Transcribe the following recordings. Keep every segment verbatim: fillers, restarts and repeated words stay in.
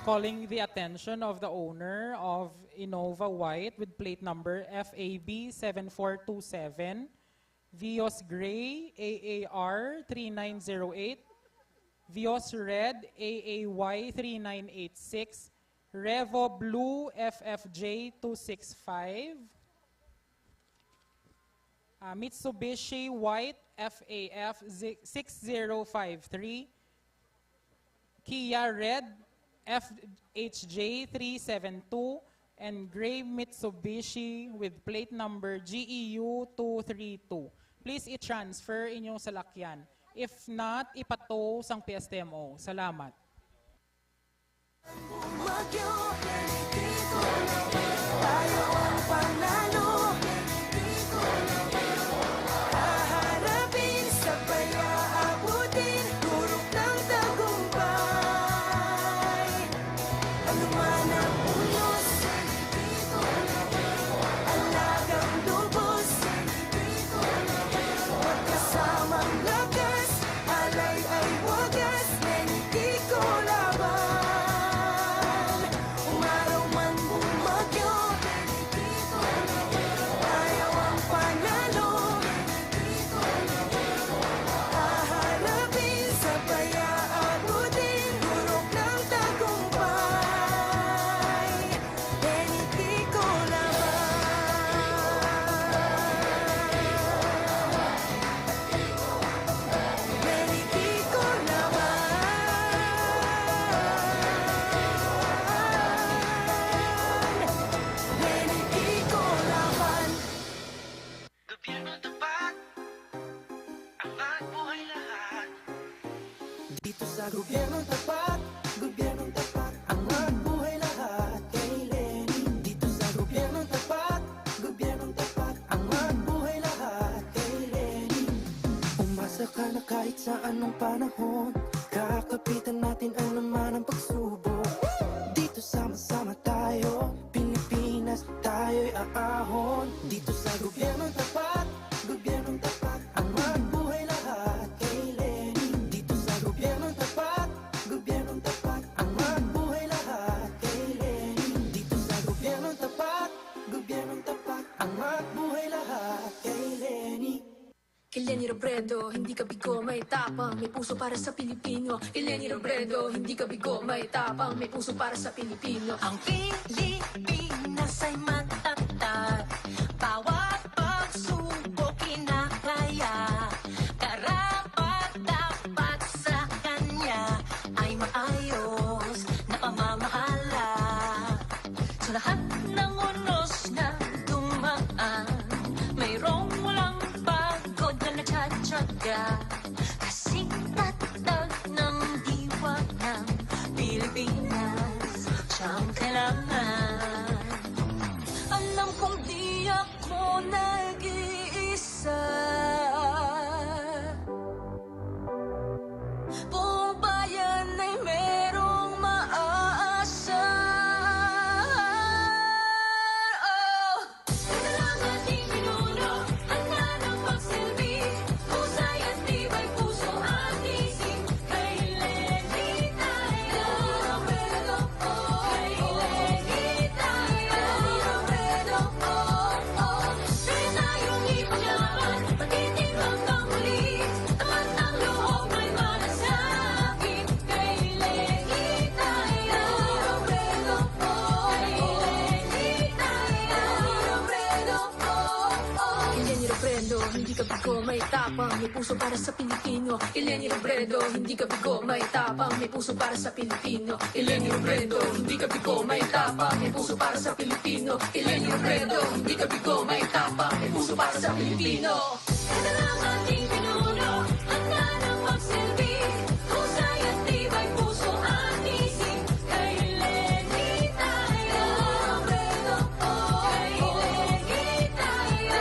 Calling the attention of the owner of Innova White with plate number F A B seven four two seven, Vios Gray A A R three nine zero eight, Vios Red A A Y three nine eight six, Revo Blue F F J two six five, uh, Mitsubishi White F A F six zero five three, Kia Red F H J three seven two, and Gray Mitsubishi with plate number G E U two three two. Please i-transfer inyong salakyan. If not, ipa-tow sang P S T M O. Salamat. Bumagyo, Benedicto, tayo ang panalo. Haharapin, sabay aabutin, turok ng tagumpay. Anuman ang unos, alagang lubos, magkasamang lakas, alay ay wagas, Lenny Kiko laban. Umaraw man bumagyo, ayaw ang panalo. Haharapin, sabay aabutin, turok ng tagumpay. Lenny Kiko laban. Lenny Kiko laban. Lenny Kiko laban. Gobyerno tapat, ang magbuhay lahat. Dito sa Gobyernong Tapat, Gobyernong Tapat, ang magbuhay lahat kay Lenny. Dito sa Gobyernong Tapat, Gobyernong Tapat, ang magbuhay lahat kay Lenny. Umasa ka na kahit sa anong panahon, kakapitan natin anuman ang pagsubok. Dito sama-sama tayo, Pilipinas, tayo'y aahon. Dito sa Gobyernong Tapat, Gobyernong Tapat, ang magbuhay lahat kay Lenny. Dito sa Gobyernong Tapat, Gobyernong Tapat, ang magbuhay lahat kay Lenny. Dito sa Gobyernong Tapat, Gobyernong Tapat, ang magbuhay lahat kay Lenny. Kay Lenny Robredo, hindi ka bigo, may tapang, may puso para sa Pilipino. Kay Lenny Robredo, hindi ka bigo, may tapang, may puso para sa Pilipino. Ang Pilipinas ay matatag, bawat pagsubok kinakaya. Karapat dapat sa kanya ay maayos na pamamahala. Sa lahat ng unos na dumaan, mayroong walang pagod na nagtsatsaga. Kasing tatag ng diwa ng Pilipinas, siyang kailangan. Alam kong di ako nag-iisa. Buong bayan ay merong maaasahan. Oh! Ito lang ating pinuno, handa ng pagsilbi, husay at tibay puso at isip. Kay Lenny tayo, kay Lenny tayo, kaya tayong ipaglaban, magiging hanggang huli. Tapat ang loob, may malasakit. Kay Lenny tayo, kay Lenny tayo. Kay Lenny Robredo, hindi ka bigo, may tapang, may puso para sa Pilipino. Kay Lenny Robredo, hindi ka bigo, may tapang, may puso para sa Pilipino. Kay Lenny Robredo, hindi ka bigo, may tapang, may puso para sa Pilipino. Kay Lenny Robredo, hindi ka bigo, may tapang, may puso para sa Pilipino. Ito lang ating pinuno, handa ng pagsilbi, husay at tibay puso at isip. Kay Lenny tayo, kay Lenny tayo,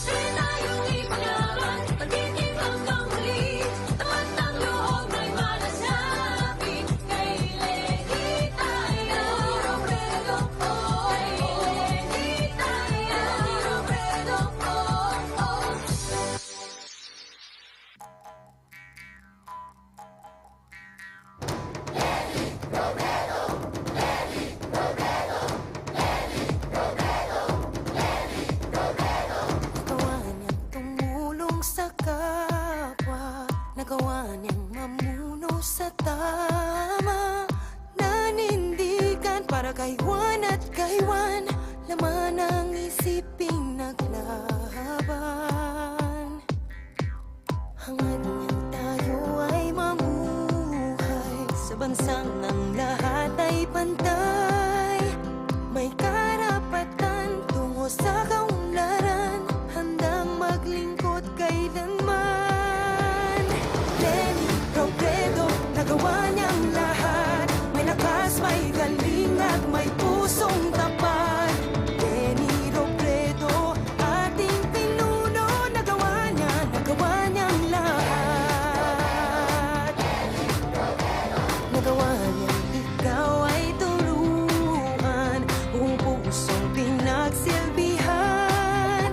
kaya tayong ipaglaban, magiging hanggang huli. Tapat ang loob, may malasakit. Kay Lenny tayo, kay Lenny tayo. At kaiwan, laman ang isiping naglaban. Hangad niya tayo ay mamuhay sa bansang ang lahat ay pantay. May karapatan tungo sa kaunlaran, handang maglingkod kailanman. Leni Robredo, nagawa niyang lahat. May lakas, may galing, at may pusong tapat. Leni Robredo, ating pinuno, nagawa niya, nagawa niyang lahat. Nagawa niyang ikaw ay turuan, buong pusong pinagsilbihan.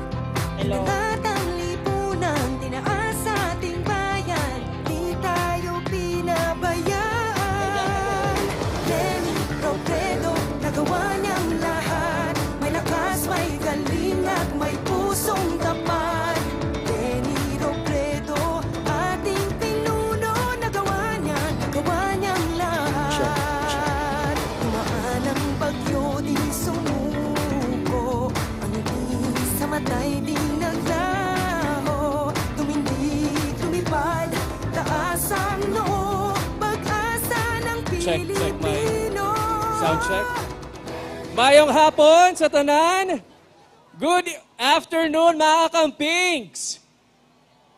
Hello. Inangat ang lipunan, tinaas sa ating bayan, di tayo pinabayaan. Leni Robredo, nagawa niyang lahat. May lakas, may galing, at may pusong tapat. Leni Robredo, ating pinuno, nagawa niya, nagawa niyang lahat. Check, check. Dumaan ang bagyo, di sumuko. Ang ngiti sa mata'y di naglaho. Tumindig, lumipad, taas ang noo. Pag-asa ng Pilipino. Check, check, mic. Sound check. Mayong hapon sa tanan. Good afternoon, mga kampings.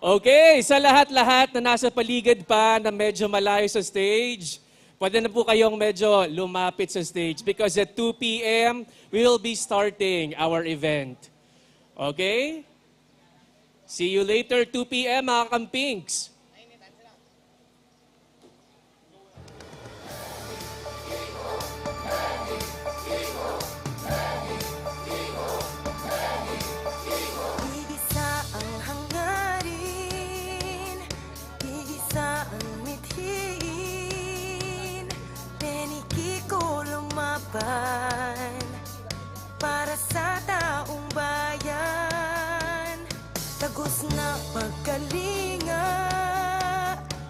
Okay, sa lahat-lahat na nasa paligid pa na medyo malayo sa stage, pwede na po kayong medyo lumapit sa stage because at two p m, we will be starting our event. Okay? See you later, two p m, mga kampings. Igisa ang hangarin, igisa ang mithiin, Leni Kiko lumaban para sa taong bayan. Tagos nga pagkalinga,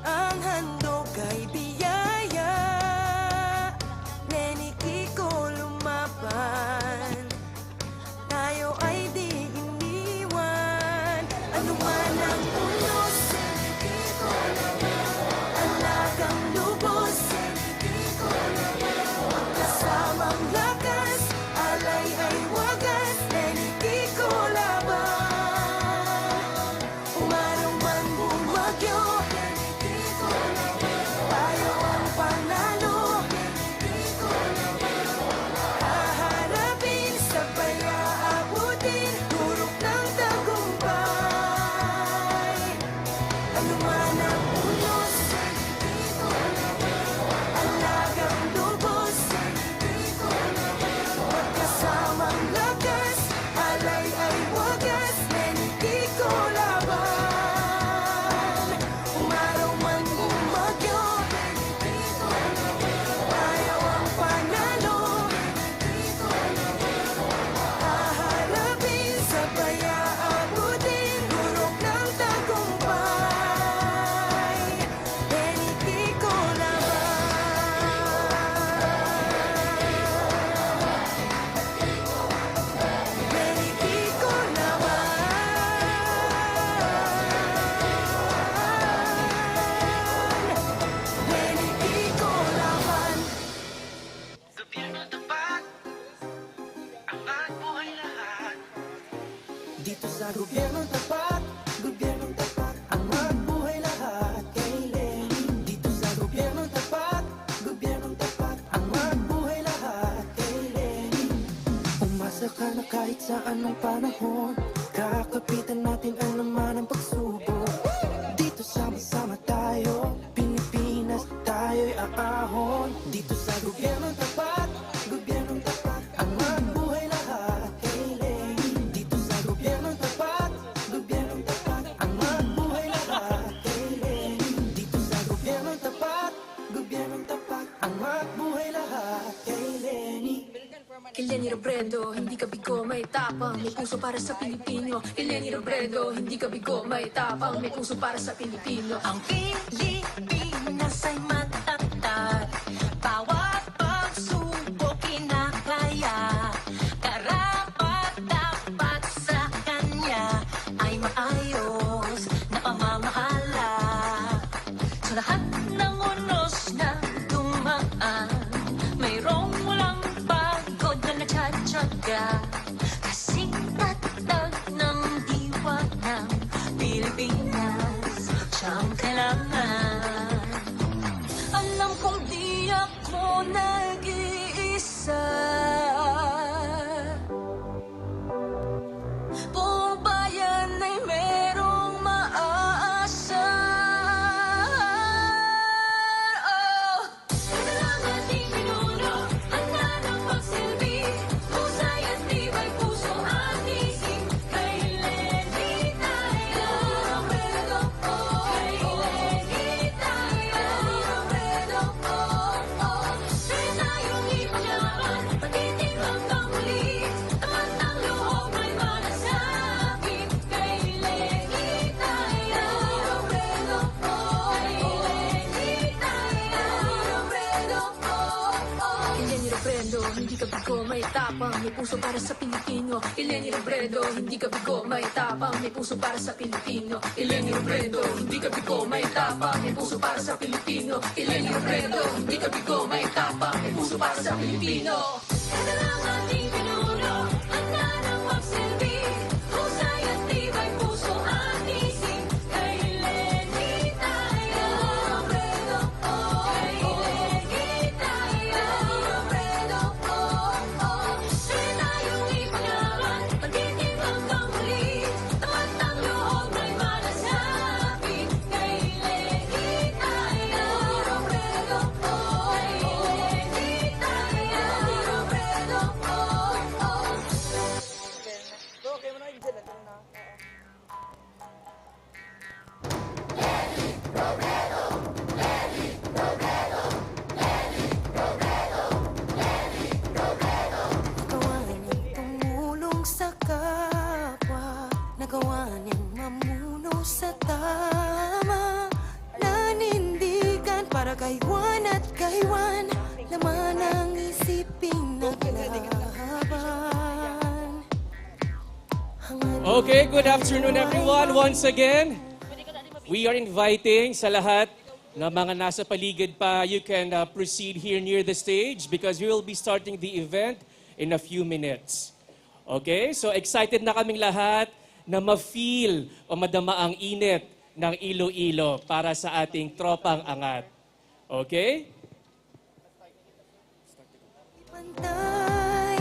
ang handog ay biyaya. Leni Kiko lumaban, tayo ay di iniwan. Anuman ang unos, alagang lubos, kasamang lakas, alay ay wagas, Leni Kiko laban. Umaruman bumagyo, tayo ang panalo. Haharapin, sabay aabutin, durok ng tagumpay. Anuman ang unos, alagang lubos, magkasamang lakas, alay ay wagas, Leni Kiko laban. Umaraw man bumagyo, ayaw ang panalo. Haharapin, sabay aabutin, durok ng tagumpay. Leni Kiko laban. Leni Kiko laban. Leni Kiko laban. Gobyerno tapat, angat buhay lahat. Dito sa gobyerno tapat, gobyerno tapat, angat buhay lahat kay Leni. Dito sa gobyerno tapat, gobyerno tapat, angat buhay lahat kay Leni. Umasa ka na kahit sa anong panahon, kakapitan natin anuman ang pagsubok. Dito sama-sama tayo, Pilipinas, tayo'y aahon. Dito sa gobyerno tapat, gobyerno tapat, angat buhay lahat kay Leni. Dito sa gobyerno tapat, gobyerno tapat, angat buhay lahat kay Leni. Dito sa gobyerno tapat, gobyerno tapat, angat buhay lahat kay Leni. Kay Leni Robredo, hindi ka bigo, may tapang, may puso para sa Pilipino. Kay Leni Robredo, hindi ka bigo, may tapang, may puso para sa Pilipino. Ang Pilipinas ay matatag, bawat pagsubok kinakaya. Ka, kasing tatag ng diwa ng Pilipinas. Siya ang kailangan. Alam kong di ako nag-iisa. Buong bayan ay merong maaasar. Oh! Salamat, Ginoo, handa ng magsilbi. Husay at tibay puso at isip. Kay Leni tayo. Kay Leni tayo. Kaya tayong ipaglaban, magtitinggap ng muli. Tapat ang loob, may malasakit. Kay Leni tayo. Kay Leni tayo. Kay Leni Robredo, hindi ka bigo, may tapang, may puso para sa Pilipino. Kay Leni Robredo, hindi ka bigo, may tapang, may puso para sa Pilipino. Kay Leni Robredo, hindi ka bigo, may tapang, may puso para sa Pilipino. Kay Leni Robredo, hindi ka bigo, may tapang, may puso para sa Pilipino. Salamat, Ginoo, handa ng magsilbi. Husay at tibay puso at isip. Kay Leni tayo. Kay Leni tayo. Kaya tayong ipaglaban, magtitinggap ng muli. Tapat ang loob, may malasakit. Kay Leni tayo. Kay Leni tayo. Nagawa niyang tumulong sa kapwa, nagawa niyang mamuno sa tama. Nanindigan para kay Juan at kay Juan, laman ang isip pinaglaban. Okay, good afternoon everyone. Once again, we are inviting sa lahat na mga nasa paligid pa, you can uh, proceed here near the stage because we will be starting the event in a few minutes. Okay, so excited na kaming lahat na ma-feel o madama ang init ng Iloilo para sa ating tropang angat. Okay? Pantay,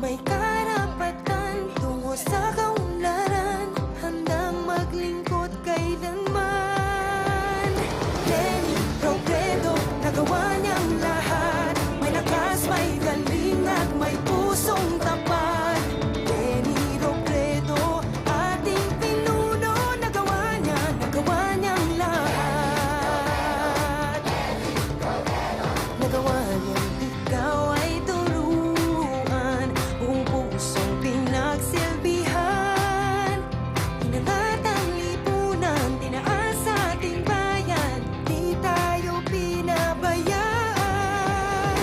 may karapatan tungo sa kaunlaran, handang maglingkod kailanman. Leni Robredo, nagawa niyang lahat, may lakas, may galing at may pusong tapat. Leni Robredo, ating pinuno, nagawa niya, nagawa niyang lahat. Nagawa niyang ikaw ay turuan, buong pusong pinagsilbihan. Inangat ang lipunan, tinaas sa ating bayan, di tayo pinabayaan.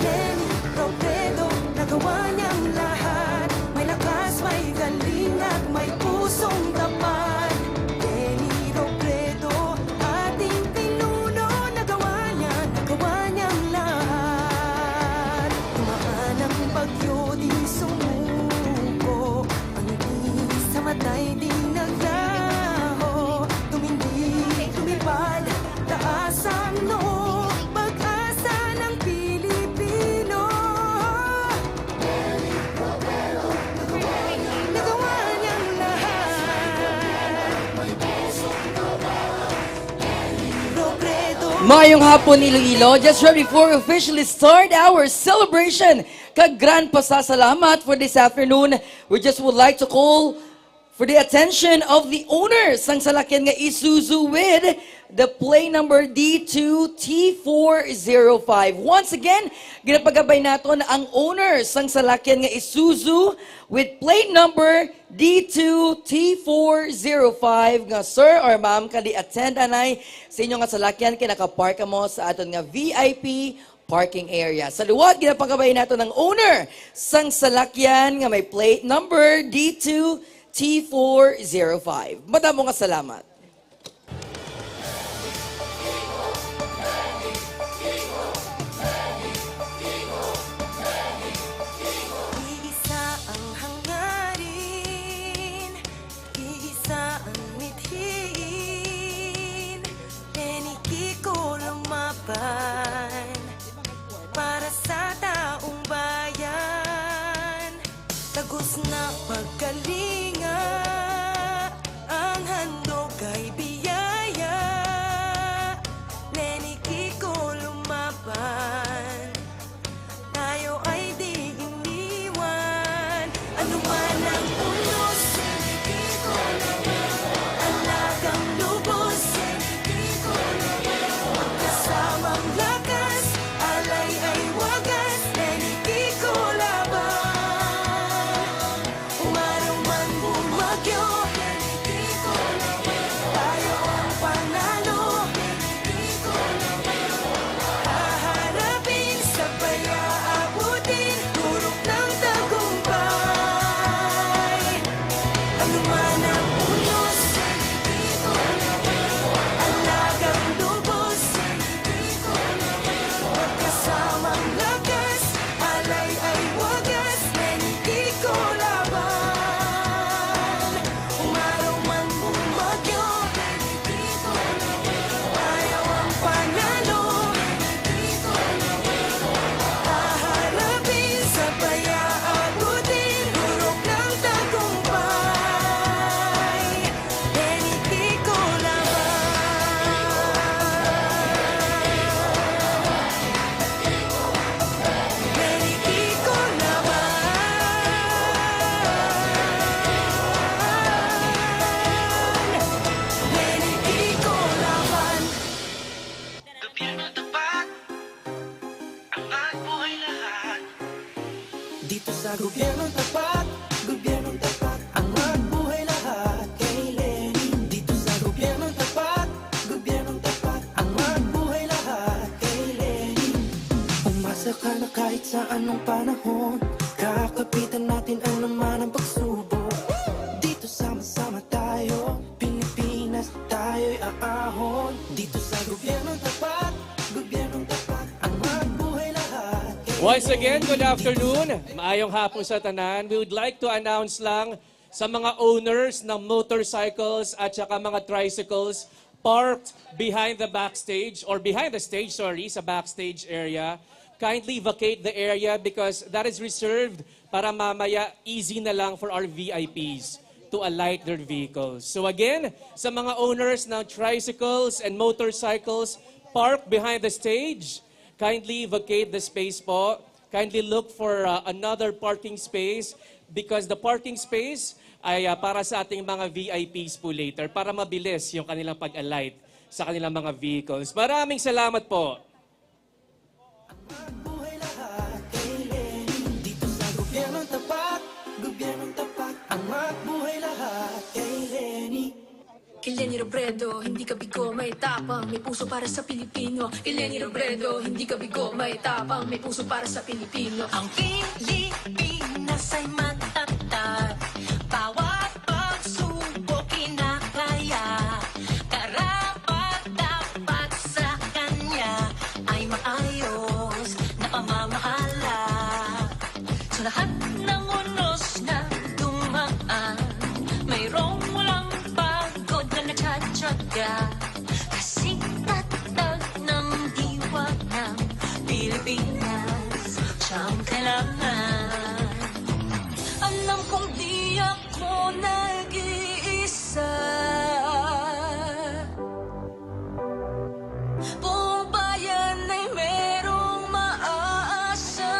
Leni Robredo, nagawa niyang lahat, may lakas, may galing at may pusong tapat. Leni Robredo, ating pinuno, nagawa niya, nagawa niyang lahat. Dumaan ang bagyo, di sumuko, ang ngiti sa mata'y di naglaho. Tumindig, lumipad, taas ang noo, pag-asa ng Pilipino. Nagawa niyang lahat. Robredo. Maayong hapon, Iloilo. Just right before we officially start our celebration, kag grand pasasalamat for this afternoon, we just would like to call for the attention of the owner sang salakyan nga Isuzu with the plate number D two T four zero five. Once again, ginapagabay naton ang owner sang salakyan nga Isuzu with plate number D two T four zero five nga sir or ma'am, kadi attend anay sa inyo nga salakyan kay naka-park kamo sa aton nga V I P parking area. Sa liwat, ginapagabay naton ang owner sang salakyan nga may plate number D two T four zero five. Madamo nga salamat. Tapos na pagkalinga, ang handog kay biyaya. Leni Kiko lumaban, tayo ay di iniwan. Ano man ang unos, Leni Kiko lumaban. Alagang lubos, Leni Kiko lumaban. Magkasamang lakas, alay ay wagas, Leni Kiko laban. Umaraw man bumagyo, Leni Kiko laban. Tayo ang panalo, Leni Kiko laban. Haharapin, sabay aabutin, turok ng tagumpay. Ano man ang unos, Leni Kiko laban. Alagang lubos, Leni Kiko laban. Magkasamang lakas, alay ay wagas, Leni Kiko laban. Umaraw man bumagyo, Leni Kiko laban. Tayo ang panalo, Leni Kiko laban. Haharapin, sabay aabutin, turok ng tagumpay. Leni Kiko laban. Leni Kiko laban. Leni Kiko laban. Gobyerno tapat, angat buhay lahat. Dito sa Gobyerno tapat, Gobyerno tapat, angat buhay lahat kay Leni. Dito sa Gobyerno tapat, Gobyerno tapat, angat buhay lahat kay Leni. Umasa ka na kahit sa anong panahon, kakapitan natin anuman ang pagsubok. Dito sama-sama tayo, Pilipinas tayo'y aahon. Dito sa Gobyerno tapat, Gobyerno tapat, angat buhay lahat kay Leni. Once again, good afternoon. Maayong hapon sa tanan. We would like to announce lang sa mga owners ng motorcycles at saka mga tricycles parked behind the backstage or behind the stage, sorry, sa backstage area, kindly vacate the area because that is reserved para mamaya easy na lang for our V I Ps to alight their vehicles. So again, sa mga owners ng tricycles and motorcycles parked behind the stage, kindly vacate the space po. Kindly look for, uh, another parking space because the parking space ay, uh, para sa ating mga V I Ps po later para mabilis yung kanilang pag-alight sa kanilang mga vehicles. Maraming salamat po. Angat buhay lahat kay Leni. Dito sa Gobyerno tapat, Gobyerno tapat, angat buhay lahat kay Leni. Kay Leni Robredo, hindi ka bigo, may tapang, may puso para sa Pilipino. Kay Leni Robredo, hindi ka bigo, may tapang, may puso para sa Pilipino. Ang Pilipinas ay matatag, bawat pagsubok kinakaya. Karapat-dapat sa kanya ay maayos na pamamahala. Sa lahat ng unos na dumaan, mayroong walang pagod na nagtsatsaga. Kasing tatag ng diwa ng Pilipinas, siya ang kailangan. Alam kong di ako nag-iisa. Buong bayan ay merong maaasahan.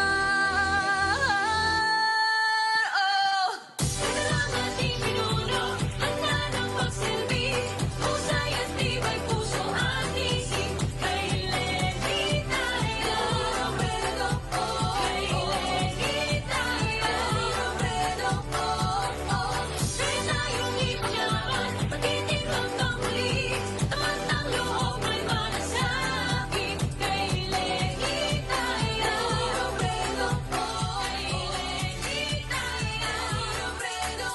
Oh! Ito lang ating pinuno, handa ng magsilbi. Husay at tibay puso at isip. Kay Leni tayo. Kay Leni tayo. Kaya tayong ipaglaban, matitinggap ang muli. Tapat ang loob, may malasakit. Kay Leni tayo. Kay Leni tayo.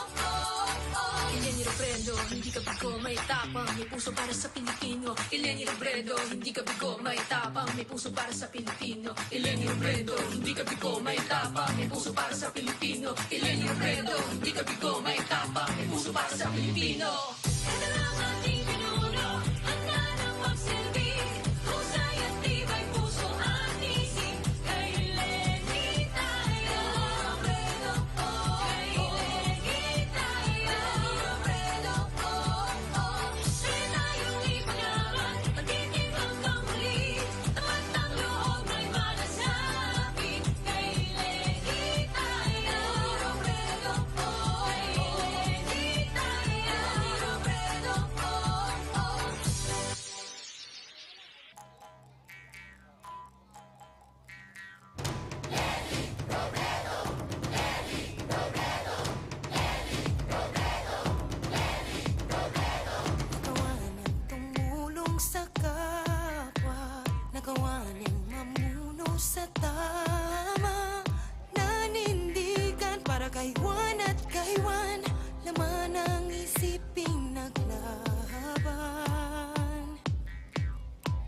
Kay Leni Robredo, hindi ka bigo, may tapang, may puso para sa Pilipino. Kay Leni Robredo, hindi ka bigo, may tapang, may puso para sa Pilipino. Kay Leni Robredo, hindi ka bigo, may tapang, may puso para sa Pilipino. Kay Leni Robredo, hindi ka bigo, may tapang, may puso para sa Pilipino. Ito lang ating pinuno, handa ng magsilbi. Husay at tibay puso at isip. Kay Leni tayo. Kay Kaiwan at kaiwan, laman ang isiping naglaban.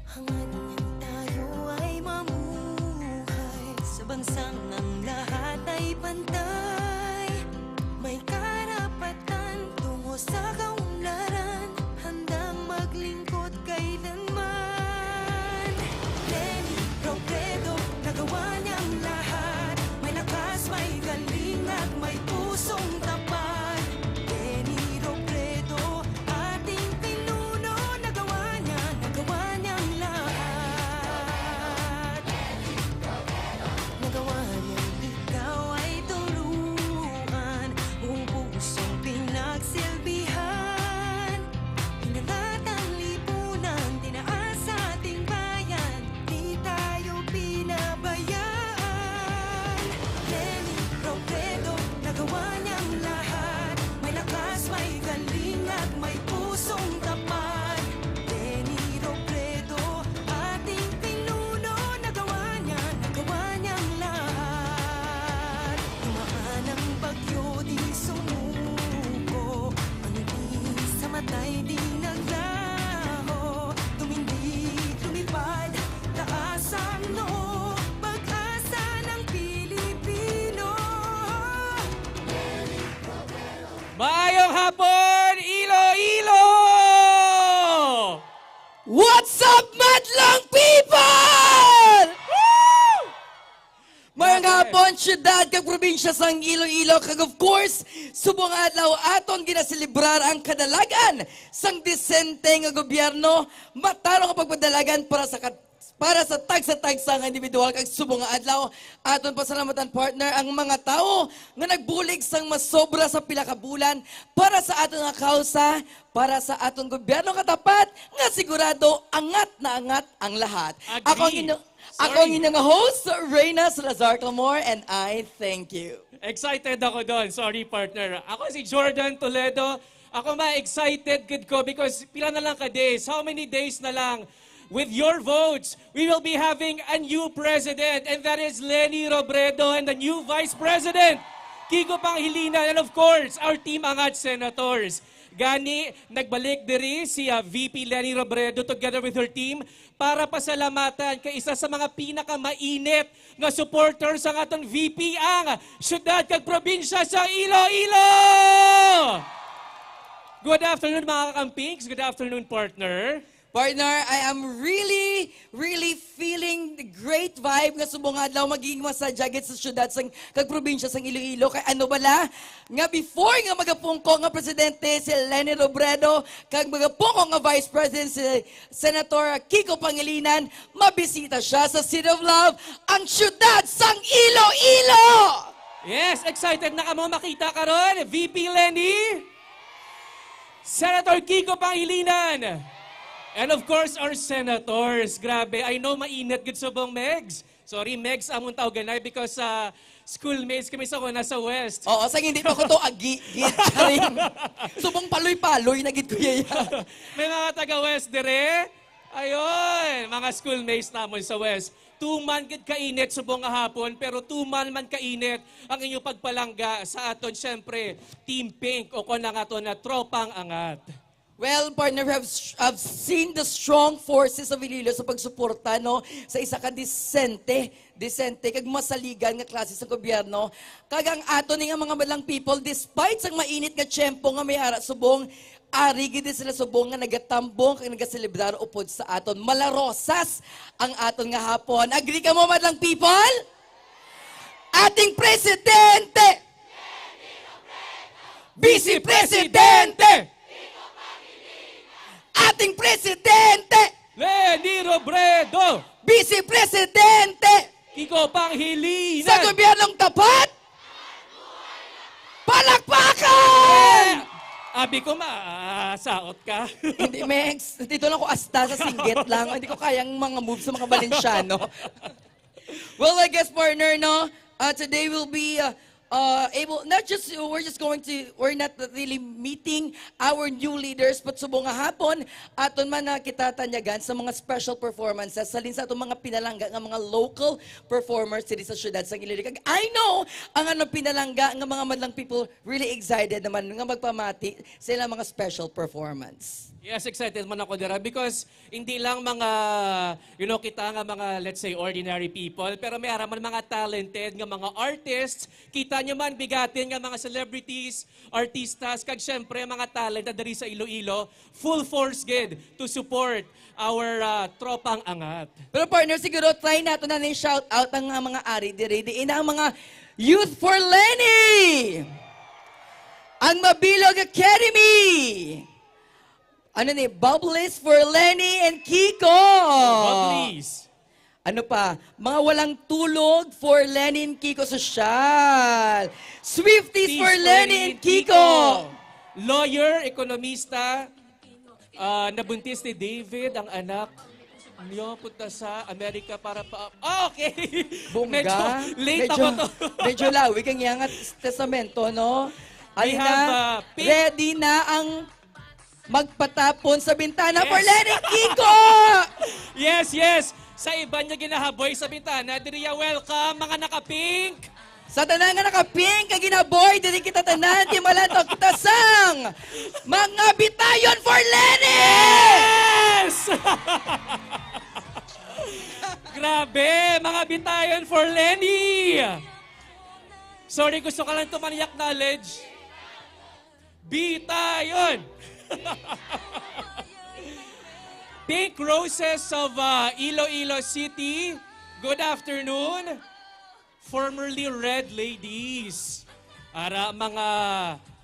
Hangad niyang tayo ay mamuhay sa bansang ang lahat ay pantay. May karapatan tungo sa kaunlaran, handang maglingkod kailanman. Leni Robredo, nagawa niyang lahat. May lakas, may galing at may pusong tapat. Leni Robredo, ating pinuno, nagawa niya, nagawa niyang lahat. Nagawa niyang ikaw ay turuan, ubus ang pinagsilbihan. Inangat ang lipunan, tinaas sa ating bayan, di tayo pinabayaan. Leni Robredo, nagawa niyang lahat. May lakas, may galing at may pusong tapat. Leni Robredo, ating pinuno, nagawa niya, nagawa niyang lahat. Dumaan ang bagyo, di sumuko. Ang ngiti sa mata'y di naglaho. Tumindig, lumipad, taas ang noo. Pag-asa ng Pilipino. Maayong hapon, Iloilo! What's up, madlang people? Woo! Mayong Grabe. hapon, syudad kag probinsya sang Iloilo, kag of course, subong adlaw aton ginaselebrar ang kadalagan sang disente nga gobyerno, matarong nga pagpadalagan para sa kat-, para sa tagsa-tagsa nga individual, kag subong nga adlaw aton pasalamatan, partner, ang mga tawo nga nagbulig sang masobra sa pila ka bulan para sa aton nga kausa, para sa aton gobyerno nga tapat, nga sigurado angat na angat ang lahat. Agree. Ako ang inyo, ako ang Sorry. inyo nga host, Reyna Salazar Clamor, and I thank you. Excited ako doon. Sorry, partner. Ako si Jordan Toledo. Ako ma-excited gid ko because pila na lang ka days. How many days na lang? With your votes, we will be having a new president, and that is Leni Robredo, and the new vice president, Kiko Pangilinan, and of course, our Team Angat senators. Gani, nagbalik diri si, ah, V P Leni Robredo together with her team para pasalamatan kay isa sa mga pinakamainit nga supporter sang aton V P, ang syudad kag probinsya sa Iloilo. Good afternoon, mga kakampings. Good afternoon, partner. Partner, I am really, really feeling the great vibe nga subong adlaw magiging masadya gid sa syudad sang, kag probinsya sang Iloilo. Kay ano bala nga before nga magapungko nga presidente si Leni Robredo kag magapungko nga vice president si Senator Kiko Pangilinan, mabisita siya sa City of Love, ang syudad sang Iloilo! Yes, excited na kamo makita karon, V P Leni, Senator Kiko Pangilinan, and of course, our senators. Grabe, I know mainit gid subong, Megs. Sorry, Megs, amon tawganay because, ah, schoolmates kami sa una sa West. Oo, sa hindi pa ko to agi, gid, charing. Subong paloy-paloy na gid, kuya, ya. May mga taga-West dire. Ayun, mga schoolmates namon sa West. Tuman gid kainit subong nga hapon, pero tuman man kainit ang inyong pagpalangga sa aton, syempre, Team Pink o kon ang aton na Tropang Angat. Well, partner, we have s-, have seen the strong forces of Iloilo sa pagsuporta, no, sa isa ka disente, disente kag masaligan nga klase sa gobyerno. Kag ang ato ni nga mga madlang people, despite sang mainit nga tiyempo nga may ara subong, ari gid sila subong nga nagatambong kag nagaselebrar upod sa aton. Malarosas ang aton nga hapon. Agree kamo, madlang people? Ating presidente! Vice Presidente! Ating presidente! Leni Robredo! Vice Presidente! Kiko Pangilinan! Sa gobyernong tapat! Palakpakan! Eh, abi ko, masaot ka. Hindi, Megs. Dito lang ko asta sa singgit lang. Hindi ko kayang mga moves sa mga Valenciano. Well, I guess, partner, no? Uh, today will be, uh, uh, able, not just, we're just going to, we're not really meeting our new leaders, but subong nga hapon, aton man na kita tanyagan sa mga special performances, halin sa atong mga pinalangga nga mga local performers diri sa siyudad sang Iloilo. Kag I know, ang ano pinalangga nga mga madlang people really excited naman nga magpamati sa ilang mga special performance. Yes, excited man ako dira because hindi lang mga, you know, kita nga mga, let's say, ordinary people, pero may ara man mga talented nga mga artists. Kita nyo man, bigatin nga mga celebrities, artistas, kag syempre mga talent na diri sa Iloilo, full force gid to support our, ah, tropang angat. Pero partner, siguro try nato na ni shout out ang, ah, mga ari diri. Diin ang mga Youth for Lenny! Ang Mabilog Academy! Ano ni? Bubblies for Lenny and Kiko! Bubblies. Ano pa? Mga walang tulog for Lenny and Kiko Social. Swifties for Lenny and Kiko. Lawyer, ekonomista, ah, nabuntis ni David ang anak niyo, punta sa Amerika para pa, ah, okay. Bongga. Medyo late ako to. Medyo lawig ang iyang testamento, no? We have, ah, pink. Ready na ang magpatapon sa bintana for Lenny Kiko! Yes, yes! Sa iban nga ginahaboy sa bintana, diriya welcome, mga naka-pink! Sa tanan nga naka-pink nga ginahaboy, diri kita tanan, timalantok kita sang mga bitayon for Lenny! Yes! Grabe, mga bitayon for Lenny! Sorry, gusto ka lang to maniyak knowledge. Bitayon! Pink Roses of, uh, Iloilo City, good afternoon. Formerly Red Ladies. Ara, mga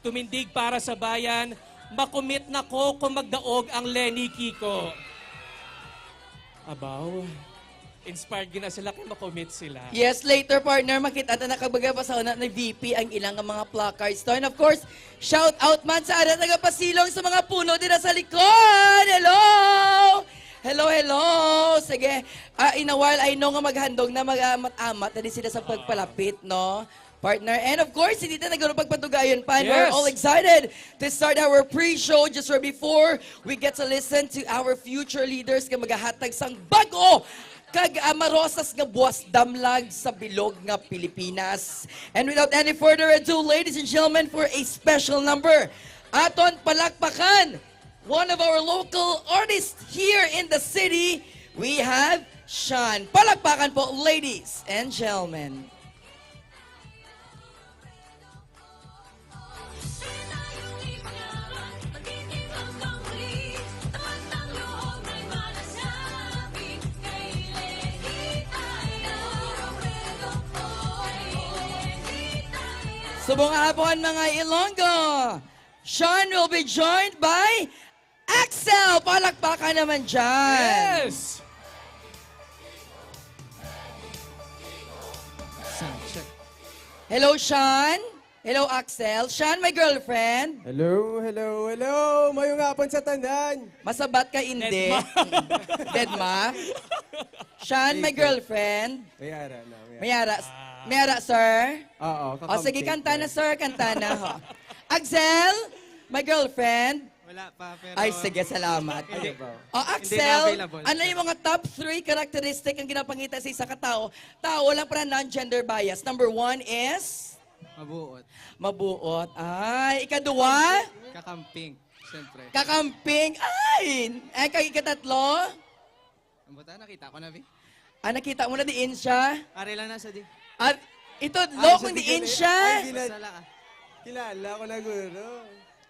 tumindig para sa bayan, makumit na ko kung magdaog ang Lenny Kiko. Abaw. Inspired gina sila kay makomit sila. Yes, later, partner, makita ta na kag magabasa na ni V P ang ilang nga mga placards to. And of course, shout out man sa ara nagapasilong sa mga puno dira sa likod. Hello! Hello, hello! Sige, ah, in a while, I know nga maghandog na mag-amat-amat na din sila sa pagpalapit, no? Partner. And of course, hindi na nagano pagpatugayon pa. And we're all excited to start our pre-show just right before we get to listen to our future leaders nga magahatag sang bag-o kag, ah, marosas nga buwas damlag sa bilog nga Pilipinas. And without any further ado, ladies and gentlemen, for a special number, aton palakpakan one of our local artists here in the city. We have Sean. Palakpakan po, ladies and gentlemen. Subong nga hapon, mga Ilonggo. Sean will be joined by Axel. Palakpakan naman dyan. Yes! Sound check. Hello, Sean. Hello, Axel. Sean, my girlfriend. Hello, hello, hello. Mayong hapon sa tanan. Masabat ka, hindi. Dead ma. Dead ma. Sean, my girlfriend. May ara na, may ara. May ara, may ara, sir? Oo, o, sige, kanta na, sir. Kanta na, ho. Axel, my girlfriend. Wala pa, pero... Ay, sige, salamat. Hindi pa. O, Axel, ano yung mga top three characteristic ang ginapangita sa isa ka tao? Tao lang para non-gender bias. Number one is? Mabuot. Mabuot. Ay, ikaduha? Kakamping, siyempre. Kakamping. Ay! Ay, kag ikatatlo? Ang bata, nakita ko na, Bi. Ah, nakita mo na diin siya? Ari lang na sa di. At ito, lo, kung diin siya. Ay, kilala, kilala ko na, guro.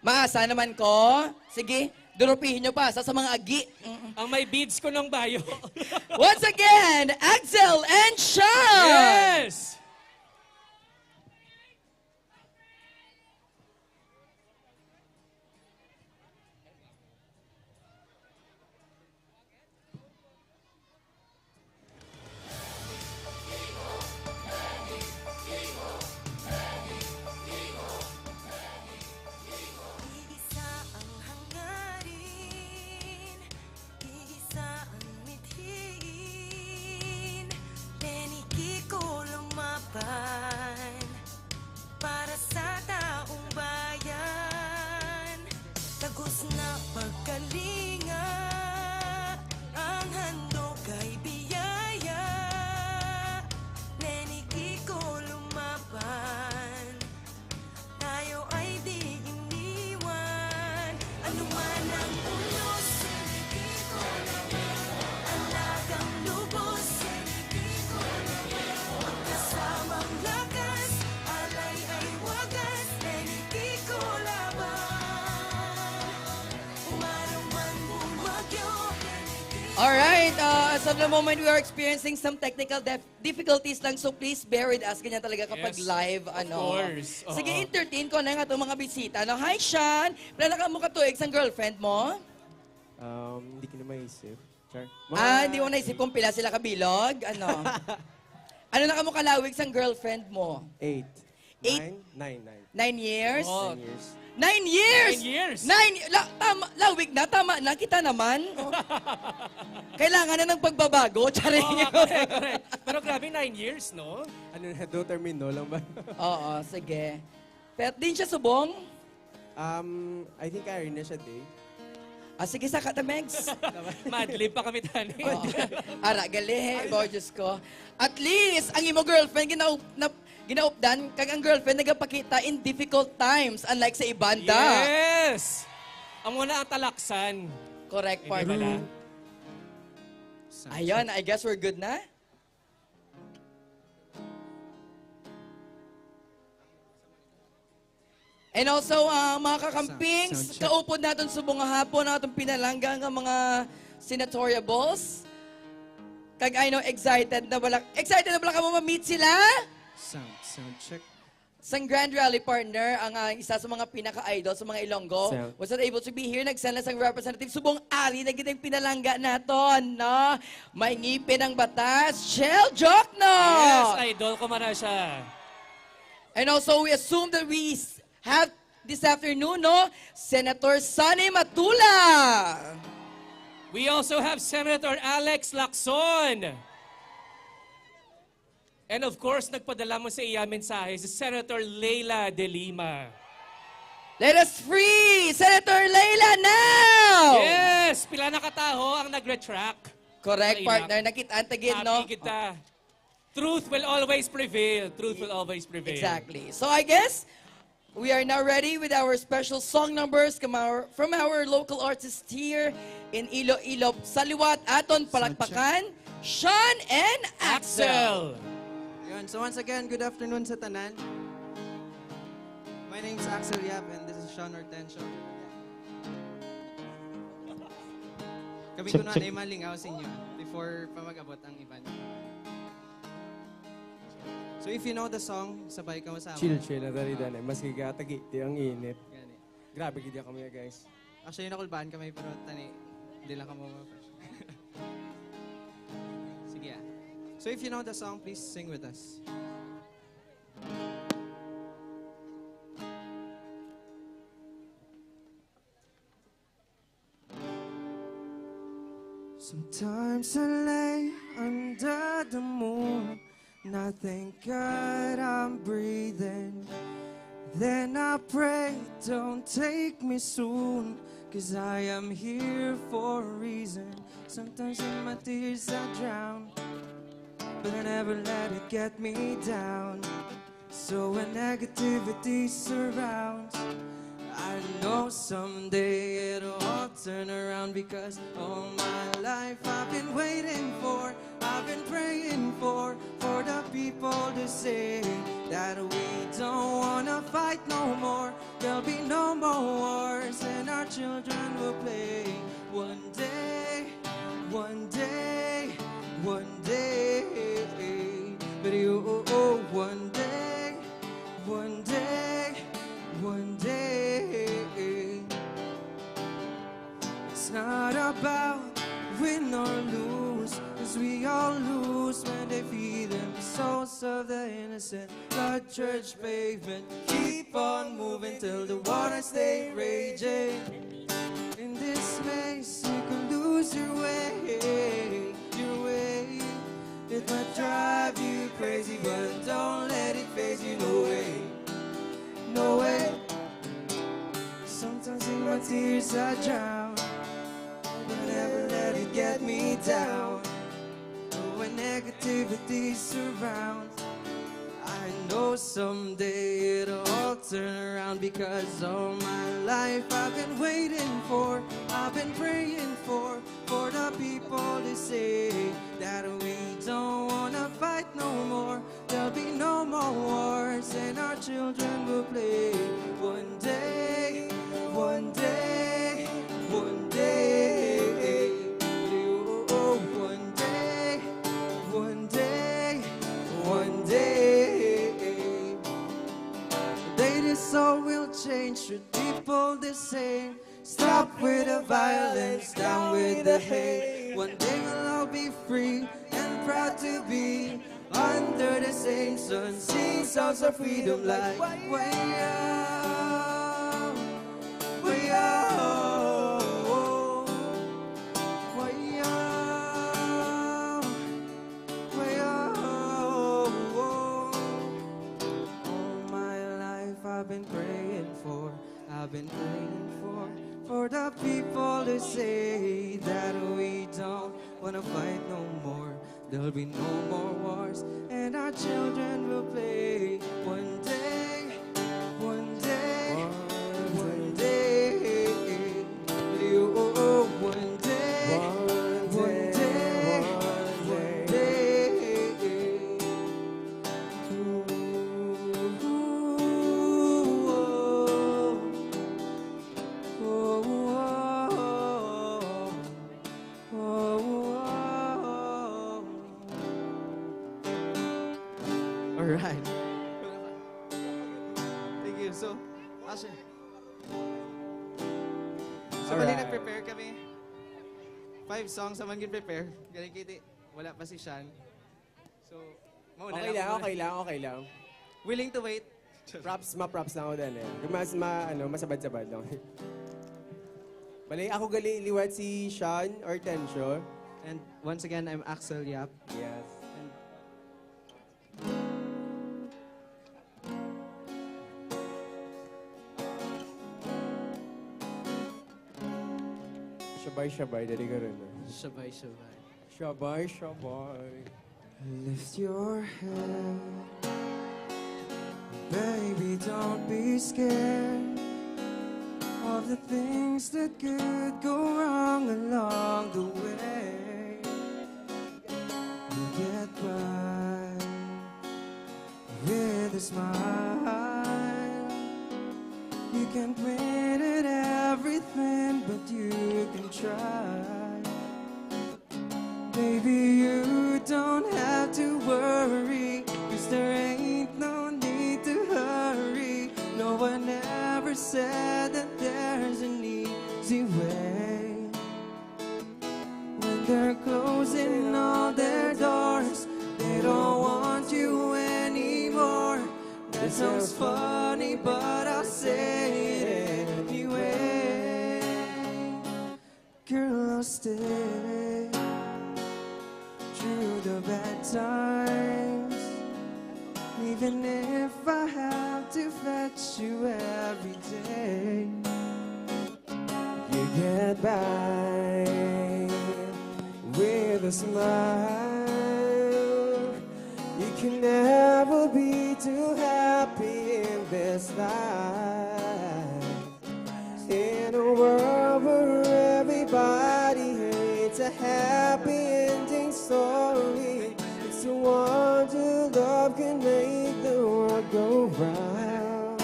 Maasa naman ko. Sige, durupihin nyo pa sa, sa mga agi. Mm. Ang may beads ko ng bayo. Once again, Axel and Sean! Yes! Na pagkalinga, ang handog kay biyaya. Lenny Kiko lumaban, tayo ay di iniwan. Ano man ang unos, Lenny Kiko naman. Ang lagang lubos, Lenny Kiko naman. Magkasamang lakas, alay ay wagas, Lenny Kiko laban. Alright, uh, as of the moment, we are experiencing some technical def- difficulties lang, so please bear with us. Ganyan talaga kapag Yes, live, of ano. Course. Oo. Sige, entertain ko na nga itong mga bisita. No? Hi, Sean! Pila na ka mo katuig sang girlfriend mo? Um, hindi ko na maisip. Char. Ah, hindi mo naisip kung pila sila kabilog? Ano? Ano na ka mo kalawig sang girlfriend mo? Eight. Eight? Nine? Nine, nine. Nine years? Oh. Nine years. Nine years? Nine years. Nine, la, tama, lawig na, tama na, kita naman. Oh. Kailangan na ng pagbabago, charing. Oo, correct, correct. Pero grabe, nine years, no? Ano na, do termino lang ba? Oo, sige. Pero din siya subong? Um, I think Irene na siya, Dave. Ah, sige, saka ta, Megs. Madlib pa kami, tani. Oh. Ara, gali, eh. Bo, Diyos ko. At least, ang imo girlfriend, ginaw-, na, ginaupdan, kag ang girlfriend nagapakita in difficult times, unlike sa ibanda. Yes! Amo na ang talaksan. Correct, partner. Hindi bala? Ayun, I guess we're good na. And also, ah, mga kakampings, sound, sound check. Kaupod naton subong nga hapon ang atong pinalangga nga mga senatoriables. Kag I know, excited na bala, excited na bala kamo ma-meet sila? Sound, sound check. Sang Grand Rally, partner, ang, ah, isa sa mga pinaka-idol sa mga Ilonggo, sound, was not able to be here. Nagsend lang sang representative. Subong ali na gid ang pinalangga naton, no? May ngipin ang batas. Shell Jokno! Yes, idol ko man na siya. And also, we assume that we s-, have this afternoon, no? Senator Sonny Matula. We also have Senator Alex Lacson. And of course, nagpadala mo sa iya mensahe si Senator Leila de Lima. Let us free Senator Leila now! Yes! Pila na ka tawo ang nag-retract? Correct, partner. Nakit-an ta gid, no? Happy kita. Truth will always prevail. Truth will always prevail. Exactly. So I guess we are now ready with our special song numbers from our, from our local artist here in Iloilo. Sa liwat, aton palakpakan, Sean and Axel. Axel. Yun. So once again, good afternoon sa tanan. My name's Axel Yap and this is Sean Hortensio. Kami check, kuno check. Anay malingaw sa inyo before pa mag-abot ang iban. So if you know the song, sabay ka mo sa amin. Chill, chill na dali, dali. Mas gigatagi, di ang init. Gani. Grabe gid kami, guys. Actually, nakulbaan kami, pero tani, hindi lang kamo ma-, sige, ah. So if you know the song, please sing with us. Sometimes I lay under the moon and I thank God I'm breathing. Then I pray, don't take me soon, 'cause I am here for a reason. Sometimes in my tears I drown, but I never let it get me down. So when negativity surrounds, I know someday it'll all turn around, because all my life I've been waiting for, I've been praying for, for the people to say that we don't wanna fight no more. There'll be no more wars and our children will play. One day, one day, one day. But you, oh, oh, one day, one day, one day. It's not about win or lose, 'cause we all lose when they feed them the souls of the innocent. Blood church pavement, keep on moving till the water stay raging. In this maze, you can lose your way, your way. It might drive you crazy, but don't let it phase you. No way, no way. Sometimes in my tears I drown. But never let it get me down. When negativity surrounds, I know someday it'll all turn around, because all my life I've been waiting for, I've been praying for, for the people to say that we don't wanna fight no more. There'll be no more wars and our children will play. One day, one day, one day. Oh, one day, one day, one day. They this all will change, should people the same. Stop with the violence, down with the hate. One day we'll all be free and proud to be under the same sun, sing songs of freedom like way up, way up, way up, way up. All my life I've been praying for, I've been praying for, for the people to say that we don't wanna fight no more. There'll be no more wars, and our children will play. One day, one day, one day. Oh, one day, one day, one day. Alright. Thank you. So, Asher. So, bali, alright, nag-prepare kami. Five songs naman gid prepare. Galing kiti, wala pa si Shan. So, mauna Okay lang, lang, muna. Okay lang, okay lang. Willing to wait. Props, ma-props lang ako din eh. Yung mas ma-, ano, masabad-sabad lang. Bali, ako gali liwat si Sean Hortensio. And once again, I'm Axel Yap. Yes. And Shabay-shabay, dali ka rin, ah. Shabay-shabay. Shabay-shabay. Lift your head. Baby, don't be scared of the things that could go wrong along the way. You get by with a smile. You can't win at everything, but you can try. Baby, you don't have to worry, 'cause there ain't no need to hurry. No one ever said that there's an easy way. When they're closing all their doors, they don't want you anymore. That sounds funny, but I'll say it anyway. Girl, I'll stay through the bad times, even if I have to fetch you every day. You get by with a smile. You can never be too happy in this life. In a world where everybody hates a happy ending story, it's a wonder love can make the world go round.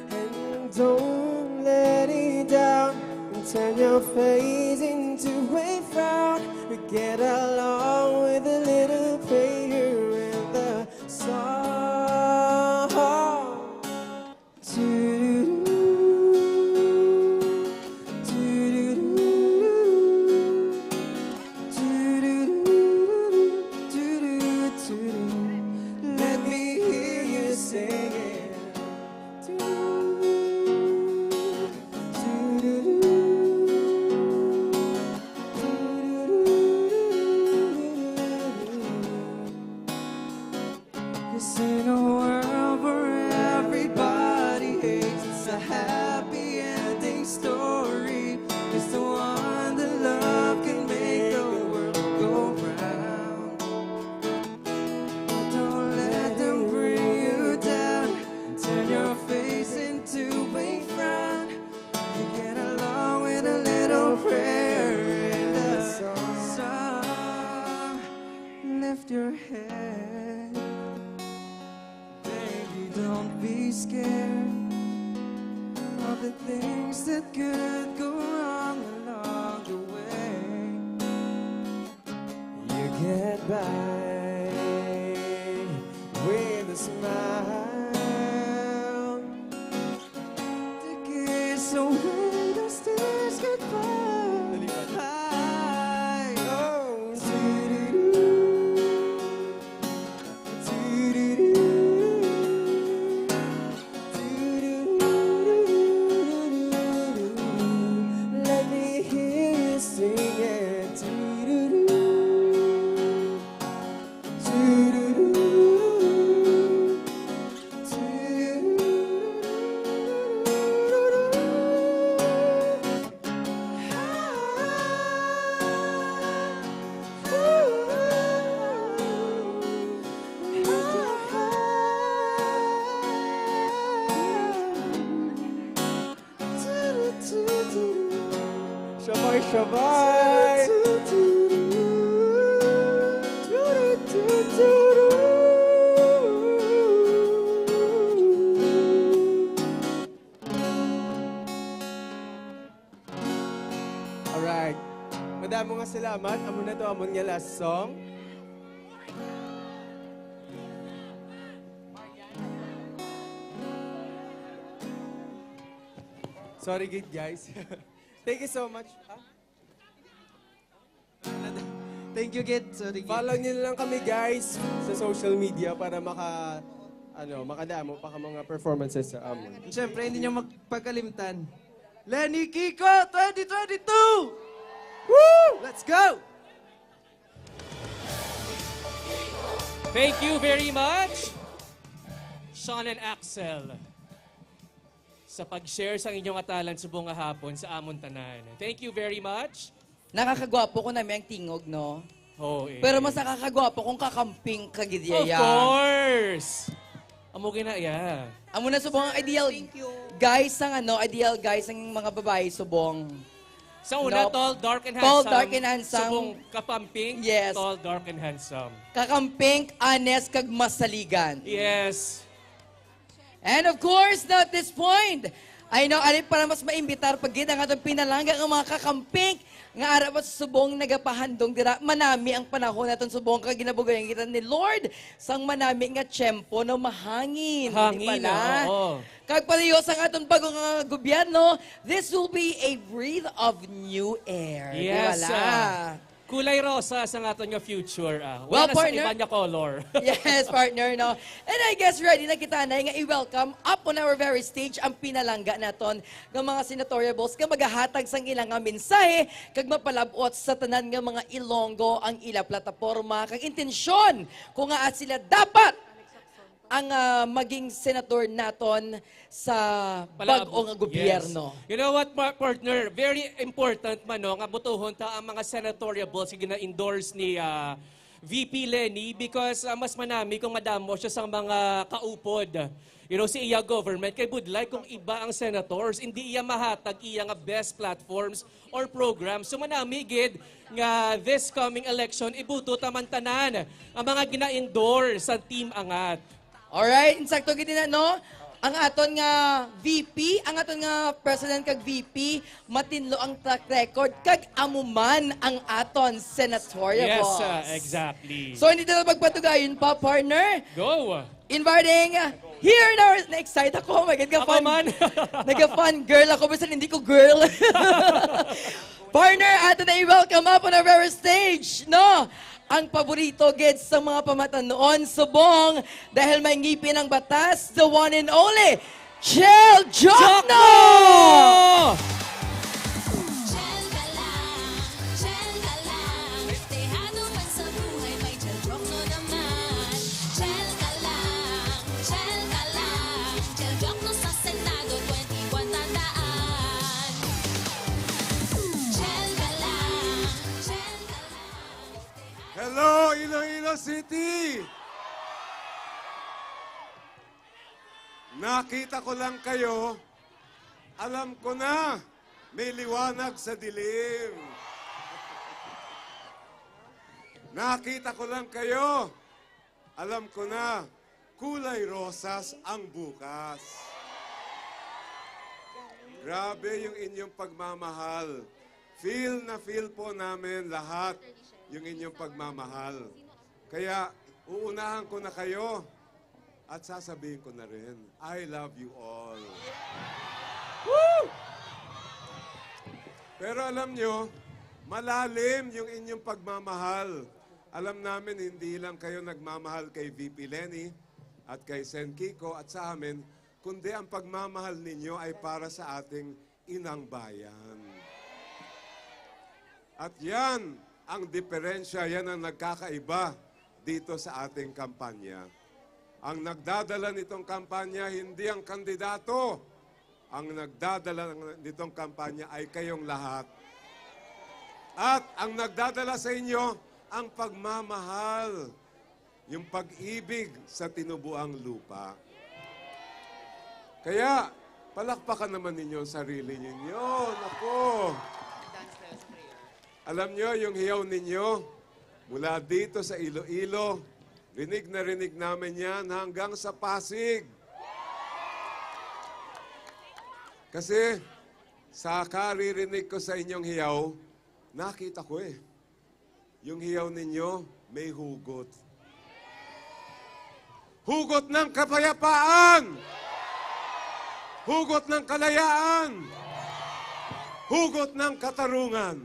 And don't let it down and turn your face into a frown. We get along with a little prayer and the song. Let me hear you sing it. The things that could go wrong along the way, you get by with a smile. To kiss away those tears goodbye. Oh, doo-doo-doo. Doo-doo-doo. Let me hear you sing it. Doo-doo-doo. Doo-doo-doo. Doo-doo-doo. Shabay, shabay! Alright. Madamo nga salamat. Amo na to, amon nga last song. Sorry, gid, guys. Thank you so much. Ah? Thank you, gid. Sorry, gid. Follow niyo lang kami, guys, sa social media para maka, ano, makadamo pa ka mga performances sa amon. Siyempre, hindi niyo magpagkalimtan. Lenny Kiko twenty twenty-two! Woo! Let's go! Thank you very much, Sean and Axel, sa pag-share sa inyong nga talent subong nga hapon sa amon tanan. Thank you very much. Nakakagwapo ko na may ang tingog, no? Oo, eh. Pero mas nakakagwapo kung kakamping ka gid, Of yaya. Course! Amo gina, yeah. Amo na subong ang ideal Thank you. Guys sang ano, ideal guys ang mga babae subong. Sa una, No. Tall, dark, and Tall, handsome. Dark, and handsome. Subong kapamping, Yes. Tall, dark, and handsome. Kakamping, honest, kag masaligan. Yes. And of course, now at this point, I know, ali para mas maimbitar pa gid ang atong pinalangga nga mga kakamping nga ara pa subong nagapahandom dira, manami ang panahon naton subong kag ginabugayan kita ni Lord sang manami nga tiyempo, no, mahangin. Hangin, Di pala? Oo. Kag palayo sang aton bago nga gobyerno, this will be a breath of new air. Di Yes, bala? Ah, kulay rosas ang aton nga future, ah. Well, Wala na sa partner. Iba nga color. Yes, partner, no? And I guess ready na kita na nga i-welcome up on our very stage ang pinalangga naton nga mga senatoriables nga magahatag sang ila nga mensahe kag mapalab-ot sa tanan nga mga Ilonggo ang ila plataporma kag intensyon kung ngaa sila dapat ang, ah, maging senator naton sa Palaabot. Bag-o nga gobyerno. Yes. You know what, par-, partner? Very important man, no, nga butuhon ta ang mga senatoriables nga gina-endorse ni, ah, V P Leni because, ah, mas manami kung madamo siya sa mga kaupod. You know, si iya government kay budlay kung iba ang senators, hindi iya mahatag iya nga best platforms or program. So, manami gid nga this coming election, ibuto ta man tanan ang mga gina-endorse sa Team Angat. Alright, insakto gid na, no? Ang aton nga V P, ang aton nga president kag V P, matinlo ang track record, kag amo man ang aton senatorial Yes, boss. uh, exactly. So, hindi na magpatugayon pa, partner. Go! Inviting, uh, here in our, na-excite ako, oh my God, Ako ka-fan, man. Naga-fan girl ako, bisan hindi ko girl. Partner, ato na i-welcome up on our very stage, no? Ang paborito gid sa mga pamatanon subong dahil may ngipin ang batas, the one and only Chel Jokno! Jokno! Chel ka lang, Chel ka lang, dehado man sa buhay, may Chel Jokno naman. Chel ka lang, Chel ka lang, Chel Jokno sa Senado, twenty-one tandaan. Chel ka lang, Chel ka lang. Hello, Iloilo City! Nakita ko lang kayo, alam ko na, may liwanag sa dilim. Nakita ko lang kayo, alam ko na, kulay rosas ang bukas. Grabe yung inyong pagmamahal. Feel na feel po namin lahat yung inyong pagmamahal. Kaya uunahan ko na kayo at sasabihin ko na rin, "I love you all." Woo! Pero alam nyo, malalim yung inyong pagmamahal. Alam namin, hindi lang kayo nagmamahal kay V P Leni at kay Sen Kiko at sa amin, kundi ang pagmamahal ninyo ay para sa ating inang bayan. At yan ang diferensya, yan ang nagkakaiba dito sa ating kampanya. Ang nagdadala nitong kampanya, hindi ang kandidato. Ang nagdadala nitong kampanya ay kayong lahat. At ang nagdadala sa inyo, ang pagmamahal, yung pag-ibig sa tinubuang lupa. Kaya, palakpakan naman ninyo ang sarili ninyo. Nako! Alam nyo, yung hiyaw ninyo, mula dito sa Iloilo, rinig na rinig namin yan hanggang sa Pasig. Kasi, sa karirinig ko sa inyong hiyaw, nakita ko eh. Yung hiyaw ninyo may hugot. Hugot ng kapayapaan! Hugot ng kalayaan! Hugot ng katarungan!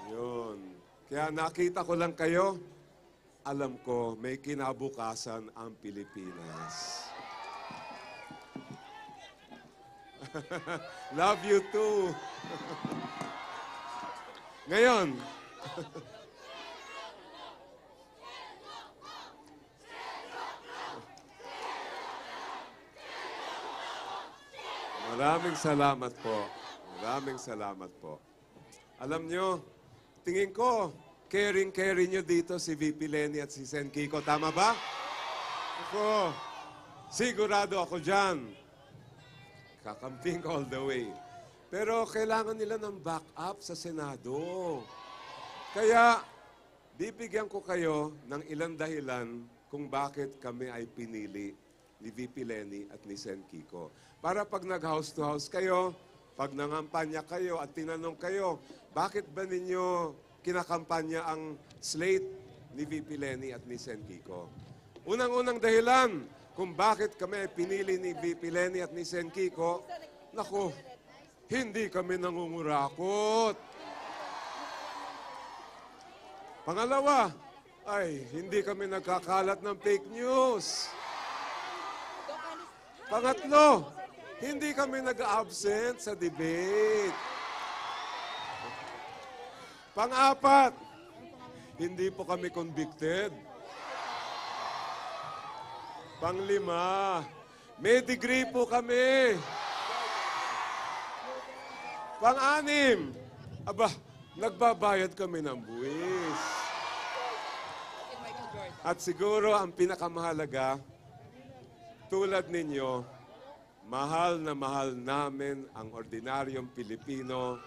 Yun. Kaya nakita ko lang kayo, alam ko may kinabukasan ang Pilipinas. Love you too. Ngayon, maraming salamat po. Maraming salamat po. Alam nyo, tingin ko, caring-caring nyo dito si V P Leni at si Sen Kiko. Tama ba? Ako, sigurado ako dyan. Kakamping ko all the way. Pero kailangan nila ng backup sa Senado. Kaya, bibigyan ko kayo ng ilang dahilan kung bakit kami ay pinili ni V P Leni at ni Sen Kiko. Para pag nag-house to house kayo, pag nangampanya kayo at tinanong kayo, bakit ba ninyo kinakampanya ang slate ni V P Leni at ni Sen Kiko? Unang-unang dahilan kung bakit kami pinili ni V P Leni at ni Sen Kiko, naku, hindi kami nangungurakot. Pangalawa, ay, hindi kami nagkakalat ng fake news. Pangatlo, hindi kami nag-absent sa debate. Pang-apat, hindi po kami convicted. Panglima, may degree po kami. Pang-anim, aba, nagbabayad kami ng buwis. At siguro ang pinakamahalaga, tulad ninyo, mahal na mahal namin ang ordinaryong Pilipino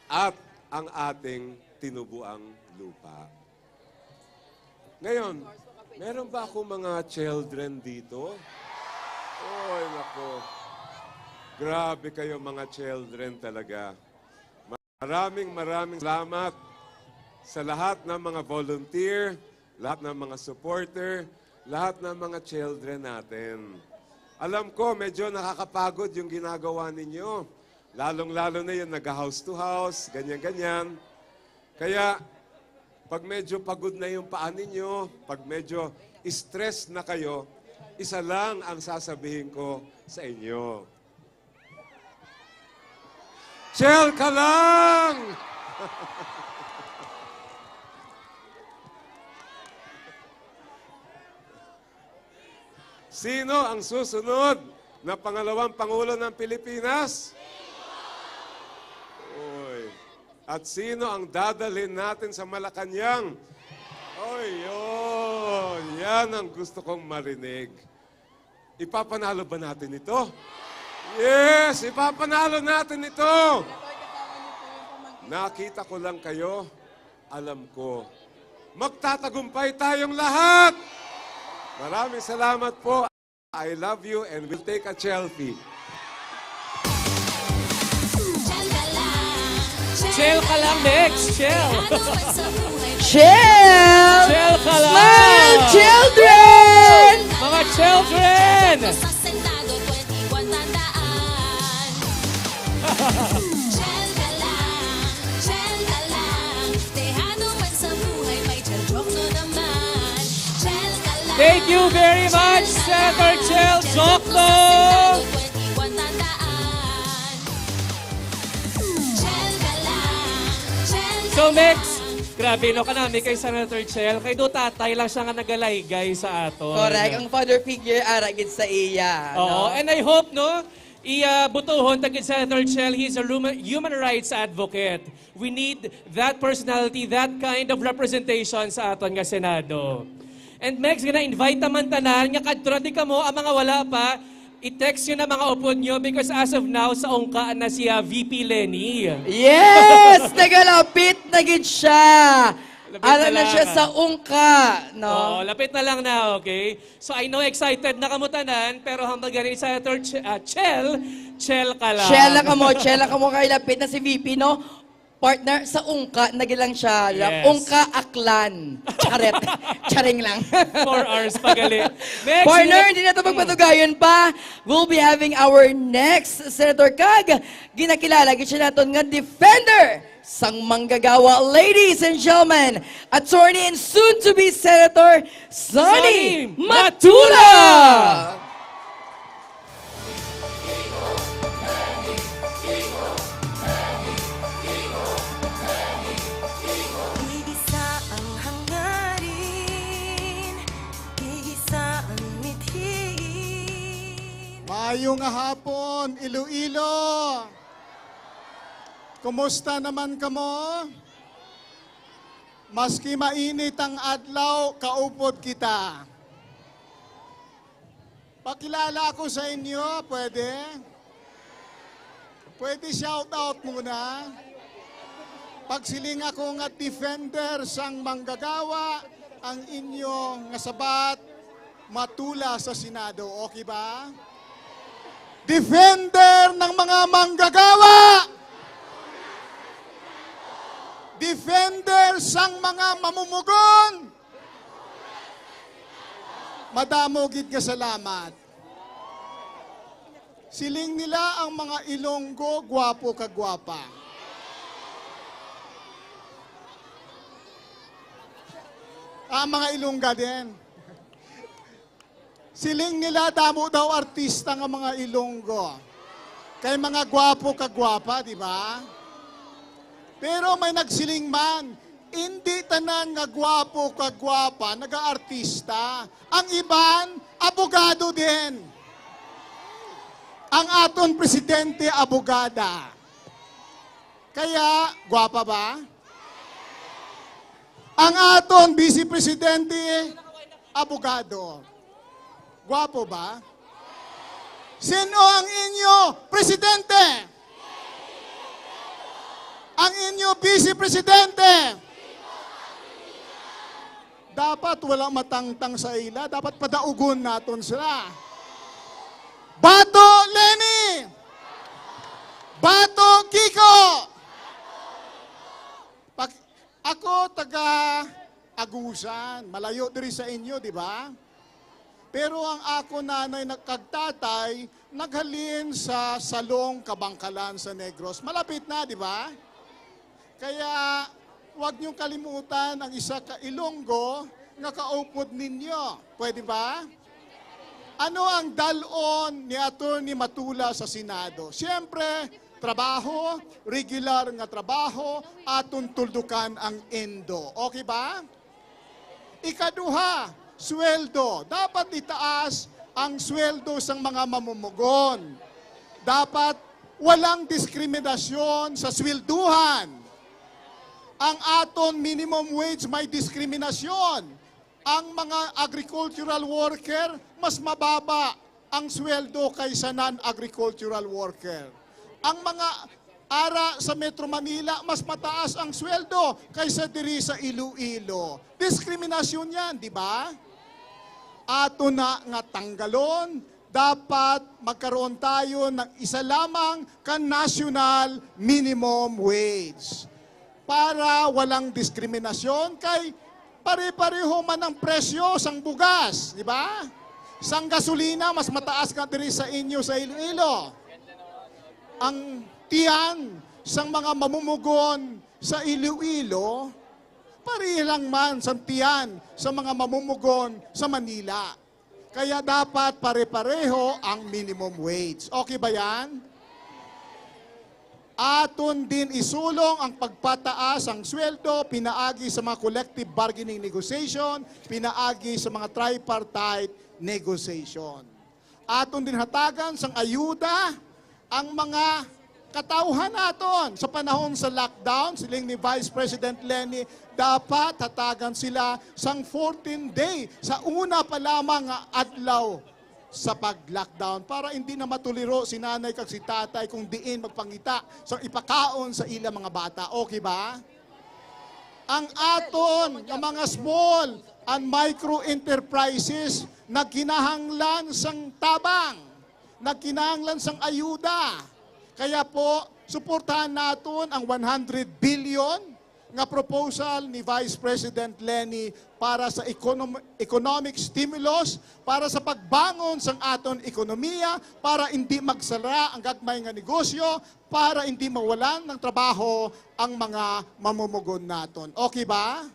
at ang ating tinubuang lupa. Ngayon, meron ba ako mga children dito? Oy, nako. Grabe kayo, mga children talaga. Maraming, maraming salamat sa lahat ng mga volunteer, lahat ng mga supporter, lahat ng mga children natin. Alam ko, medyo nakakapagod yung ginagawa ninyo. Lalong-lalo na yung nag-house to house, ganyan-ganyan. Kaya, pag medyo pagod na yung paa ninyo, pag medyo stress na kayo, isa lang ang sasabihin ko sa inyo. Chill ka lang! Sino ang susunod na pangalawang pangulo ng Pilipinas? Uy. At sino ang dadalhin natin sa Malacañang? Oy, yun. Yan ang gusto kong marinig. Ipapanalo ba natin ito? Yes, ipapanalo natin ito. Nakita ko lang kayo, alam ko. Magtatagumpay tayong lahat. Maraming salamat po. I love you and we'll take a selfie. Chill ka lang, Mex. Chill. Chill! Chill ka lang. Smile, children! Mga children! Thank you very much, Senator Chel Jokno! So, Mex, grabe, no, kanami kay Senator Chel. Kay do tatay lang siya nga nagalaygay sa aton. Correct. Ang father figure, ara gid sa iya. Oo, No? And I hope, no, iya butuhon ta gid Senator Chel, he's a human, human rights advocate. We need that personality, that kind of representation sa aton nga Senado. And Mex, gina-invite naman tanan nga kadto na di kamo ang mga wala pa. I-text nyo na mga upod nyo because as of now, sa ungka na siya, V P Leni. Yes! Nagalapit na gid siya. Lapit Ara na na siya lang. Sa ungka, no? Oo, lapit na lang na, okay? So I know excited na kamo tanan, pero hambal gani Senator Ch- ah, Chel, Chel ka lang. Shell na kamo, shell na kamo kay lapit na si V P, no? Partner, sa ungka na gid lang siya. Yes. Ungka, Aklan. Charet. Charing lang. Four hours pa gali. Mex, Partner, yun- hindi na ito magpatugayon pa. We'll be having our next Senator Kag. Ginakilala gid siya naton nga defender sang manggagawa. Ladies and gentlemen, attorney and soon-to-be Senator Sonny Sonny Matula! Igisa ang hangarin, igisa ang mithiin. Maayong hapon, Iloilo. Kumusta naman kamo? Maski mainit ang adlaw, kaupod kita. Pakilala ako sa inyo, pwede? Pwede shout out muna? Pagsiling ako nga defender sang manggagawa, ang inyo nga sabat, Matula sa Senado. Okay ba? Defender ng mga manggagawa! Defender sang mga mamumugon! Madamo gid nga salamat. Siling nila ang mga Ilonggo, gwapo ka gwapa. Ang mga Ilongga din. Siling nila damo daw artista nga mga Ilonggo. Kay mga gwapo ka gwapa, di ba? Pero may nagsiling man, hindi tanan nga gwapo ka gwapa nagaartista. Ang iban, abogado din. Ang aton presidente, abogada. Kaya, gwapa ba? Ang aton vice presidente, abogado. Gwapo ba? Sino ang inyo presidente? Ang inyo vice presidente? Dapat wala matangtang sa ila. Dapat padaugon naton sila. Bato Leni! Bato Kiko! Pak- ako taga Agusan, malayo diri sa inyo, di ba? Pero ang ako nanay nag- kag tatay naghalin sa Salong, Kabangkalan sa Negros. Malapit na, di ba? Kaya wag niyong kalimutan ang isa ka Ilonggo nga kaupod ninyo. Pwede ba? Ano ang dalon ni Attorney Matula sa Senado? Siyempre, trabaho, regular nga trabaho, aton tuldukan ang ENDO. Okay ba? Ikaduha, sweldo. Dapat itaas ang sweldo sang mga mamumugon. Dapat walang diskriminasyon sa swelduhan. Ang aton minimum wage may diskriminasyon. Ang mga agricultural worker, mas mababa ang sweldo kaysa non-agricultural worker. Ang mga ara sa Metro Manila, mas mataas ang sweldo kaysa diri sa Iloilo. Diskriminasyon yan, di ba? ato na nga tanggalon, dapat magkaroon tayo ng isa lamang ka national minimum wage para walang diskriminasyon, kay pare-pareho man ang presyo sang bugas, di ba? Sang gasolina, mas mataas nga diri sa inyo sa Iloilo. Ang tiyan sang mga mamumugon sa Iloilo, pare lang man sang tiyan sa mga mamumugon sa Manila. Kaya dapat pare-pareho ang minimum wage. Okay ba yan? Aton din isulong ang pagpataas ang sweldo pinaagi sa mga collective bargaining negotiation, pinaagi sa mga tripartite negotiation. Aton din hatagan sang ayuda ang mga katawhan naton. Sa panahon sa lockdown, siling ni Vice President Leni, dapat hatagan sila sang fourteen day sa una pa lamang nga adlaw sa pag-lockdown para hindi na matuliro si nanay kag si tatay kung diin magpangita sa ipakaon sa ila mga bata. Okay ba? Ang aton nga mga small and micro enterprises nagkinahanglan sang tabang, nagkinahanglan sang ayuda. Kaya po, suportahan naton ang one hundred billion nga proposal ni Vice President Leni para sa econom-, economic stimulus, para sa pagbangon sang aton ekonomiya, para hindi magsara ang gagmay nga negosyo, para hindi mawalan ng trabaho ang mga mamumugon naton. Okay ba?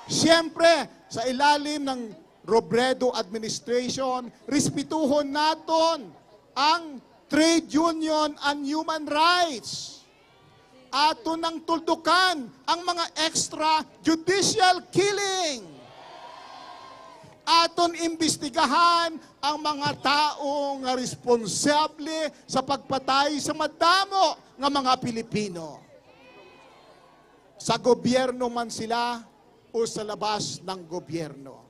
Siyempre, sa ilalim ng Robredo administration, respetuhon naton ang trade union and human rights. Aton nang tuldukan ang mga extrajudicial killing. Aton imbestigahan ang mga tawo nga responsable sa pagpatay sa madamo nga mga Pilipino, sa gobyerno man sila o sa labas ng gobyerno.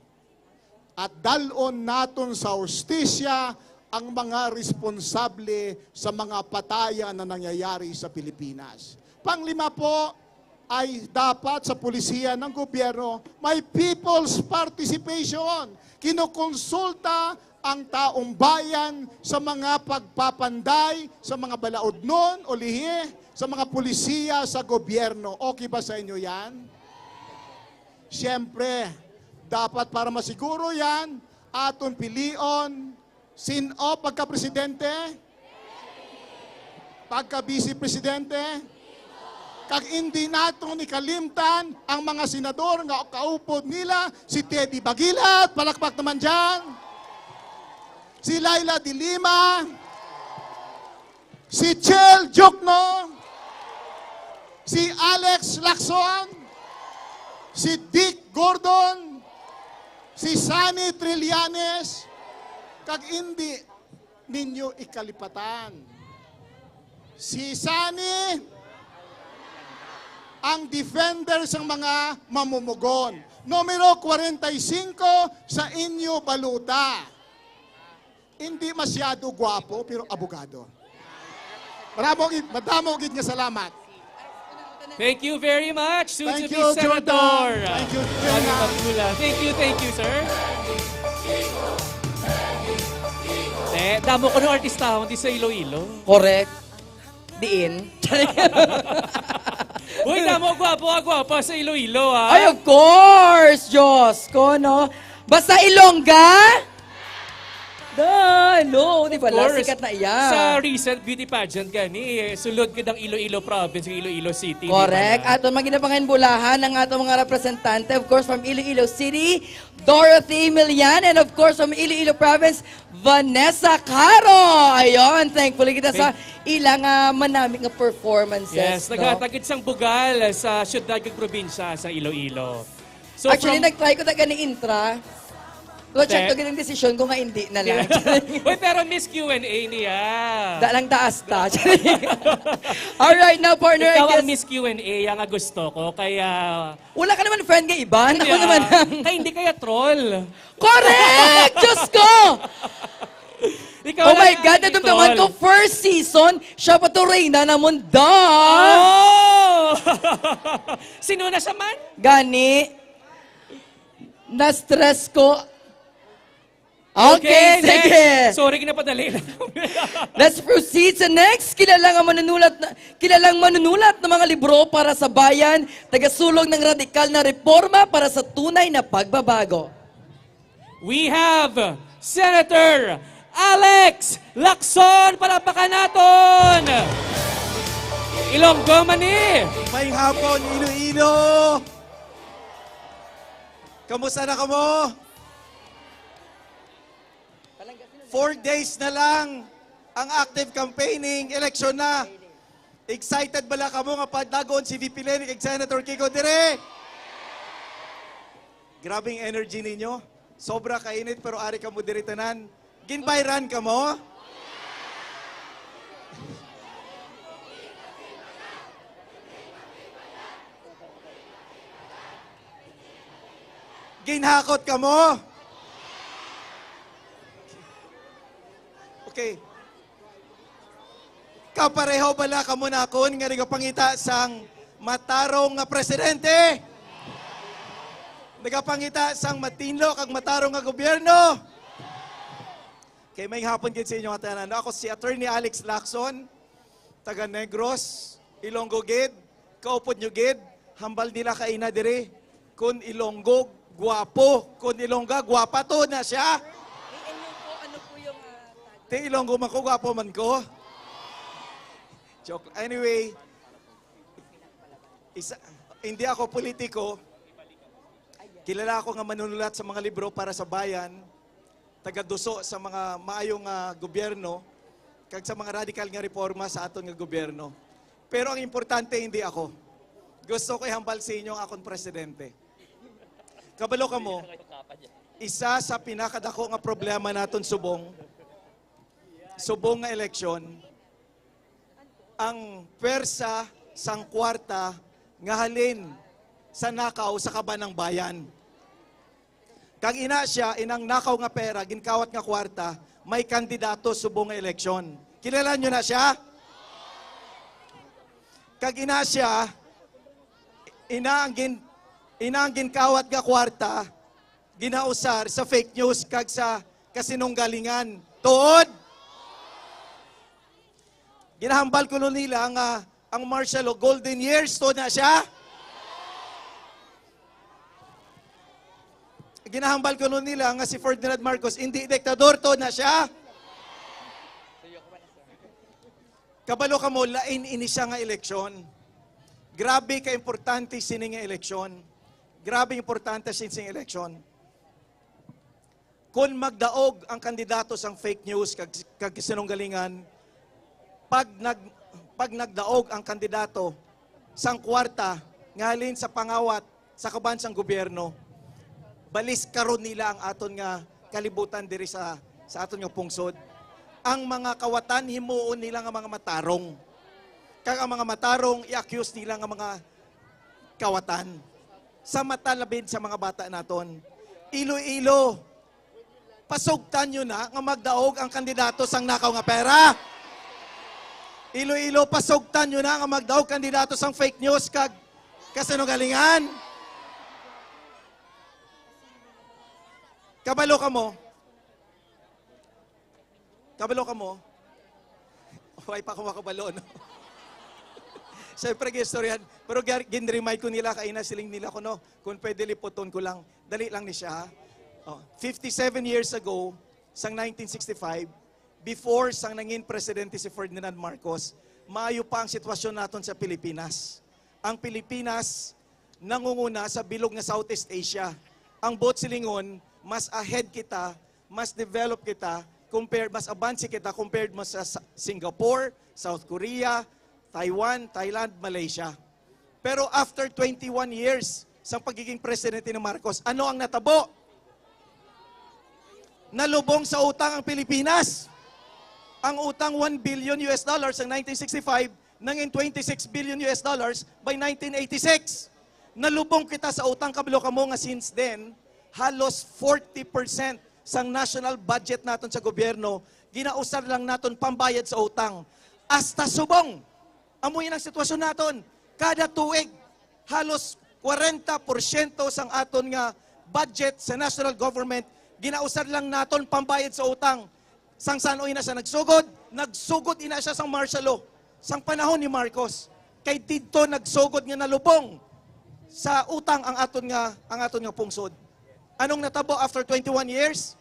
At dal-on naton sa hustisya ang mga responsable sa mga patayan na nangyayari sa Pilipinas. Panglima po ay dapat sa pulisiya ng gobyerno may people's participation. Kinukonsulta ang taong bayan sa mga pagpapanday sa mga balaodnon o lihi sa mga pulisiya sa gobyerno. Okay ba sa inyo yan? Siyempre, dapat para masiguro yan, aton pilion, sin-o pagka-presidente, pagka-vice-presidente, kag indi naton ikalimtan ang mga senador nga kaupod nila, si Teddy Bagilat, palakpak naman dyan, si Leila de Lima, si Chel Diokno, si Alex Lacson, si Dick Gordon, si Sonny Trillanes, kag indi ninyo ikalipatan. Si Sonny ang defender sang mga mamumugon. Numero kwarenta y singko sa inyo balota. Hindi masyado gwapo, pero abogado. Madamo gid, madamo gid nga salamat. Thank you very much, soon to Thank be you, Senator Jordan. Thank you, Bobby Fernand. Marcula. Thank you, thank you, sir. Eh, damo ko ng artistahon di sa Iloilo. Correct. Diin. Uy, damo, gwapo, ah, gwapa sa Iloilo, ha? Ay, of course, Diyos ko, no? Basta Ilongga? Da, no, di ba? Of course. Sikat na iya. Sa recent beauty pageant gani, eh, sulod gid ang Iloilo province, ang Iloilo City, di ba Correct. na? Aton maginapanginbulahan ang aton mga representante, of course, from Iloilo City, Dorothy Milian, and of course, from Iloilo province, Vanessa Caro. Ayun, thankfully kita sa ilang ah, manami nga performances. Yes, No? naghatag gid sang bugal sa syudad kag probinsya sa Iloilo. So, Actually, from- nag-try ko taga ni Intra. Pero check Te- ko gid ang desisyon ko nga hindi na lang. Uy, pero Miss Q and A niya. Da lang taas ta. Alright, now partner, Ikaw I ang guess, Miss Q and A ang gusto ko, kaya... wala ka naman friend nga iban. Ako Kaya- naman ang... Kaya hindi kaya troll. Correct! Diyos ko! Ikaw Oh lang my ang God, nadumduman ko, troll. First season, siya pa to reyna namon da. Oh! Sino na siya man? Gani, na-stress ko. Okay, Sec. sige. Sorry, ginapadali lang. Let's proceed sa next. Kilala nga manunulat na, kilalang manunulat ng mga libro para sa bayan, tagasulong ng radikal na reforma para sa tunay na pagbabago. We have Senator Alex Lacson. Palakpakan naton. Ilonggo man ni. May hapon, Iloilo! Kamusta na kamo? Four days na lang ang active campaigning, eleksyon na. Excited bala kamo nga padagon si V P Leni kag Senator Kiko dire? Grabing energy ninyo. Sobra kainit pero ari kamo diri tanan. Ginbayran kamo? Ginhakot kamo? Okay. Kapareho bala kamo nakon nga nagapangita sang matarong nga presidente? Nagapangita sang matinlo kag matarong nga gobyerno? Kay may hapon gid sa inyo nga tanan. Ako si Attorney Alex Lacson, taga Negros, Ilonggo gid. Kaupod nyo gid, hambal nila kaina diri. Kun Ilonggo, guwapo. Kun Ilongga, guwapa to na siya. Eh, ano po, ano po yung ah, tag- Ti Ilonggo man ko, guwapo man ko. Joke. Anyway, isa, hindi ako politiko. Kilala ako nga manunulat sa mga libro para sa bayan, tagaduso sa mga maayo nga gobyerno, kag sa mga radikal nga reforma sa aton nga gobyerno. Pero ang importante, hindi ako. Gusto ko ihambal sa inyo ang akon presidente. Kabalo kamo, isa sa pinakadako nga problema naton subong, subong nga eleksyon, ang pwersa sang kwarta nga halin sa nakaw sa kaban ng bayan. Kag ina siya, inang nakaw nga pera, ginkawat nga kwarta, may kandidato subong nga eleksyon. Kilala nyo na siya? Kag ina siya, ina ang gin, ina ang ginkawat nga kwarta, ginausar sa fake news kag sa kasinunggalingan. Tuod? Ginahambal kuno nila nga ang martial law, golden years, tuod na siya? Ginahambal kuno nila nga si Ferdinand Marcos, hindi diktador, tuod na siya? Kabalo kamo, lain ini siya nga eleksyon. Grabe ka importante sini nga eleksyon. Grabe importante sini nga eleksyon. Kung magdaog ang kandidato sang fake news kag, kag sinunggalingan, pag, nag, pag nagdaog ang kandidato sang kwarta nga halin sa pangawat sa kaban sang gobyerno, balis karon nila ang aton nga kalibutan diri sa, sa aton nga pungsod. Ang mga kawatan himuon nila nga mga matarong. Kag ang mga matarong i-accuse nila nga mga kawatan. Sa mata labid sa mga bata naton. Iloilo, pasugtan nyo na nga magdaog ang kandidato sang nakaw nga pera. Iloilo, pasugtan nyo na nga magdaog kandidato sang fake news kag kasinungalingan. Kabalo kamo? Kabalo kamo? Way pa ako makabalo, no? Siyempre, gistoryan. Pero gar- ginremind ko nila, kaina siling nila ko, no? Kung pwede, liputon ko lang. Dali lang ni siya, ha? Oh, fifty-seven years ago, sang nineteen sixty-five, before sang nangin presidente si Ferdinand Marcos, maayo pa ang sitwasyon naton sa Pilipinas. Ang Pilipinas nangunguna sa bilog nga Southeast Asia. Ang buot silingon, mas ahead kita, mas developed kita, compared, mas abanse kita compared mo sa sa Singapore, South Korea, Taiwan, Thailand, Malaysia. Pero after twenty-one years sa pagiging presidente ni Marcos, ano ang natabo? Nalubong sa utang ang Pilipinas. Ang utang one billion U S dollars ang nineteen sixty-five, nangin twenty-six billion U S dollars by nineteen eighty-six. Nalubong kita sa utang, kabalo kamo nga since then, halos forty percent sang national budget naton sa gobyerno, ginausar lang naton pambayad sa utang. Hasta subong, amo yun ang sitwasyon naton. Kada tuig, halos kwarenta porsyento sang aton nga budget sa national government Ginausar lang naton pambayad sa utang. Sang san-o ina siya nagsugod? Nagsugod ina siya sang martial law, sang panahon ni Marcos. Kay didto nagsugod nga nalubong sa utang ang aton nga, ang aton nga pungsod. Anong natabo after twenty-one years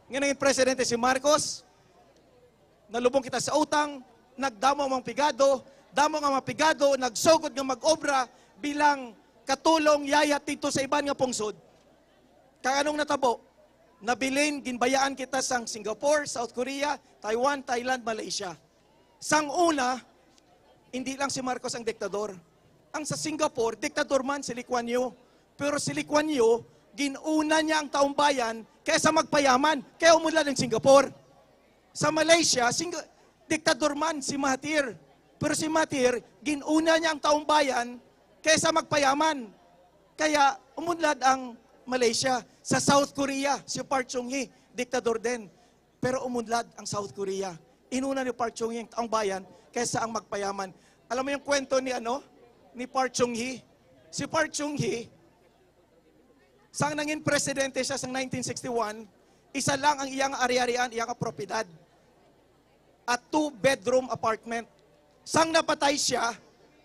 nga naging presidente si Marcos? Nalubong kita sa utang, nagdamo ang mga pigado, damo nga mga pigado nagsugod nga mag-obra bilang katulong, yaya didto sa iban nga pungsod. Kay anong natabo? Nabilin, ginbayaan kita sang Singapore, South Korea, Taiwan, Thailand, Malaysia. Sang una, hindi lang si Marcos ang diktador. Ang sa Singapore, diktador man si Lee Kuan Yew. Pero si Lee Kuan Yew, ginuna niya ang taong bayan kaysa magpayaman, kaya umulad ang Singapore. Sa Malaysia, sing-, diktador man si Mahathir. Pero si Mahathir, ginuna niya ang taong bayan kaysa magpayaman. Kaya umunlad ang Malaysia. Sa South Korea, si Park Chung-hee, diktador din. Pero umunlad ang South Korea. Inuna ni Park Chung-hee ang taong bayan kaysa ang magpayaman. Alam mo yung kwento ni, ano, ni Park Chung-hee? Si Park Chung-hee, sang nangin presidente siya sang nineteen sixty-one, isa lang ang iyang ari-arian, iyang propiedad. A two-bedroom apartment. Sang napatay siya,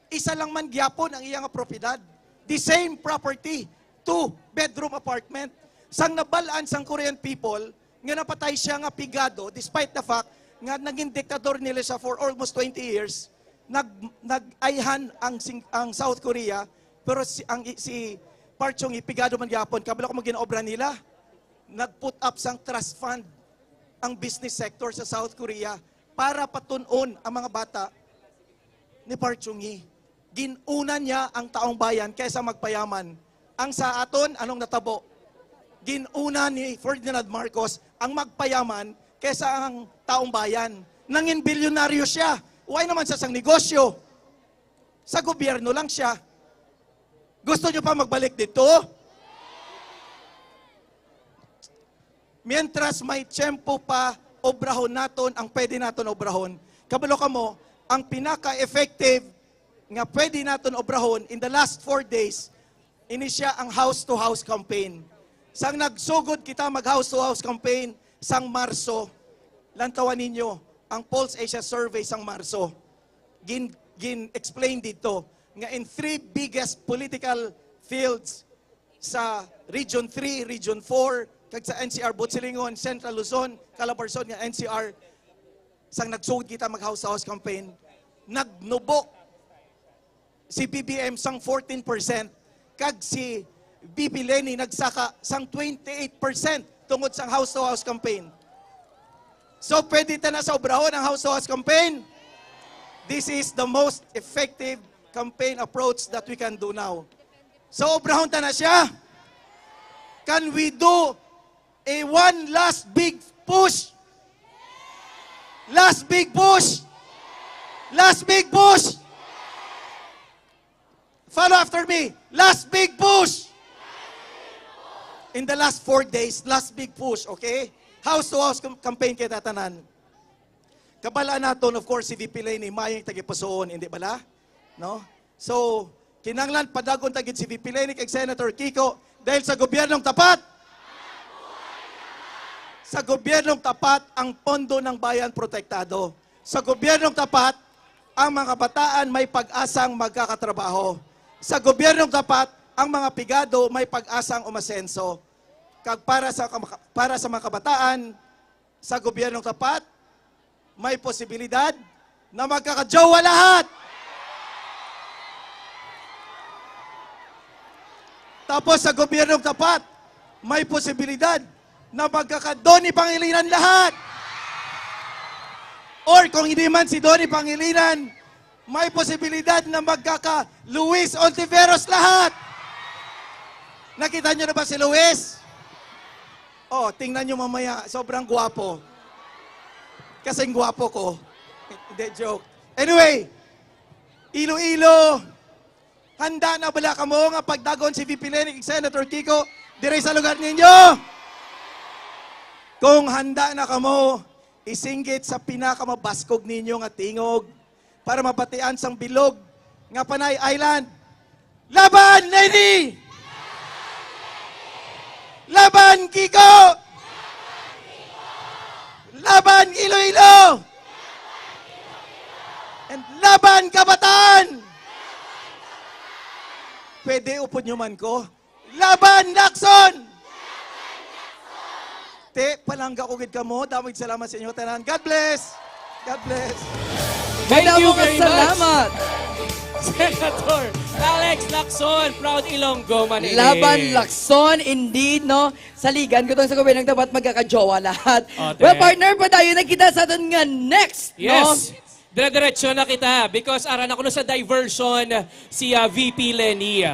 isa lang man gyapon ang iyang propiedad. The same property, two-bedroom apartment. Sang nabalaan sang Korean people nga napatay siya nga pigado, despite the fact nga naging diktador nila siya for almost twenty years, nag-, nag-ayhan ang sing-, ang South Korea, pero si, ang i-, si Park Chung-hee pigado man gyapon. Kabalo ko mo ginaobra nila, nag-put up sang trust fund ang business sector sa South Korea para patun-on ang mga bata ni Park Chung-hee. Ginuna niya ang taong bayan kaysa magpayaman. Ang sa aton, anong natabo? Ginuna ni Ferdinand Marcos ang magpayaman kaysa ang taong bayan. Nangin bilyonaryo siya. Why naman sa sang negosyo? Sa gobyerno lang siya. Gusto niyo pa magbalik dito? Mientras may tiyempo pa, obrahon naton ang pwede naton obrahon. Kabalo kamo, ang pinaka-effective nga pwede naton obrahon in the last four days, ini siya ang house-to-house campaign. Sang nagsugod kita mag house-to-house campaign sang Marso, lantawan ninyo ang Pulse Asia Survey sang Marso. Gin-, gin-explain dito nga in three biggest political fields, sa Region three, Region four, kag sa N C R Butsilinggon, Central Luzon, Calabarzon nga N C R, sang nagsugod kita mag house-to-house campaign, nagnubo si B B M sang fourteen percent, kag si V P Leni nagsaka sang twenty-eight percent tungod sang house-to-house campaign. So, pwede ta na sa obrahon ang house-to-house campaign? This is the most effective campaign approach that we can do now. So, obrahon ta na siya. Can we do a one last big push? Last big push! Last big push! Follow after me. Last big push! In the last four days, last big push, okay? House to house cam-, campaign kita tanan. Kabal-an naton, of course, si V P Leni, maayong tagipusoon, hindi bala? No? So, kinahanglan padagon ta gid si V P Leni kag Senator Kiko dahil sa gobyernong tapat. Sa gobyernong tapat, ang pondo ng bayan protektado. Sa gobyernong tapat, ang mga kabataan may pag-asang magkakatrabaho. Sa gobyernong tapat, ang mga pigado may pag-asang umasenso. Kag para sa kama-, para sa mga kabataan, sa gobyernong tapat, may posibilidad na magkakajowa lahat. Tapos sa gobyernong tapat, may posibilidad na magkaka-Donny Pangilinan lahat. Or kung hindi man si Donny Pangilinan, may posibilidad na magkaka-Luis Ontiveros lahat. Nakita nyo na ba si Luis? Oh, tingnan nyo mamaya, sobrang gwapo. Kasing gwapo ko. Hindi, joke. Anyway, Iloilo, handa na bala kamo nga pagdagon si V P Leni kag Senator Kiko diri sa lugar ninyo? Kung handa na kamo, isinggit sa pinakamabaskog ninyo nga tingog para mabatian sang bilog nga Panay Island. Laban, Leni! Laban, Kiko! Laban Iloilo! And laban kabataan! Pwede upod nyo man ko. Laban Lacson! Te, palangga ko gid kamo. Damo gid salamat sa inyo tanan. God bless! God bless! Thank Madamo you nga very much. Salamat. Senator Alex Lacson, proud Ilonggo man ini. Laban Lacson, indeed, no? Saligan ko tong sa gobyerno, dapat magkakajowa lahat. Oh, te. Well, partner, padayon na kita sa aton nga next, no? Yes. Dire-diretso na kita because ara na kuno sa diversion si ah, V P Leni.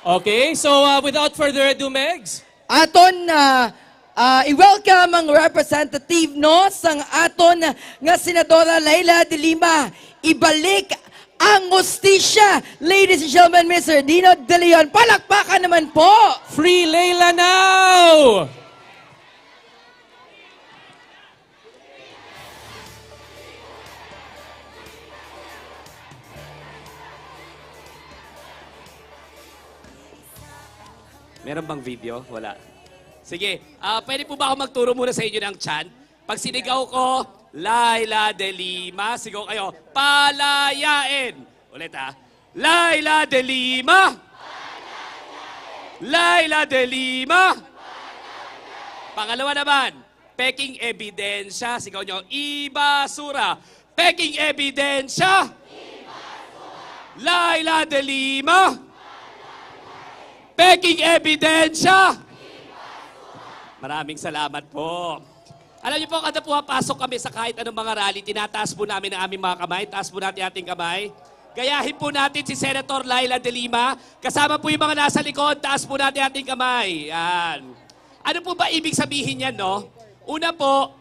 Okay, so ah, without further ado, Megs. Aton na ah, i-welcome ang representative, no, sang aton nga Senadora Leila de Lima. Ibalik ang hustisya, ladies and gentlemen, Mister Dino De Leon. Palakpakan naman po! Free Leila now! Meron bang video? Wala. Sige, ah, pwede po ba ako magturo muna sa inyo ng chant? Pag sinigaw ko, Laila de Lima, sigaw kayo, palayain! Ulit ha, Laila de Lima! Laila de Lima! Pangalawa naman, peking ebidensya, sigaw nyo, ibasura! Peking ebidensya! Laila de Lima! Peking ebidensya! Maraming salamat po. Alam niyo po, kada pumapasok kami sa kahit anong mga rally, tinataas po namin ang aming mga kamay. Taas po natin ating kamay. Gayahin po natin si Senator Leila de Lima. Kasama po yung mga nasa likod, taas po natin ating kamay. Yan. Ano po ba ibig sabihin niyan, no? Una po,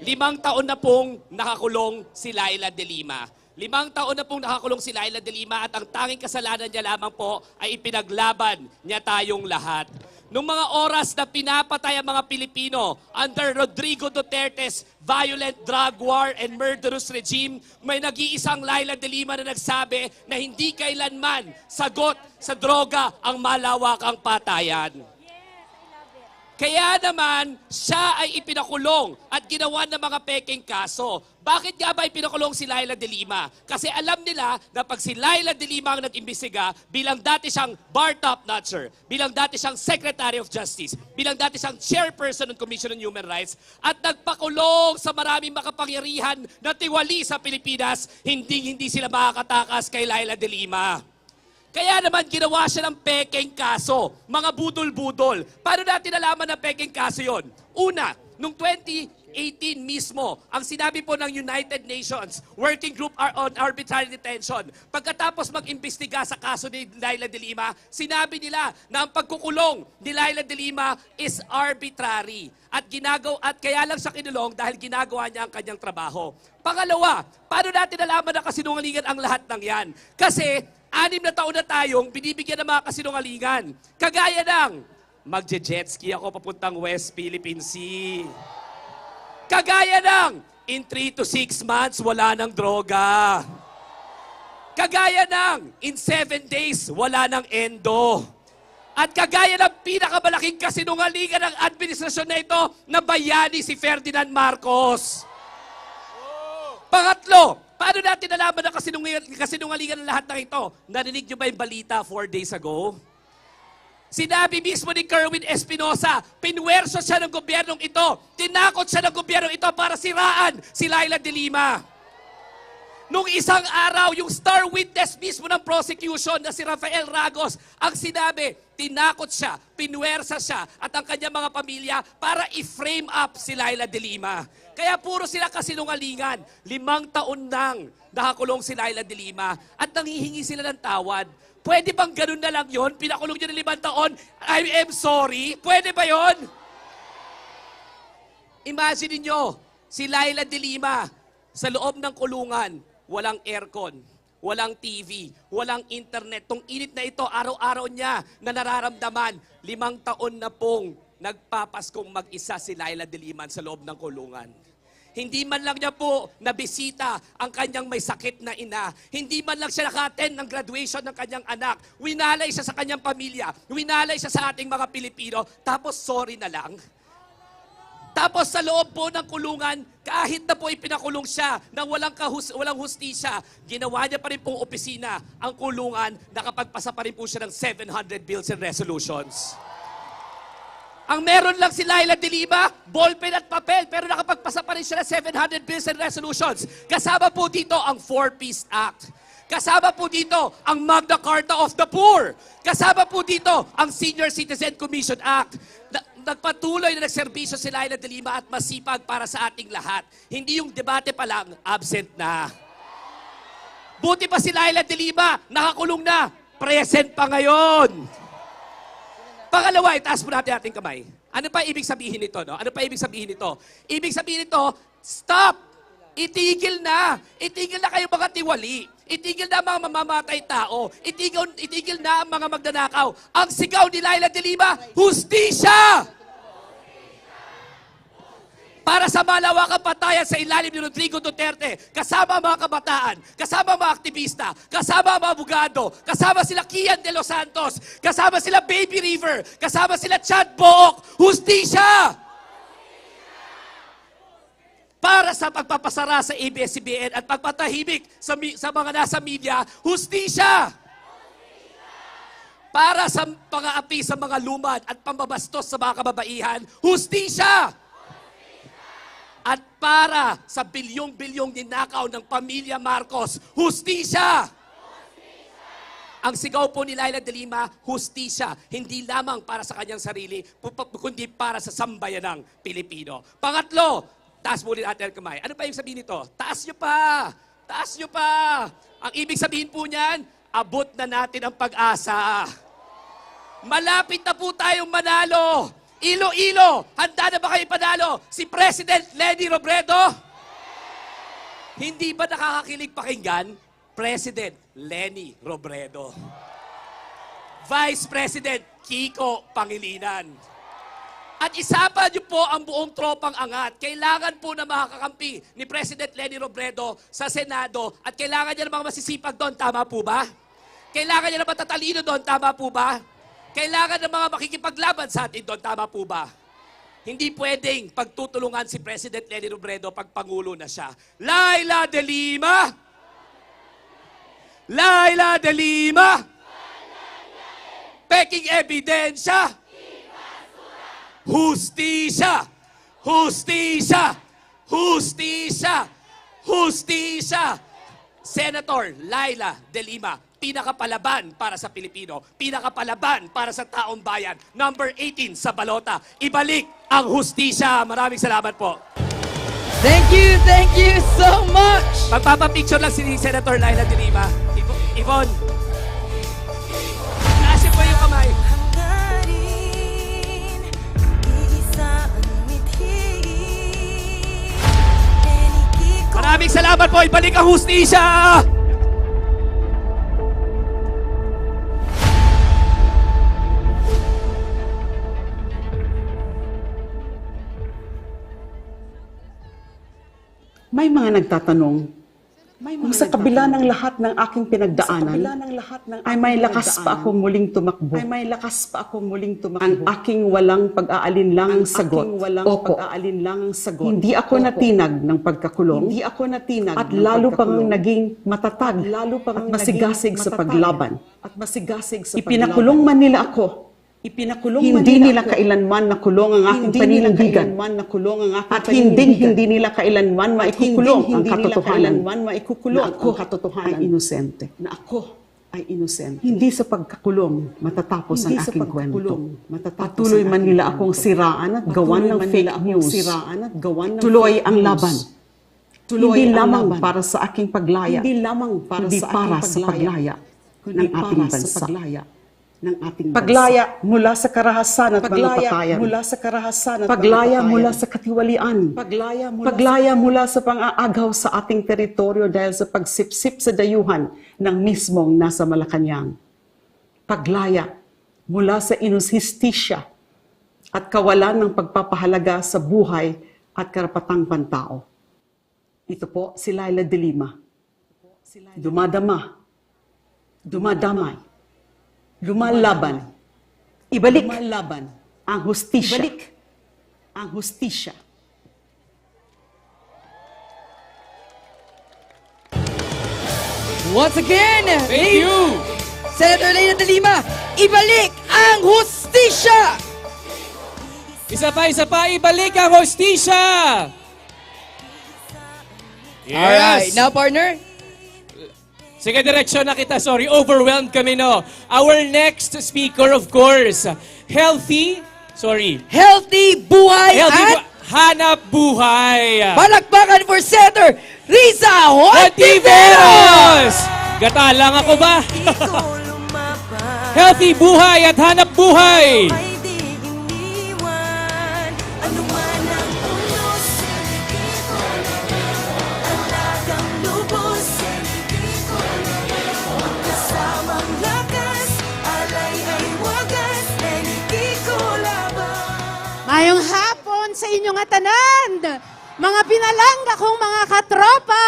limang taon na pong nakakulong si Leila de Lima. Limang taon na pong nakakulong si Leila de Lima at ang tanging kasalanan niya lamang po ay ipinaglaban niya tayong lahat. Nung mga oras na pinapatay ang mga Pilipino under Rodrigo Duterte's violent drug war and murderous regime, may nag-iisang Leila de Lima na nagsabi na hindi kailanman sagot sa droga ang malawakang patayan. Kaya naman, siya ay ipinakulong at ginawa ng mga pekeng kaso. Bakit nga ba ipinakulong si Leila de Lima? Kasi alam nila na pag si Leila de Lima ang nag-imbestiga, bilang dati siyang bar top notcher, bilang dati siyang Secretary of Justice, bilang dati siyang Chairperson ng Commission on Human Rights, at nagpakulong sa maraming makapangyarihan na tiwali sa Pilipinas, hindi hindi sila makakatakas kay Leila de Lima. Kaya naman ginawa siya ng pekeng kaso, mga budol-budol. Paano natin nalaman na pekeng kaso yon? Una, nung twenty eighteen mismo, ang sinabi po ng United Nations Working Group Ar- on Arbitrary Detention, pagkatapos mag-imbestiga sa kaso ni Leila de Lima, sinabi nila na ang pagkukulong ni Leila de Lima is arbitrary. At ginagaw at kaya lang siya kinulong dahil ginagawa niya ang kanyang trabaho. Pangalawa, paano natin nalaman na kasinungalingan ang lahat ng yan? Kasi anim na taon na tayong binibigyan ng mga kasinungalingan. Kagaya ng, magje-jet ski ako papuntang West Philippine Sea. Kagaya ng, in three to six months, wala nang droga. Kagaya ng, in seven days, wala nang endo. At kagaya ng pinakamalaking kasinungalingan ng administrasyon na ito, nabayani si Ferdinand Marcos. Pangatlo, paano natin nalaman na kasinungalingan, kasinungalingan ang lahat ng ito? Narinig nyo ba yung balita four days ago? Sinabi mismo ni Kerwin Espinosa, pinwersa siya ng gobyernong ito, tinakot siya ng gobyernong ito para siraan si Leila de Lima. Nung isang araw, yung star witness mismo ng prosecution na si Rafael Ragos ang sinabi, tinakot siya, pinwersa siya, at ang kanyang mga pamilya para i-frame up si Leila de Lima. Kaya puro sila kasinungalingan. Limang taon nang nakakulong si Leila de Lima at nanghihingi sila ng tawad. Pwede bang ganun na lang yon? Pinakulong nyo na limang taon, I am sorry. Pwede ba yon? Imagine ninyo, si Leila de Lima sa loob ng kulungan, walang aircon, walang T V, walang internet. Tong init na ito, araw-araw niya na nararamdaman. Limang taon na pong nagpapaskong mag-isa si Leila de Lima sa loob ng kulungan. Hindi man lang niya po nabisita ang kanyang may sakit na ina. Hindi man lang siya naka-attend ng graduation ng kanyang anak. Winalay siya sa kanyang pamilya. Winalay siya sa ating mga Pilipino. Tapos sorry na lang. Tapos sa loob po ng kulungan, kahit na po ipinakulong siya ng walang kahus-, walang hustisya, ginawa niya pa rin pong opisina ang kulungan, nakapagpasa pa rin po siya ng seven hundred bills and resolutions. Ang meron lang si Leila de Lima, ballpen at papel, pero nakapagpasa pa rin siya ng seven hundred bills and resolutions. Kasama po dito ang Four Ps Act. Kasama po dito ang Magna Carta of the Poor. Kasama po dito ang Senior Citizen Commission Act. Na, nagpatuloy na nagserbisyo si Leila de Lima at masipag para sa ating lahat. Hindi yung debate pa lang, absent na. Buti pa si Leila de Lima, nakakulong na, present pa ngayon. Pangalawa, itaas po natin ating kamay. Ano pa ibig sabihin nito, no? Ano pa ibig sabihin nito? Ibig sabihin nito, stop! Itigil na! Itigil na kayo mga tiwali! Itigil na ang mga mamamatay tao! Itigil, itigil na ang mga magnanakaw! Ang sigaw ni Leila de Lima, hustisya! Para sa malawakang patayan sa ilalim ni Rodrigo Duterte, kasama ang mga kabataan, kasama ang mga aktivista, kasama ang mga abogado, kasama sila Kian De Los Santos, kasama sila Baby River, kasama sila Chad Book, hustisya! Para sa pagpapasara sa A B S C B N at pagpatahimik sa mi-, sa mga nasa media, hustisya! Para sa pang-aapi sa mga lumad at pambabastos sa mga kababaihan, hustisya! At para sa bilyong-bilyong ninakaw ng pamilya Marcos, hustisya! Ang sigaw po ni Leila de Lima, hustisya, hindi lamang para sa kanyang sarili, pu-, pu-, kundi para sa sambayanang Pilipino. Pangatlo, taas po ulit natin ang kamay. Ano pa yung sabihin nito? Taas nyo pa! Taas nyo pa! Ang ibig sabihin po niyan, abot na natin ang pag-asa. Malapit na po tayong manalo. Iloilo, handa na ba kayo ipanalo si President Leni Robredo? Hindi ba nakakakilig pakinggan? President Leni Robredo. Vice President Kiko Pangilinan. At isapa niyo po ang buong tropang angat. Kailangan po na makakampi ni President Leni Robredo sa Senado at kailangan niya ng mga masisipag doon. Tama po ba? Kailangan niya ng matatalino doon. Tama po ba? Kailangan ng mga makikipaglaban sa atin doon. Tama po ba? Hindi pwedeng pagtutulungan si President Leni Robredo pag Pangulo na siya. Leila de Lima! Leila de Lima! Peking ebidensya! Hustisya! Hustisya! Hustisya! Hustisya! Senator Leila de Lima, pinakapalaban para sa Pilipino, pinakapalaban para sa taong bayan. Number eighteen sa balota. Ibalik ang hustisya. Maraming salamat po. Thank you, thank you so much! Magpapapicture lang si Senator Leila de Lima. Ivo-, Yvonne, taas niyo po yung kamay. Maraming salamat po. Ibalik ang hustisya! May mga nagtatanong kung sa kabila ng lahat ng aking pinagdaanan ay may lakas pa akong muling tumakbo. Ay may lakas pa akong muling tumakbo. Ang aking walang pag-aalinlangang sagot, opo. Hindi ako natinag ng pagkakulong at lalo pang naging matatag at masigasig sa paglaban. Ipinakulong man nila ako, Ipinakulong man nila ako. Hindi nila kailanman nakulong ang aking paninindigan. At hindi, hindi nila kailanman maikukulong ang katotohanan na ako ay inosente. Na ako ay inosente. Hindi sa pagkakulong matatapos ang aking kwento. Patuloy man nila akong siraan at gawan ng fake news. Tuloy ang laban. Hindi lamang para sa aking paglaya, kundi para sa paglaya ng ating bansa. Paglaya mula sa karahasan at mga patayan. Paglaya mula sa katiwalian. Paglaya mula sa pang-aagaw sa ating teritoryo dahil sa pagsipsip sa dayuhan ng mismong nasa Malacañang. Paglaya mula sa inustisya at kawalan ng pagpapahalaga sa buhay at karapatang pantao. Ito po si Leila de Lima. Dumadama. Dumadamay. Lumalaban. Ibalik. Lumalaban. Ang hustisya. Ibalik. Ang hustisya. Once again, Thank Lady you. Senator Leila de Lima, ibalik ang hustisya! Isa pa, isa pa, ibalik ang hustisya! Yes. Alright, now partner. Sige, direksyon na kita. Sorry, overwhelmed kami, no? Our next speaker, of course, healthy, sorry. Healthy buhay Healthy at bu- hanap buhay. Palakpakan for Senator Risa Hontiveros! Hontiveros! Gata lang ako ba? Healthy buhay at hanap buhay. Ano man ang unos, ang lagang lubos, kasamang lakas, alay ay wagas, Enrique Colabang. Mayong hapon sa inyo nga tanan, mga pinalangga kong mga katropa.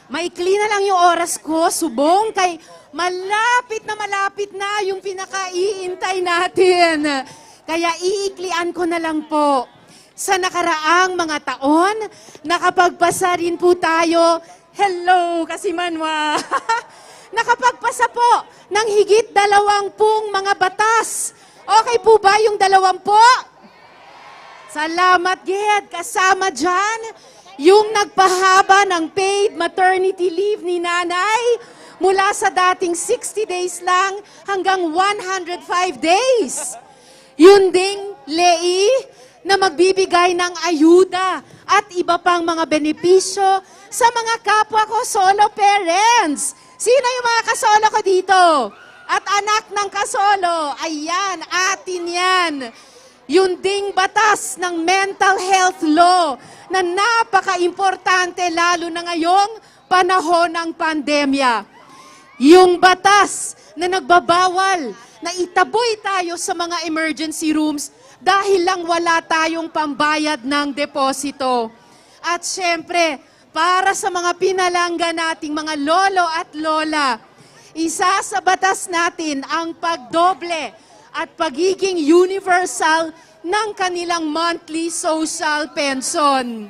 Maikli na lang yung oras ko, subong, kay malapit na malapit na yung pinakaiintay natin. Kaya iiklian ko na lang po. Sa nakaraang mga taon, nakapagpasa rin po tayo. Hello, Kasimanwa! Nakapagpasa po ng higit dalawampung mga batas. Okay po ba yung dalawampu? Salamat gid. Kasama dyan yung nagpahaba ng paid maternity leave ni nanay mula sa dating sixty days lang hanggang one hundred five days. Yun ding lei na magbibigay ng ayuda at iba pang mga benepisyo sa mga kapwa ko solo parents. Sino yung mga kasolo ko dito? At anak ng kasolo? Ayan, atin yan. Yun ding batas ng mental health law na napaka-importante lalo na ngayong panahon ng pandemya. Yung batas na nagbabawal na itaboy tayo sa mga emergency rooms dahil lang wala tayong pambayad ng deposito. At syempre, para sa mga pinalangga nating mga lolo at lola, isa sa batas natin ang pagdoble at pagiging universal ng kanilang monthly social pension.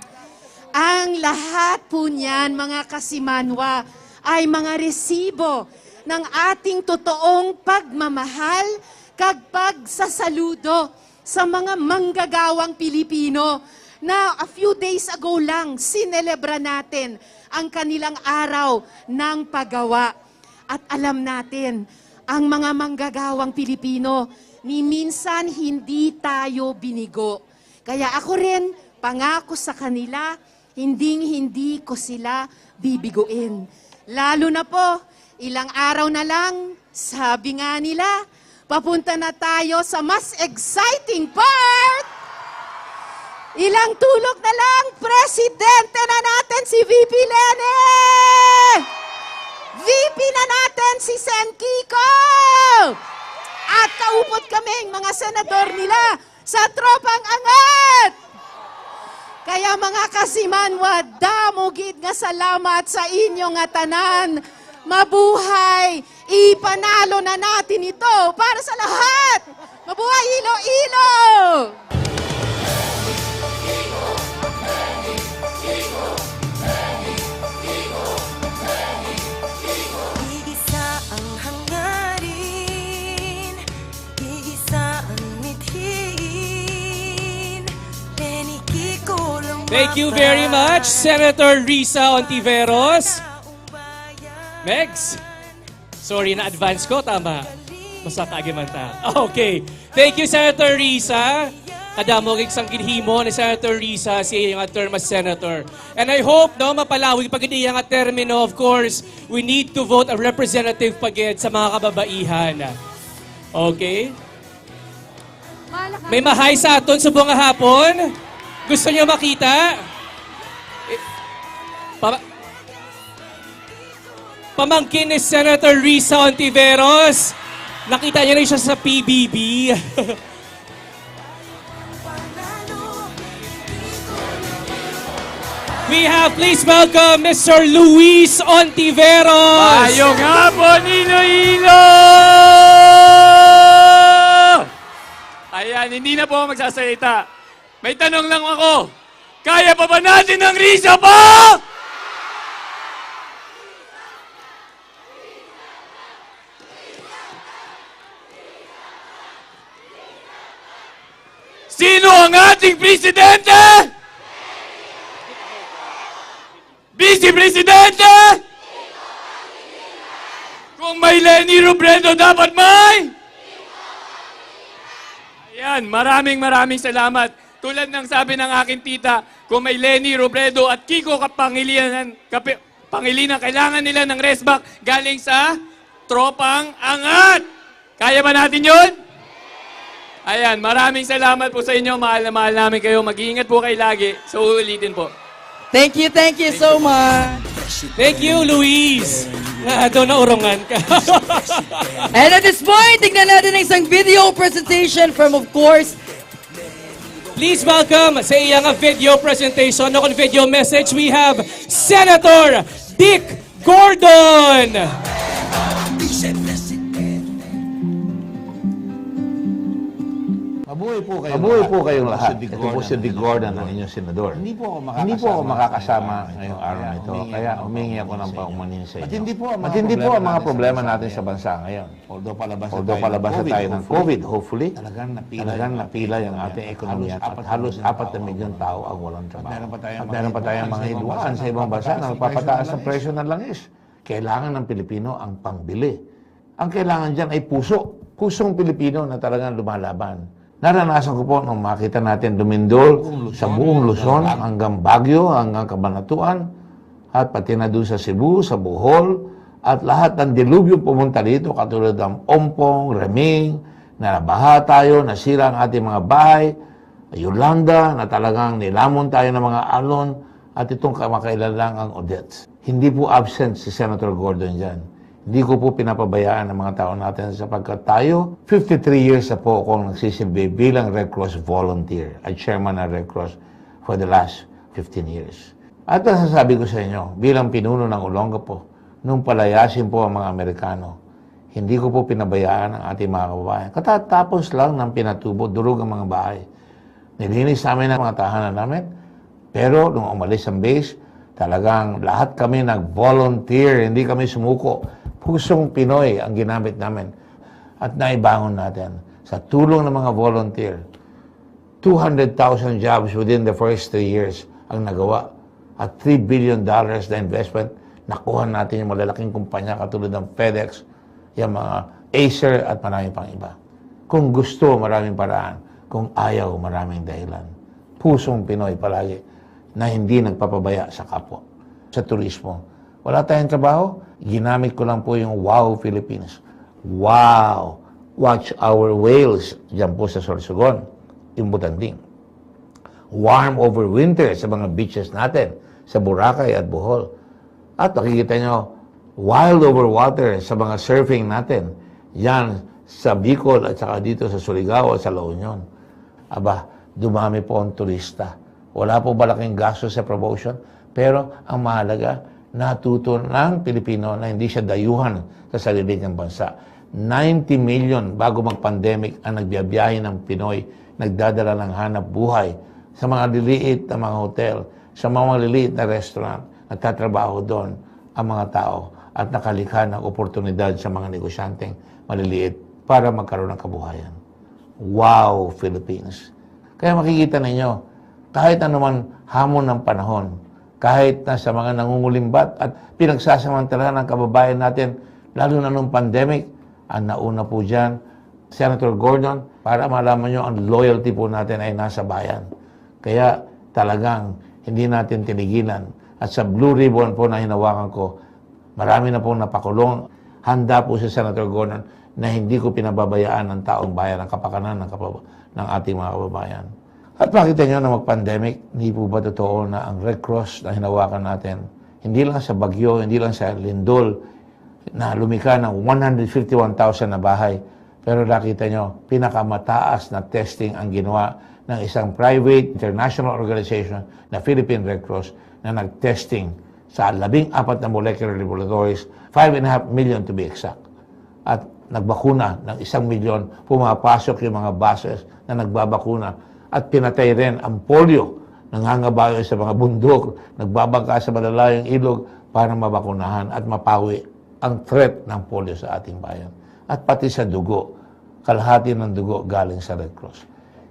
Ang lahat po niyan, mga kasimanwa, ay mga resibo ng ating totoong pagmamahal kag pagsasaludo sa mga manggagawang Pilipino na a few days ago lang sinelebra natin ang kanilang araw ng paggawa. At alam natin, ang mga manggagawang Pilipino, ni minsan hindi tayo binigo. Kaya ako rin, pangako sa kanila, hinding-hindi ko sila bibiguin. Lalo na po, ilang araw na lang, sabi nga nila, papunta na tayo sa mas exciting part. Ilang tulog na lang, presidente na natin si V P Leni! V P na natin si Sen Kiko! At kaupod kaming mga senador nila sa Tropang Angat! Kaya, mga kasimanwa, damo gid nga salamat sa inyo nga tanan. Mabuhay! Ipanalo na natin ito para sa lahat! Mabuhay Iloilo! Igisa ang hangarin, igisa ang mithiin. Thank you very much, Senator Risa Hontiveros. Megs, sorry, na-advance ko, tama? Basta kaagi man ta. Okay. Thank you, Senator Risa. Kadamo gid sang ginhimo ni Senator Risa sa iya nga term as senator. And I hope, no, mapalawig pa gid iya nga termino. Of course, we need to vote a representative pa gid sa mga kababaihan. Okay? May mahay sa aton subong nga hapon. Gusto niyo makita? Eh, pa- Pamangkin ni Senator Risa Hontiveros. Nakita niyo na siya sa P B B. We have, please welcome Mister Luis Hontiveros. Maayong hapon, Iloilo! Ayan, hindi na po ako magsasalita. May tanong lang ako. Kaya pa ba natin ang Risa pa? Ang ating presidente! Vice Presidente! Kung may Leni Robredo, dapat may... Ayan, maraming maraming salamat. Tulad ng sabi ng aking tita, kung may Leni Robredo at Kiko Kapangilinan, kape, Pangilinan, kailangan nila ng resback galing sa Tropang Angat. Kaya ba natin yun? Ayan, maraming salamat po sa inyo. Mahal na mahal namin kayo. Mag-iingat po kayo lagi. So, uulitin po. Thank you, thank you so much. Thank you, Luis. Nga daw naurongan ka. And at this point, tignan natin ang isang video presentation from, of course, Please welcome sa iya nga video presentation, no, kon video message, we have Senator Dick Gordon. Mabuhay po kayo. Mabuhay po kayong lahat. Ito po si Dick Gordon, ang inyong senador. Hindi po ako makakasama ngayong araw na ito. Kaya humingi ako ng paumanin sa inyo. Matindi po ang mga problema natin sa bansa ngayon. Although palabas na tayo ng COVID, hopefully, talagang napilay ang ating ekonomiya at halos apat na milyon tao ang walang trabaho. At meron pa tayong mga hidwaan sa ibang bansa na nagpapataas ang presyo ng langis. Kailangan ng Pilipino ang pangbili. Ang kailangan dyan ay puso. Pusong Pilipino na talagang lumalaban. Naranasan ko po nung makita natin dumindol sa buong Luzon, hanggang Baguio, hanggang Cabanatuan, at pati na doon sa Cebu, sa Bohol, at lahat ng dilubyong pumunta dito, katulad ng Ompong, Reming, na nabaha tayo, nasira ang ating mga bahay, Yolanda, na talagang nilamon tayo ng mga alon, at itong kamakailan lang ang Odette. Hindi po absent si Senator Gordon dyan. Hindi ko po pinapabayaan ang mga tao natin sapagkat tayo, fifty-three years na po akong nagsisilbi bilang Red Cross volunteer at chairman ng Red Cross for the last fifteen years. At masasabi ko sa inyo, bilang pinuno ng Olongapo, nung palayasin po ang mga Amerikano, hindi ko po pinabayaan ang ating mga kababayan. Katatapos lang ng pinatubo, durog ang mga bahay. Nilinis namin ang mga tahanan namin. Pero nung umalis ang base, talagang lahat kami nag-volunteer, hindi kami sumuko. Pusong Pinoy ang ginamit namin. At naibangon natin. Sa tulong ng mga volunteer, two hundred thousand jobs within the first three years ang nagawa. At three billion dollars na investment, nakuha natin yung malalaking kumpanya katulad ng FedEx, yung mga Acer at marami pang iba. Kung gusto, maraming paraan. Kung ayaw, maraming dahilan. Pusong Pinoy palagi na hindi nagpapabaya sa kapwa. Sa turismo, wala tayong trabaho, ginamit ko lang po yung Wow Philippines. Wow! Watch our whales dyan po sa Sorsogon, yung Butanding. Warm over winter sa mga beaches natin sa Boracay at Bohol. At makikita nyo, wild over water sa mga surfing natin yan sa Bicol at saka dito sa Surigao at sa La Union. Aba, dumami po ang turista. Wala po malaking gasto sa promotion, pero ang mahalaga, natuto ng Pilipino na hindi siya dayuhan sa sarili niyang bansa. Ninety million bago mag-pandemic ang nagbiyabiyahe ng Pinoy, nagdadala ng hanap buhay sa mga liliit na mga hotel, sa mga maliliit na restaurant. Nagtatrabaho doon ang mga tao at nakalikha ng oportunidad sa mga negosyanteng maliliit para magkaroon ng kabuhayan. Wow, Philippines! Kaya makikita ninyo, kahit anuman hamon ng panahon, kahit na sa mga nangungulimbat at pinagsasamantalahan ng kababayan natin, lalo na nung pandemic, ang nauna po dyan, Senator Gordon, para malaman nyo, ang loyalty po natin ay nasa bayan. Kaya talagang hindi natin tinigilan. At sa Blue Ribbon po na hinawakan ko, marami na pong napakulong. Handa po si Senator Gordon na hindi ko pinababayaan ang taong bayan, ang kapakanan ng, kapab- ng ating mga kababayan. At makita nyo na mag-pandemic, hindi po ba totoo na ang Red Cross na hinawakan natin, hindi lang sa bagyo, hindi lang sa lindol, na lumika ng one hundred fifty-one thousand na bahay. Pero nakita nyo, pinakamataas na testing ang ginawa ng isang private international organization na Philippine Red Cross na nag-testing sa labing apat na molecular laboratories, five and a half million to be exact. At nagbakuna ng isang milyon, pumapasok yung mga buses na nagbabakuna. At pinatay rin ang polio, nangangabayo sa mga bundok, nagbabangka sa malalayong ilog para mabakunahan at mapawi ang threat ng polio sa ating bayan. At pati sa dugo, kalahati ng dugo galing sa Red Cross.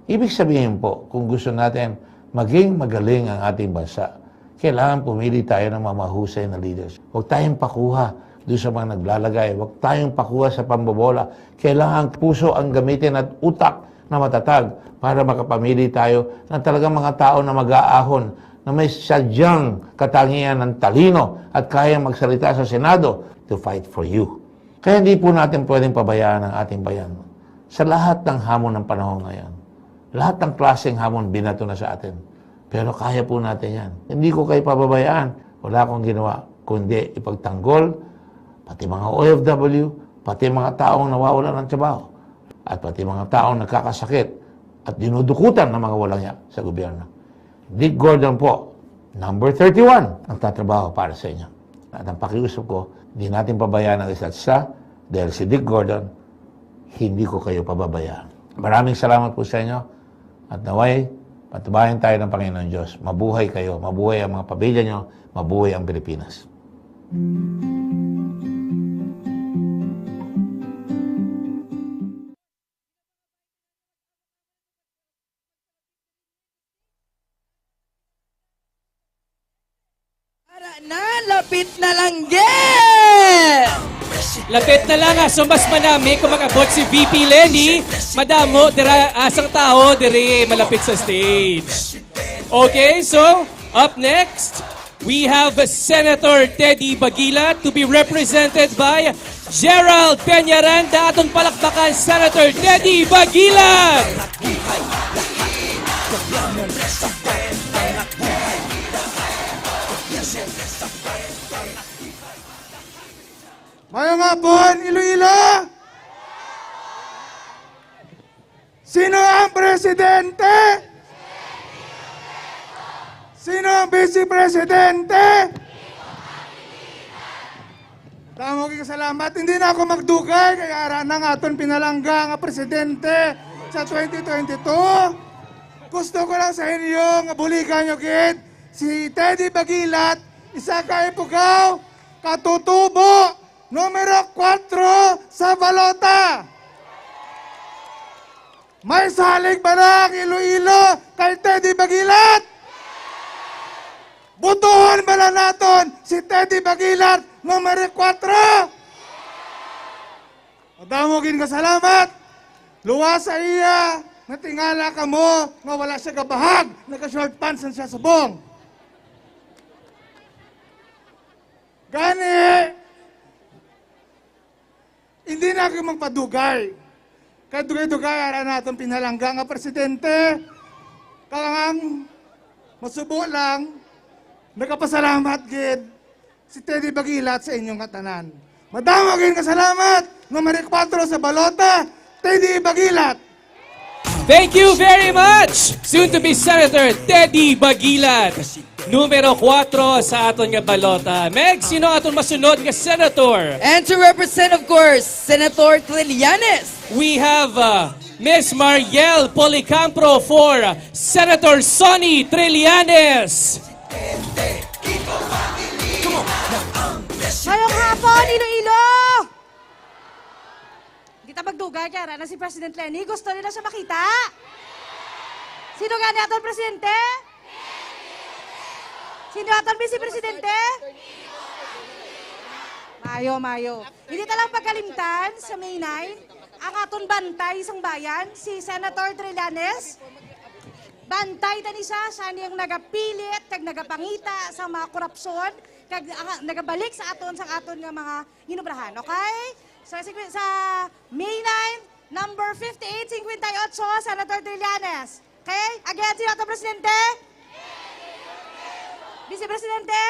Ibig sabihin po, kung gusto natin maging magaling ang ating bansa, kailangan pumili tayo ng mga mahusay na leaders. Huwag tayong pakuha doon sa mga naglalagay. Huwag tayong pakuha sa pambobola. Kailangan puso ang gamitin at utak na matatag para makapamili tayo ng talagang mga tao na mag-aahon, na may sadyang katangian ng talino at kayang magsalita sa Senado to fight for you. Kaya hindi po natin pwedeng pabayaan ang ating bayan sa lahat ng hamon ng panahon ngayon. Lahat ng klaseng hamon binato na sa atin. Pero kaya po natin yan. Hindi ko kayo pababayaan. Wala akong ginawa kundi ipagtanggol pati mga O F W, pati mga taong nawawala ng trabaho, at pati mga taong nagkakasakit at dinudukutan ng mga walang hiya sa gobyerno. Dick Gordon po, number thirty-one, ang tatrabaho para sa inyo. At ang pakiusap ko, di natin pabayaan ang isa't isa dahil si Dick Gordon, hindi ko kayo pababayaan. Maraming salamat po sa inyo at naway patubayan tayo ng Panginoon Diyos. Mabuhay kayo, mabuhay ang mga pamilya nyo, mabuhay ang Pilipinas. Ara na, lapit na lang, gid! Lapit na lang, ah. So, mas manami kung mag-abot si V P Leni. Madamo, dira, ah, sang tao, diri, malapit sa stage. Okay, so, up next, we have Senator Teddy Baguila to be represented by Gerald Peñaranda. Aton palakpakan, Senator Teddy Baguila! Mayong hapon, Iloilo! Sino ang presidente? Sino ang vice presidente? Damo kay salamat. Hindi na ako magdugay kay ara na nga aton pinalangga nga presidente sa twenty twenty-two. Gusto ko lang sa inyo nga buligan nyo gid si Teddy Bagilat, isa ka Ifugao, katutubo, numero kuwatro sa balota. May salig ba na ang Iloilo kay Teddy Bagilat? Butuhon ba na naton si Teddy Bagilat, numero kuwatro? Madamo gid nga salamat. Luwas sa iya, natingala kamo nga wala siya gabahag, naka-short pants na siya subong. Gani, hindi na ako magpadugay. Kay dugay-dugay ara na atong pinalangga nga presidente. Kang masubo lang, nagapasalamat gid si Teddy Bagilat sa inyo nga tanan. Madamo gid nga salamat, numero kuwatro sa balota, Teddy Bagilat. Thank you very much, soon to be Senator Teddy Bagilat, numero kuwatro sa aton nga balota. Meg, sino aton masunod nga senator? And to represent, of course, Senator Trillanes. We have uh, Miss Mariel Policampro for Senator Sonny Trillanes. Mayong hapon, Iloilo! Kita magdugay kay ara na si President Leni. Gusto nila siya makita? Sino gani aton presidente? Sino aton vice presidente? Mayo, mayo. Hindi ta lang pagkalimtan sa May nine, ang aton bantay sang bayan, si Senator Trillanes. Bantay ta ni siya, siya ni ang nagapilit kag nagapangita sa mga korupsyon kag ang, nagabalik sa aton sang aton nga mga ginobrahan, okay? So, sa, sa May nine, number fifty-eight fifty-eight, Senator Trillanes. Okay? Again, sino ato presidente? Vice Presidente?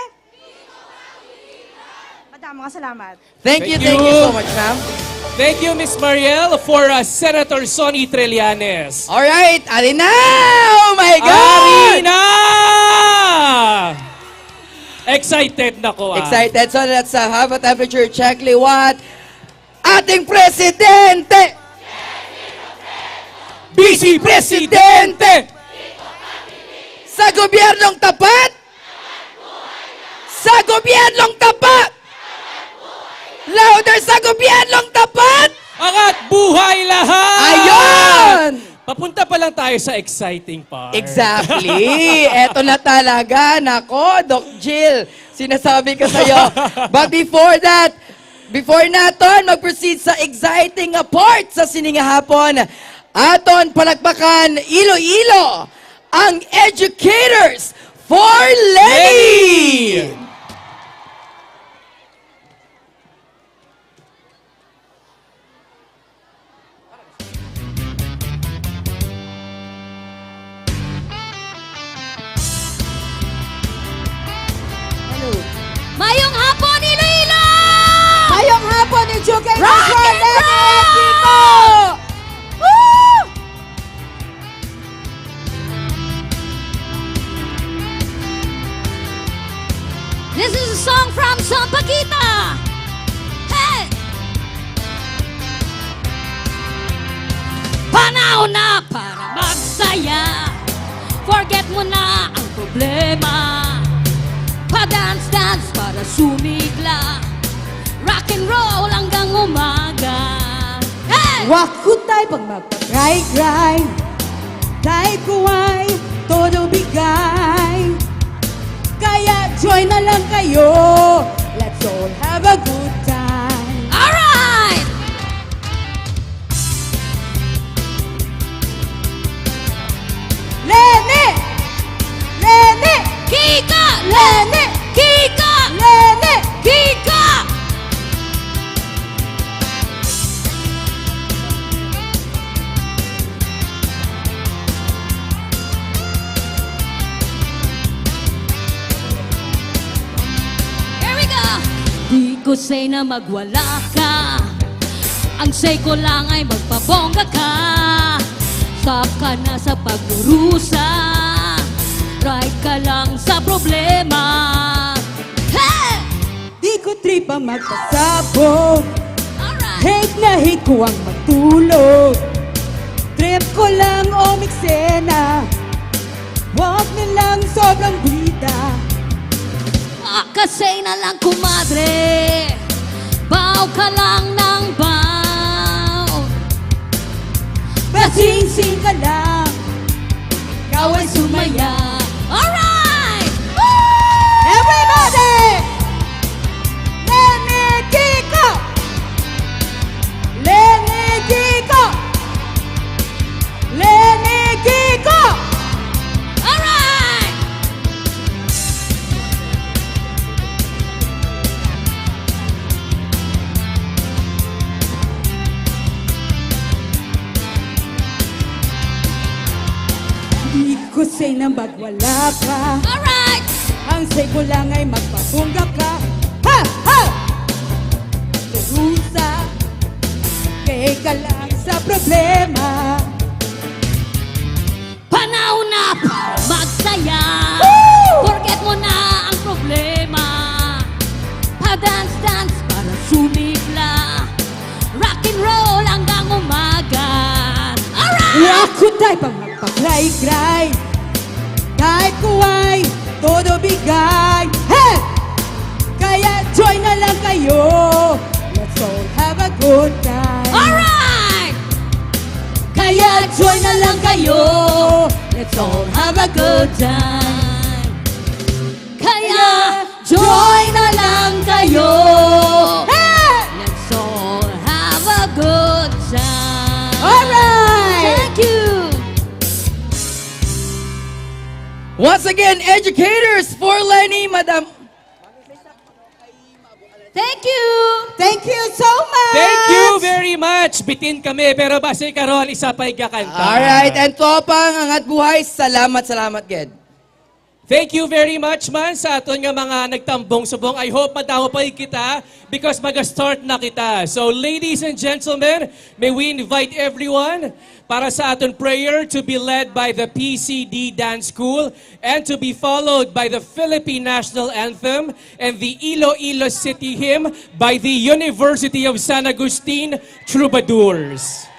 Madamo nga salamat. Thank you, thank you so much, ma'am. Thank you, Miss Mariel, for uh, Senator Sonny Trillanes. All right, ari na! Oh my God! Ari na! Excited na ko, ah. Excited. So let's uh, have a temperature check, liwat. Ating presidente! Vice Presidente! Sa gobyernong tapat! Sa gobyernong tapat! Louder, sa gobyernong tapat! Angat buhay lahat! Ayun! Papunta pa lang tayo sa exciting part. Exactly. Eto na talaga. Nako, Doc Jill, sinasabi ko sa'yo. But before that, before naton mag-proceed sa exciting nga part sa sini nga hapon, aton palakpakan Iloilo, ang Educators for Lenny! Lenny! Mayong hapon, Iloilo! Mayong hapon, Educators Rock for and Lenny and roll! Kiko! Woo! This is a song from Sampaguita. Hey! Panahon na para magsaya. Forget mo na ang problema. Pa-dance-dance para sumigla. Rock and roll hanggang umaga. Hey! Wakutay pag magpagray-gray. Tay kuway, todo bigay. Kaya join na lang kayo. Let's all have a good time. Alright! Lenny! Lenny! Kiko! Lenny! Kiko! Lenny! Kiko! Here we go! Di ko say na magwala ka. Ang say ko lang ay magpabongga ka. Stop ka na sa pagdurusa. Right ka lang sa problema. Hey! Di ko trip ang magpasabog. Alright! Hate na hate ko ang matulog. Trip ko lang umiksena. Wag nilang sobrang bida. Makasay na lang, kumadre. Baw ka lang ng baw. Masingsing ka lang. Ikaw ay sumaya. Alright! Everybody! Lenny Kiko! Lenny Kiko! Lenny Kiko! Alright! Di ko say na magwala ka. Alright! Ang say ko lang ay magpabungga ka. Ha! Ha! Turusa, kay ka lang sa problema. Panahon na para magsaya. Woo! Forget mo na ang problema. Pa-dance-dance para sumigla. Rock and roll hanggang umaga. Alright! Wakutay pag magpagray-gray. Tay kuway, todo bigay. Hey! Kaya join na lang kayo. Let's all have a good time. Alright! Kaya join na lang kayo. Let's all have a good time. Kaya join na lang kayo. Hey! Let's all have a good time. Alright! Thank you. Once again, Educators for Lenny, Madam. Thank you. Thank you so much! Thank you very much. Bitin kami, pero basi karon isa pa'y gakanta. Alright, and Topang, angat buhay. Salamat, salamat, gid. Thank you very much, man, sa aton nga mga nagtambong subong. I hope madamo pa kita because maga-start na kita. So, ladies and gentlemen, may we invite everyone para sa aton prayer to be led by the P C D Dance School and to be followed by the Philippine National Anthem and the Iloilo City Hymn by the University of San Agustin Troubadours.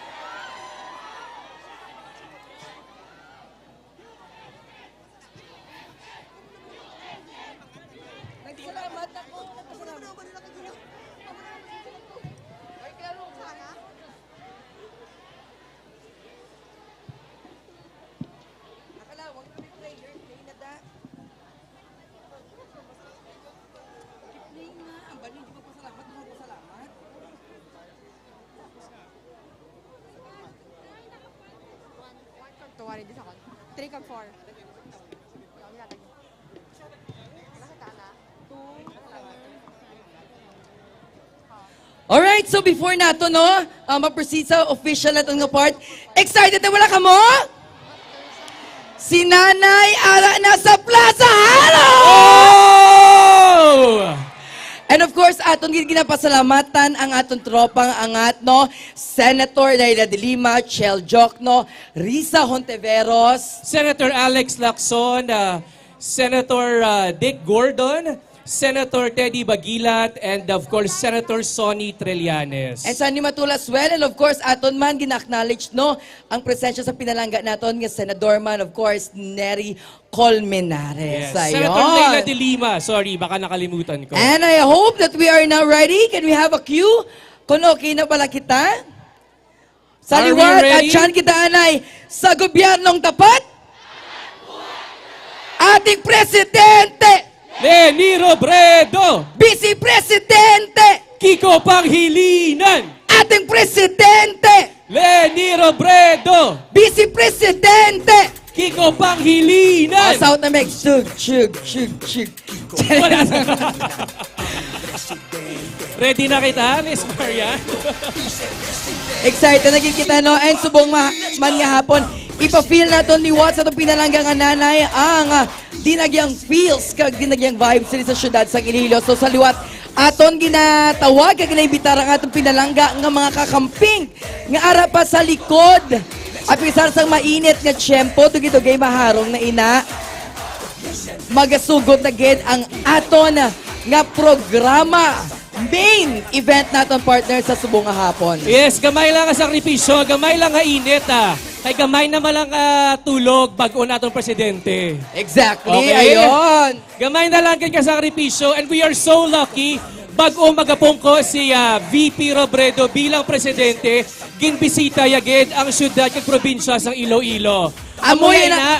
Three kag four. Alright, so before nato, no, uh, ma-proceed sa official naton nga part, excited na wala kamo? Si Nanay ara na sa Plaza Halo! Oh! And of course, aton gid ginapasalamatan ang aton tropang angat, no? Senator Leila de Lima, Chel Jokno, Risa Hontiveros, Senator Alex Lacson, ah, Senator, ah, Dick Gordon, Senator Teddy Baguilat, and of course, Senator Sonny Trillanes. And Sonny Matula as well, and of course, aton man gina-acknowledge, no, ang presensya sa pinalangga naton nga senador man, of course, Nery Colmenares. Yes. Senator Ayun. Leila de Lima, sorry, baka nakalimutan ko. And I hope that we are now ready. Can we have a cue? Kung okay na pala kita? Sa Are we liwat at ready? Dyan kita anay sa gobyernong tapat. Ating presidente, Leni Robredo! Vice Presidente, Kiko Pangilinan! Ating presidente, Leni Robredo! Vice Presidente, Kiko Pangilinan! Masaot na, Meg. Chug, chug, chug, chug. Wala na. Ready na kita, Miss Marian? Excited na gid kita, no? And subong ma man nga hapon, ipa-feel naton liwat sa atong pinalangga nga nanay ang, ah, dinagyang feels kag dinagyang vibes diri sa siyudad sang Iloilo. So sa liwat, aton ginatawag kag ginaimbitar ang atong pinalangga nga mga kakamping nga ara pa sa likod. Apisar sang mainit nga tiyempo, dugay-dugay maharong na ina. Magasugot na gid ang aton nga programa. Main event naton, partner, sa subong nga hapon. Yes, gamay lang nga sakripisyo, gamay lang nga init, ah. Kay gamay naman lang, ah, tulog, bag-o naton presidente. Exactly, Okay. Ayun. Gamay na lang gid ka sakripisyo, and we are so lucky, bag-o magapungko si, ah, V P Robredo bilang presidente, ginbisita ya gid ang siyudad kag probinsya sang Iloilo. Amo Amo yan na, na.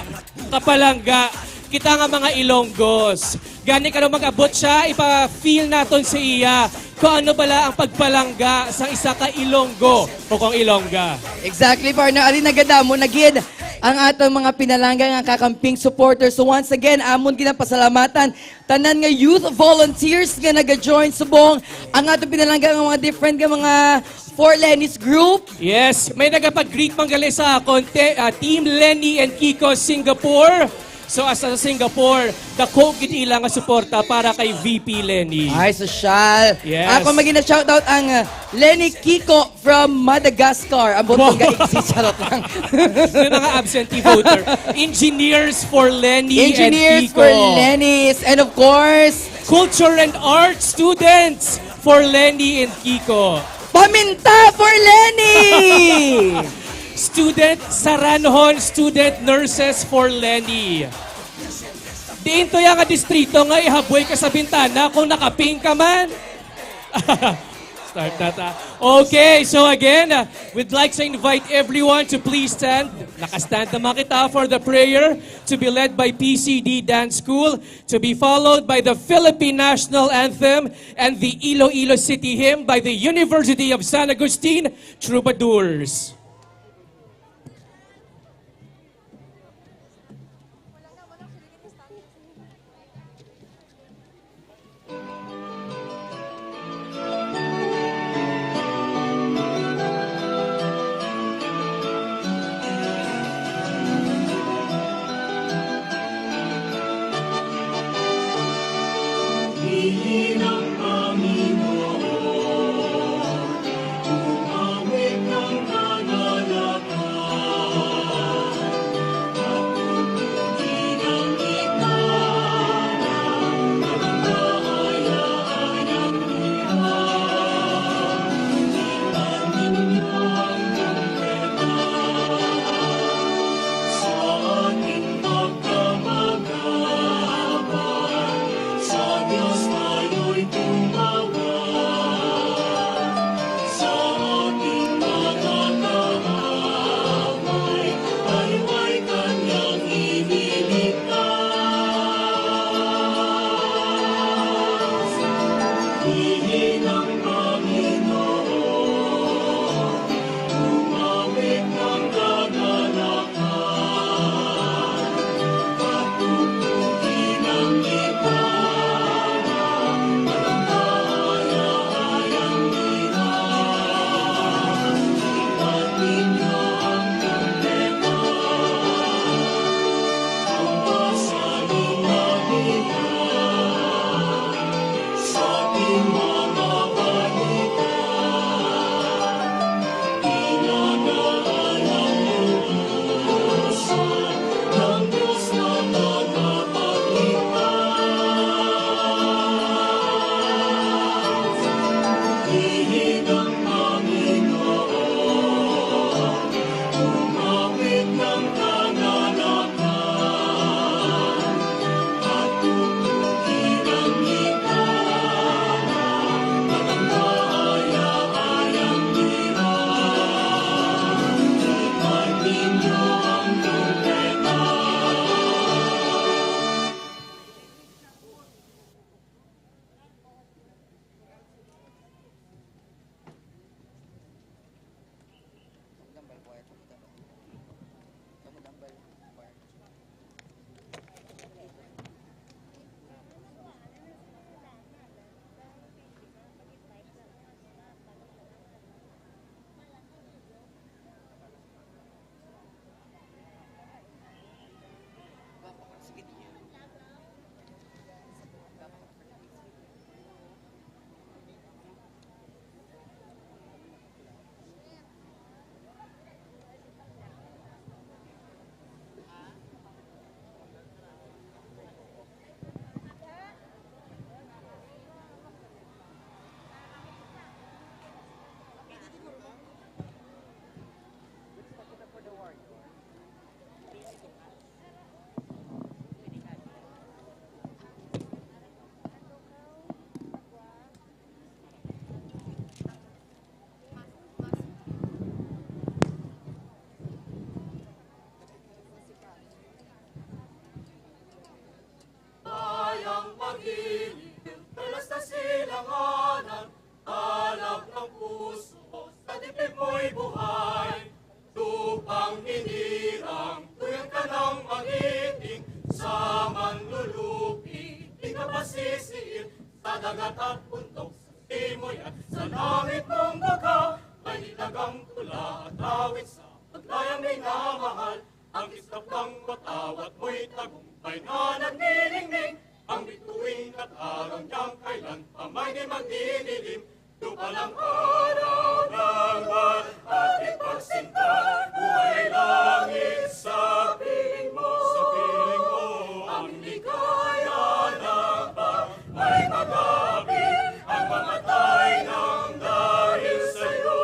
Kapalangga, kita nga mga Ilonggos. Gani karon mag-abot siya, ipa-feel naton sa iya kung ano bala ang pagpalangga sa isa ka Ilonggo o kung Ilongga. Exactly, partner. Ari nagadamo na gid ang atong mga pinalangga nga kakamping supporters. So once again, amon ginapasalamatan tanan nga youth volunteers nga naga-join subong ang atong pinalangga nga mga different nga mga for Lenny's group. Yes, may nagapag-greet man gali sa akon, te-, ah, Team Lenny and Kiko Singapore. So, as sa Singapore, dako gid ila nga suporta para kay V P Lenny. Ay, sosyal. Yes. Ako magina shoutout ang, uh, Lenny Kiko from Madagascar. Ang butong Wow. Gaigsi, charot lang. May mga absentee voter. Engineers for Lenny Engineers and Kiko. For Lenny's. And of course, Culture and Arts students for Lenny and Kiko. Paminta for Lenny! Student Saranhon, student nurses for Lenny. Diin to ya nga distrito nga ihaboy ka sa bintana kung nakaping ka man? Start na ta. Okay, so again, uh, we'd like to invite everyone to please stand. Nakastand naman kita for the prayer to be led by P C D Dance School, to be followed by the Philippine National Anthem and the Iloilo City Hymn by the University of San Agustin Troubadours. Sa dagat at bundok, sa timoy at sa langit mong baka, may ilagang tula at awit sa paglayang minamahal. Ang iskap ng patawat mo'y tagumpay nga nagnilingling. Ang bituin at araw niyang kailan pa may di magdidilim. Lupa lang araw ng ating pagsinta, buhay langit sa piling mo. Sa piling mo, ang ligaya na ba may magabi ang mamatay ng dahil sa'yo.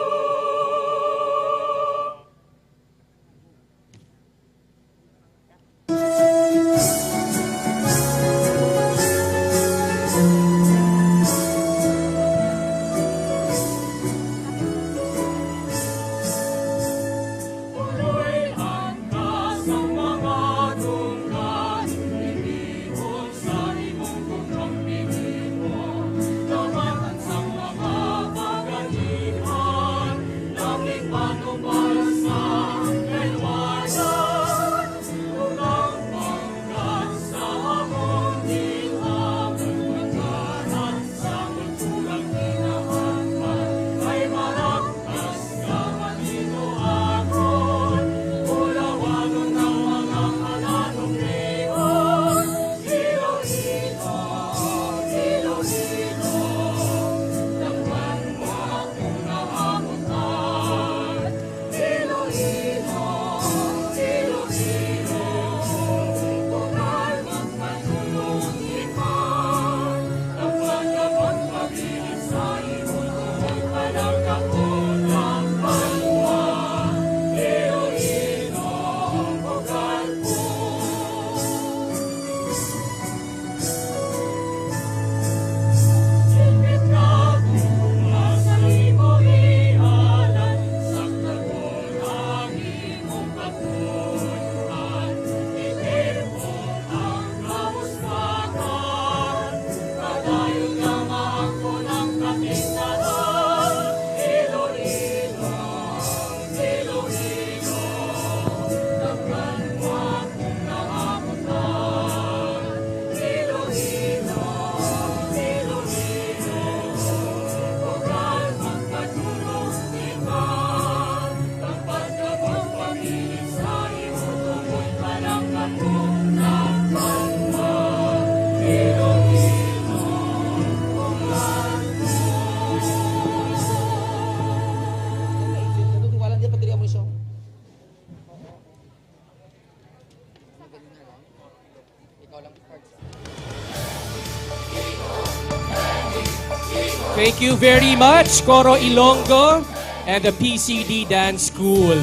Thank you very much, Coro Ilonggo and the P C D Dance School.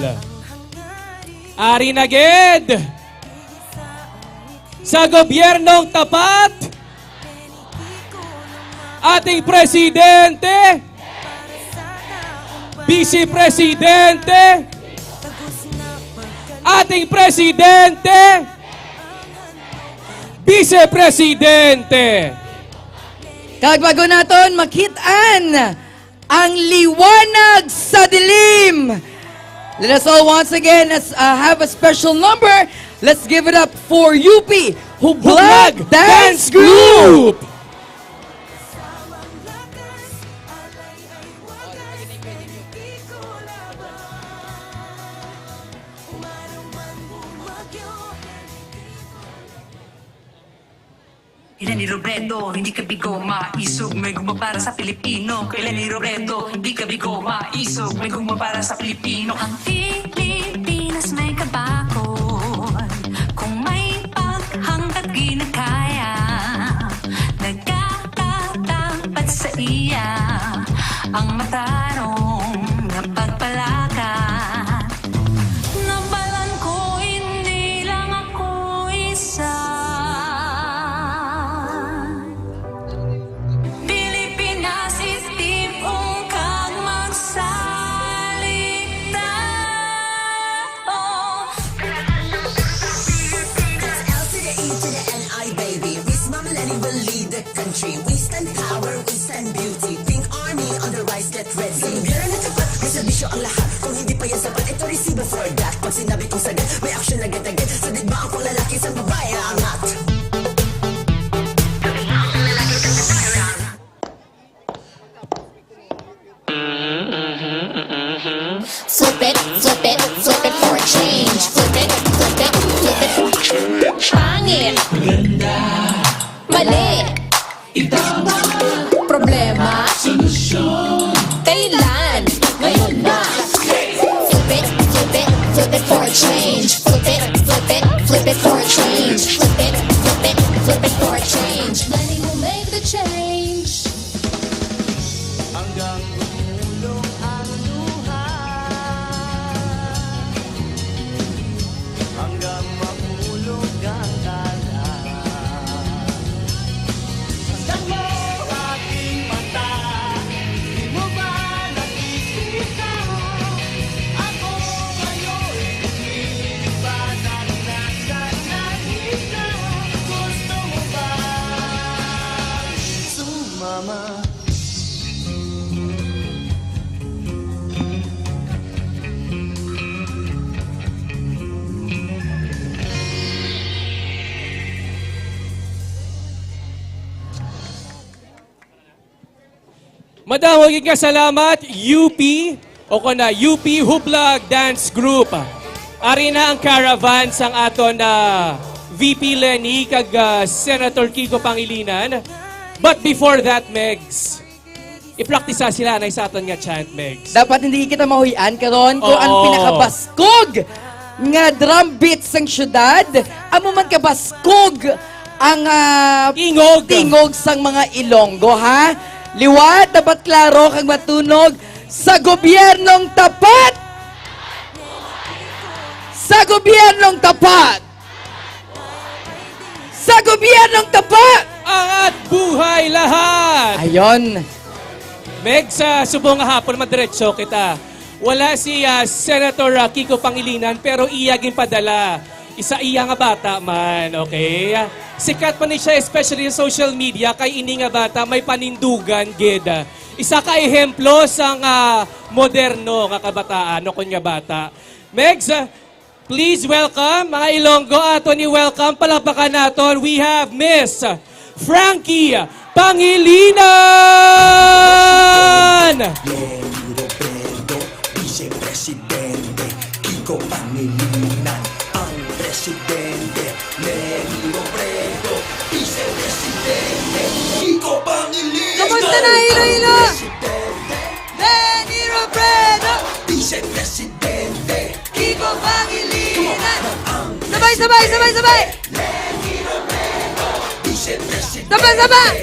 Ari na gid! Sa gobyernong tapat, ating presidente, vice presidente, ating presidente, vice presidente. Kag bago naton makit-an ang liwanag sa dilim. Let us all once again uh, have a special number. Let's give it up for U P Hublag Dance Group. Ilan ni Robredo, hindi ka bigo, maisog, may guma para sa Pilipino. Kailan ni Robredo, hindi ka bigo, maisog, may guma para sa Pilipino. Ang Pilipinas may kabakod, kung may paghanggat ginakaya, nagkakatapat sa iya ang matarong na pagpalakad. Nabalan ko, hindi lang ako isa. Pilipinas, itipon kag magsalita. Oh. L to the E to the N I, baby. Miss Mama Lenny will lead the country. We stand power, we stand beauty. Pink Army on the rise, get ready. Sa gobyerno na tapat, may serbisyo ang lahat. Kung hindi pa yan sapat, ito resibo for that. Pag sinabi kong sagad, may aksyon agad-agad. Sa digmaang panglalaki, isang babae aangat. Ito ang mga problema. Solusyon. Kailan? Ngayon na. Flip it, flip it, flip it for a change. Flip it, flip it, flip it for a change. Flip it, flip it, flip it for a change. Lenny will make the change. Hanggang gumulong ang luha, hanggang mahulog ang alak. Sa aking mata, di mo ba nakikita? Ako ngayon'y lumipat at nasa langit na. Gusto mo ba sumama? Madamo gid nga salamat, U P, o kon na U P Hublag Dance Group. Ari na ang caravan sang aton na V P Lenny kag, ah, Senator Kiko Pangilinan. But before that, Megs, i-practice sila anay sa aton nga chant, Megs. Dapat hindi kita mahuy-an karon kung ang Oo. pinakabaskog nga drum beat sang syudad, amo man kabaskog ang, ah, Tingog. tingog sang mga Ilonggo, ha? Liwat, dapat klaro kag matunog sa gobyernong tapat! Sa gobyernong tapat! Sa gobyernong tapat! Angat buhay lahat! Ayon. Meg, sa subong nga hapon, madiretso kita. Wala si, ah, Senator, ah, Kiko Pangilinan, pero iya ginpadala. Isa iya nga bata man, okay? Sikat pa ni siya, especially sa social media, kay ini nga bata may panindugan gid. Isa ka ehemplo sang, ah, moderno nga kabataan, o kon nga bata. Megs, ah, please welcome, mga Ilonggo, aton i-welcome, palakpakan naton. We have Miss Frankie Pangilinan! Lenny Robredo, Vice Presidente, Kiko Pangilinan, ang Presidente. Lenny Robredo, Vice Presidente, Kiko Pangilinan, Kamusta na, Iloilo? Presidente. Lenny Robredo, Vice Presidente, Kiko Pangilinan. Sabay, sabay, sabay, sabay. Sabay, sabay.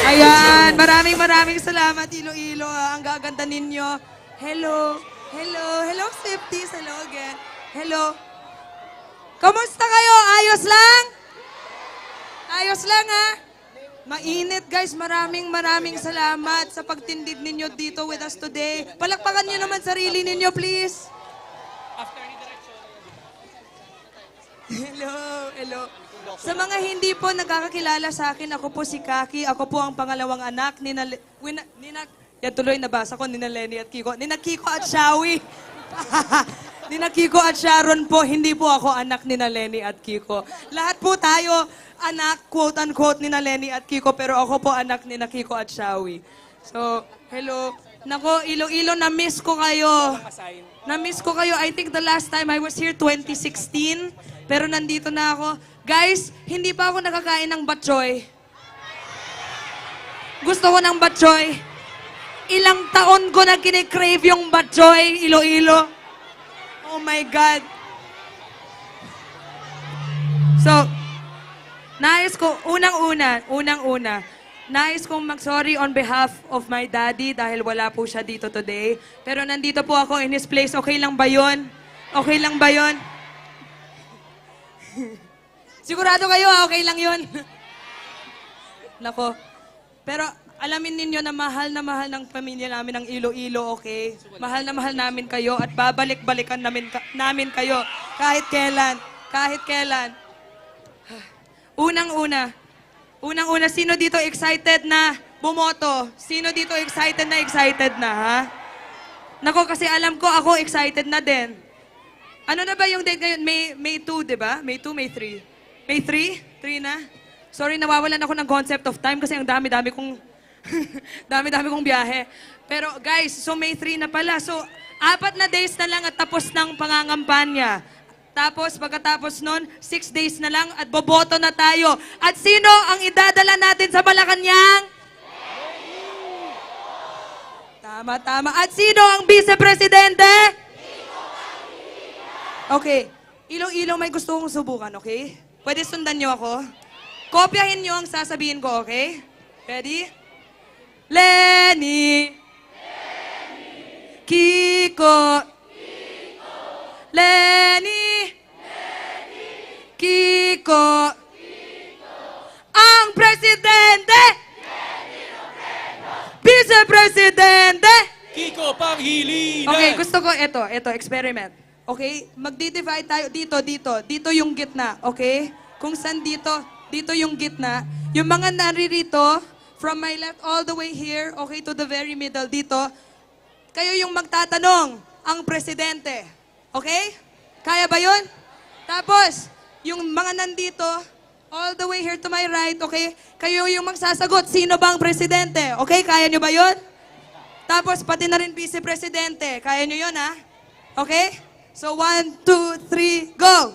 Ayan, maraming, maraming salamat, Iloilo, ah. Ang gaganda ninyo. Hello. Hello. Hello, Swifties. Hello again. Hello. Kamusta kayo? Ayos lang? Ayos lang, ha? Mainit, guys. Maraming, maraming salamat sa pagtindid ninyo dito with us today. Palakpakan niyo naman sarili ninyo, please. Hello, hello. Sa mga hindi po nakakakilala sa akin, ako po si Kaki. Ako po ang pangalawang anak ni Nal-, wina-, ni Nak-, yan tuloy, nabasa ko, ni na Lenny at Kiko. Ni na Kiko at Shawi. Ni na Kiko at Sharon po, hindi po ako anak ni na Lenny at Kiko. Lahat po tayo, anak, quote-unquote, ni na Lenny at Kiko, pero ako po anak ni na Kiko at Shawi. So, hello. Nako, Iloilo, na-miss ko kayo. Na-miss ko kayo. I think the last time I was here, twenty sixteen. Pero nandito na ako. Guys, hindi pa ako nakakain ng batchoy. Gusto ko ng batchoy. Ilang taon ko na kinikrave yung batchoy, Iloilo. Oh my God. So, nais ko, unang-una, unang-una, nais kong mag-sorry on behalf of my daddy dahil wala po siya dito today. Pero nandito po ako in his place. Okay lang ba yun? Okay lang ba yun? Sigurado kayo, ah, okay lang yun? Nako. Pero alamin ninyo na mahal na mahal ng pamilya namin ang Iloilo, okay? Mahal na mahal namin kayo at babalik-balikan namin, ka- namin kayo kahit kailan. Kahit kailan. Unang-una, unang-una, sino dito excited na bumoto? Sino dito excited na excited na, ha? Nako, kasi alam ko, ako excited na din. Ano na ba yung date ngayon? May, May two, di ba? May two, May three. May three? Three na? Sorry, nawawalan ako ng concept of time kasi ang dami-dami kong, dami-dami kong biyahe. Pero guys, so May three na pala. So, apat na days na lang at tapos ng pangangampanya. Tapos, pagkatapos nun, six days na lang at boboto na tayo. At sino ang idadala natin sa Malacañang? Tama, tama. At sino ang vice presidente? Okay. Iloilo, may gusto kong subukan, okay? Pwede sundan niyo ako? Kopyahin niyo ang sasabihin ko, okay? Ready? Leni! Kiko! Leni! Kiko! Ang presidente! Vice Presidente! Kiko Pangilinan! Okay, gusto ko ito, ito, experiment. Okay? Magdi-divide tayo dito, dito. Dito yung gitna, okay? Kung saan dito, dito yung gitna. Yung mga naririto, from my left all the way here, okay, to the very middle, dito. Kayo yung magtatanong, ang presidente. Okay? Kaya ba yun? Tapos, yung mga nandito, all the way here to my right, okay? Kayo yung magsasagot, sino ba ang presidente? Okay? Kaya nyo ba yun? Tapos, pati na rin vice presidente. Kaya nyo yun, ha? Okay? So, one, two, three, go!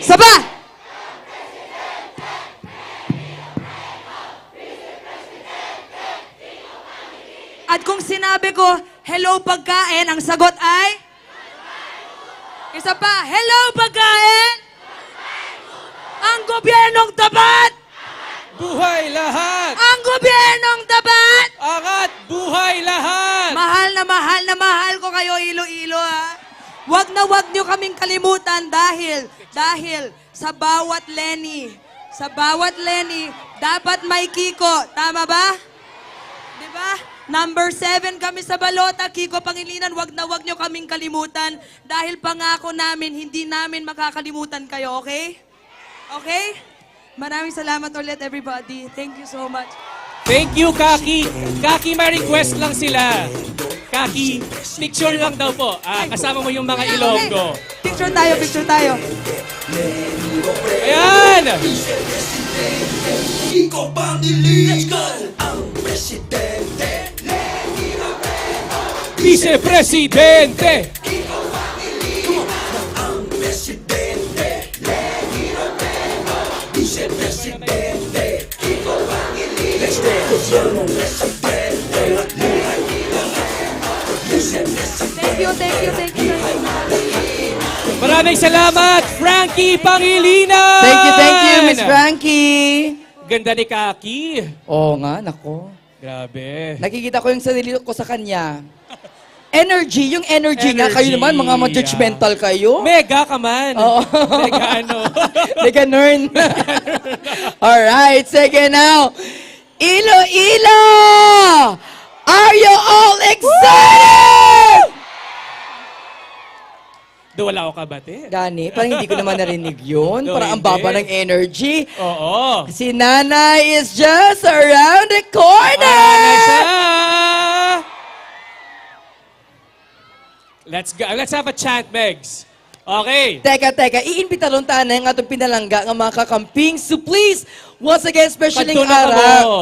Saba! At kung sinabi ko, "Hello, pagkain," ang sagot ay? Isa pa, "Hello, pagkain!" Ang gobyernong tapat! Buhay lahat! Ang gobyernong tapat! Angat! Buhay lahat! Mahal na mahal na mahal ko kayo, Iloilo, ha? Wag na wag nyo kaming kalimutan dahil, dahil sa bawat Leni, sa bawat Leni, dapat may Kiko. Tama ba? Di ba? Number seven kami sa balota, Kiko Pangilinan. Wag na wag nyo kaming kalimutan dahil pangako namin, hindi namin makakalimutan kayo, okay? Okay? Maraming salamat ulit, everybody. Thank you so much. Thank you, Kaki. Kaki, may request lang sila. Kaki, picture lang daw po. Ah, kasama mo yung mga Ilonggo. Picture tayo, picture tayo. Ayan! Kiko Pangilinan ang presidente. Vice Presidente! Kiko Pangilinan ang presidente. Leni Robredo, Vice Presidente. Kiko Pangilinan, Gobyernong Presidente. Leni Robredo, Vice Presidente. Thank you, thank you, thank you. Maraming salamat, Frankie Pangilinan! Thank you, thank you, Miss Frankie. Ganda ni Kaki. Oo nga, nako. Grabe. Nakikita ko yung sarili ko sa kanya. Energy, yung energy niya. Kayo Energy, naman, mga ma-judgmental yeah. kayo. Mega ka man. Oo. Mega ano? Mega nern. Alright, sige now. Iloilo! Are you all excited? Do wala ako kabati. Gani, parang hindi ko naman narinig yun. Do Parang ang hindi. baba ng energy. Oo. Si Nanay is just around the corner! Ayan na siya! Let's go. Let's have a chant, Megs. Okay. Teka, teka. Iimbitaron ta na ang atong pinalangga nga mga kakamping. So please, once again, especially Kadto ang na ara. kamo.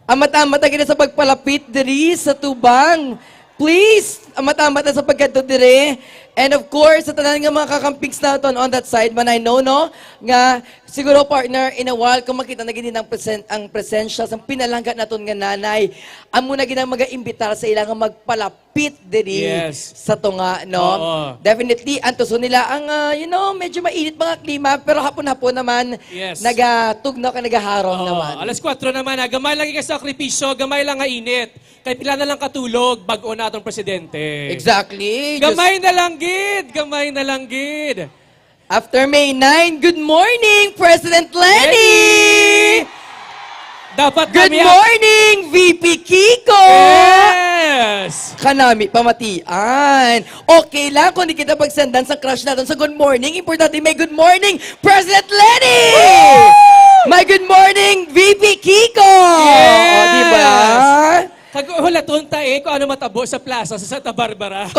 Amat-amat na gid sa pagpalapit diri sa tubang. Please, amat-amat na sa pagkadto diri. And of course, sa tanan nga mga kakampings naton on that side, man, I know, no, nga siguro, partner, in a while, kung makita na gid ang presen-, ang presensya sa pinalangga naton nga nanay, amo na gid ang mag-imbitar sa ila nga magpalapit diri Yes. sa tunga, no? Oo. Definitely, antuson nila ang, ah, you know, medyo mainit mga klima, pero hapon-hapon naman, Yes. nagatugnaw kag nagaharom Oo, naman. alas kwatro naman, ha. Gamay lang ka sakripisyo, gamay lang nga init. Kay pila na lang katulog, bag-o na atong presidente. Exactly. Gamay Diyos- na lang gid, gamay na lang gid. After May nine, good morning, President Lenny! Lenny! Dapat Good kami ang morning, V P Kiko! Yes! Kanami pamatian. Okay lang kung di kita pagsendan sa crush natin sa good morning. Importante may good morning, President Lenny! Woo! My good morning, V P Kiko! Yes! O, di ba? Kag hulaton ta eh kung ano matabo sa plaza sa Santa Barbara.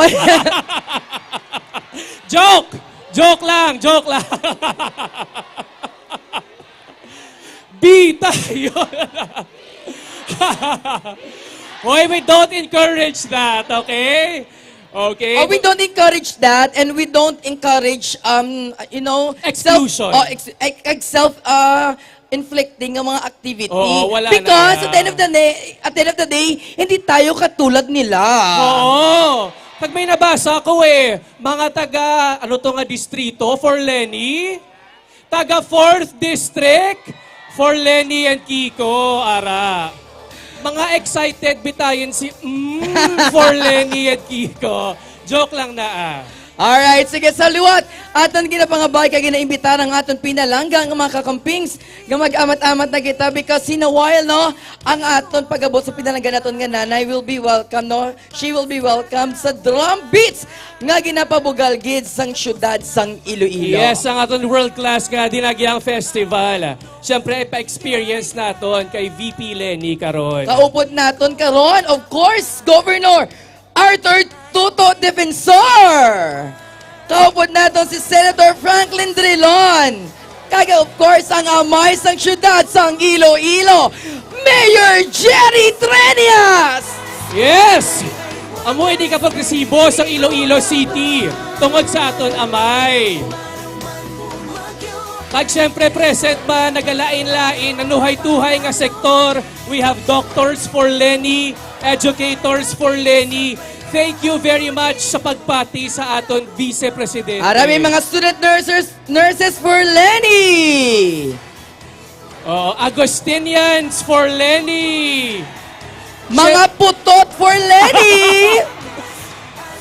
Joke! Joke lang! Joke lang! Bita! Yun. Hoy, we don't encourage that, okay? Okay? Oh, we don't encourage that, and we don't encourage, um, you know, Exclusion. Self, oh, ex- ex- ex- self, uh, inflicting ng mga activity. Oo, wala na Because yan. At the end of the day, at the end of the day, hindi tayo katulad nila. Oo. Pag may nabasa ako eh, mga taga, ano to nga distrito, for Lenny? Taga fourth District, for Lenny and Kiko, ara. Mga excited bitayin si mm, for Lenny and Kiko. Joke lang na ah. Alright, sige, sa liwat, aton ginapangabay kag ginaimbitar ang aton pinalangga nga mga kakampings nga mag-amat-amat na kita because in a while, no, ang aton pag-abot sa pinalangga naton nga nanay will be welcome, no? She will be welcome sa drum beats nga ginapabugal gid sang syudad sang Iloilo. Yes, ang aton world class nga Dinagyang Festival. Siyempre, ipa-experience naton kay V P Lenny karon. Kaupod naton karon, of course, Governor Arthur Toto Defensor. Kaupod naton si Senator Franklin Drilon. Kag of course, ang amay sang syudad sang Iloilo, Mayor Jerry Treñas. Yes! Amo ini ka progresibo sa Iloilo City tungod sa aton amay. Kag siyempre present man nagalain-lain nanuhay-tuhay nga sektor. We have doctors for Lenny, educators for Lenny. Thank you very much sa pagpati sa aton Vice Presidente. Ara may mga student nurses, nurses for Lenny. Oh, Agustinians for Lenny. Mga putot for Lenny.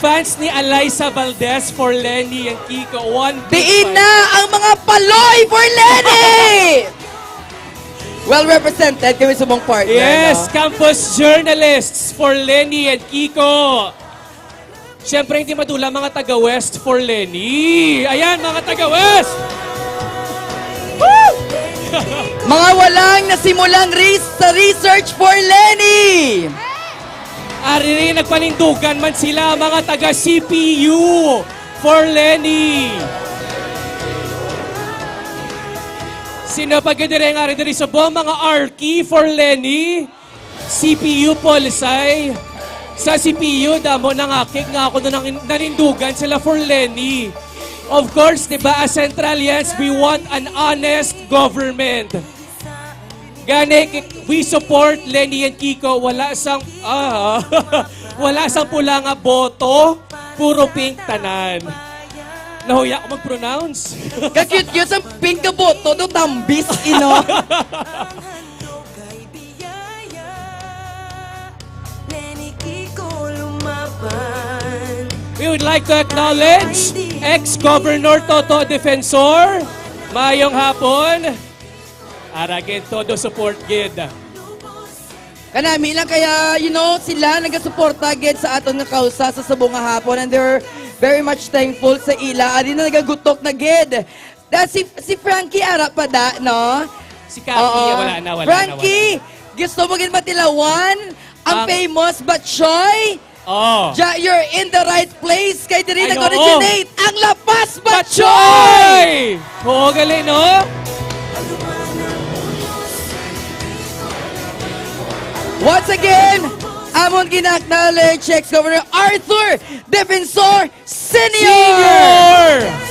Fans ni Alyssa Valdez for Lenny and Kiko. One big Diin fight. Na ang mga paloy for Lenny. Well represented kami sa mong partner. Yes, No? campus journalists for Lenny and Kiko. Siyempre, hindi madula mga taga-West for Lenny. Ayan, mga taga-West! Woo! Mga walang nasimulang res- sa research for Lenny. Ari, nagpanindugan man sila, mga taga-C P U for Lenny. Sino pa gid dire nga ari diri sa buong mga Arky for Lenny? C P U Polsay. Sa C P U, damo nangakig nga ako na nang- nanindugan sila for Lenny. Of course, di ba, as Centralians, we want an honest government. Gani, ki- we support Lenny and Kiko. Wala sang, ah, wala sang pula nga boto, puro pink tanan. Nahuya ko mag-pronounce. Ka-cute-cute sa pink ka boto do tambis, ino. We would like to acknowledge ex-Governor Toto Defensor. Mayong hapon. Aragin todo support gid. Kanami lang kaya, you know, sila nagasuporta gid sa aton nga kausa sa subong nga hapon, and they're very much thankful sa ila. Ari na nagagutok na gid. Da, si, si Frankie ara pa da, no? Si Kaki, wala na, wala na, Frankie, gusto mo gid matilawan ang Ang- famous Batchoy? Oh. Ja, you're in the right place. Kay diri Ay, nag-originate ang La Paz Batchoy! Batchoy! Oo, gali, no? Once again, amon gina-acknowledge ex-Governor Arthur Defensor Senior! Senior!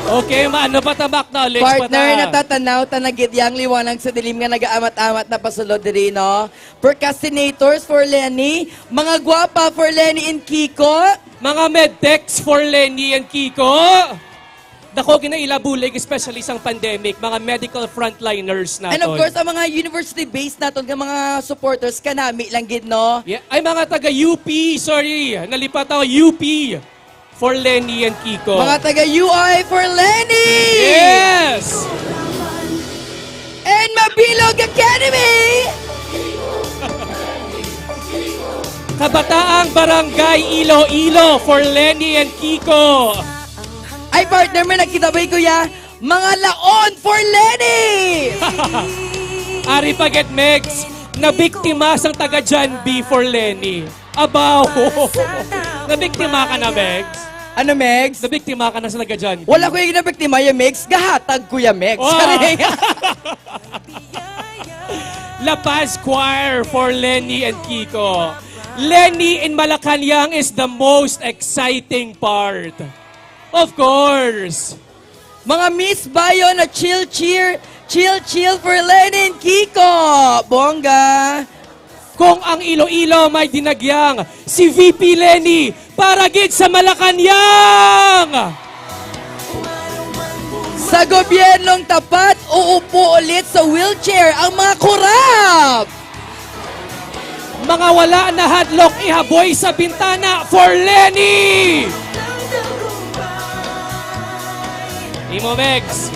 Okay, maano pa ta, ma-acknowledge pa ta. Partner, natatanaw ta na gid yang liwanag sa dilim nga nagaamat-amat na pasulod diri, no? Procrastinators for Lenny, mga gwapa for Lenny and Kiko. Mga medtechs for Lenny and Kiko. Dako gid na ila bulig, especially sang pandemic, mga medical frontliners naton. And of course, ang mga university-based naton nga mga supporters, kanami lang gid, no? Yeah. Ay, mga taga U P, sorry, nalipat ako, U P for Lenny and Kiko. Mga taga U I for Lenny! Yes! And Mabilog Academy! Kabataang Barangay Iloilo for Lenny and Kiko. Ay, partner, may nakita ba, kuya? Mga laon for Lenny! Ari pa gid, Megs, nabiktima sang taga John B for Lenny. Abaw! Nabiktima ka na, Megs? Ano, Megs? Nabiktima ka na sa taga dyan. Wala ko yung nabiktima, yung Megs. Gahatag ko yung Megs. Oh. Sabi nga. La Paz Choir for Lenny and Kiko. Lenny in Malacañang is the most exciting part. Of course. Mga Miss Bayo na chill cheer, chill chill for Lenny and Kiko. Bongga. Kung ang Iloilo may dinagyang, si V P Lenny, para gid sa Malacañang! Sa gobyernong tapat, uupo ulit sa wheelchair ang mga korap! Mga wala na hadlok, ihaboy sa bintana for Lenny! Imo, Megs.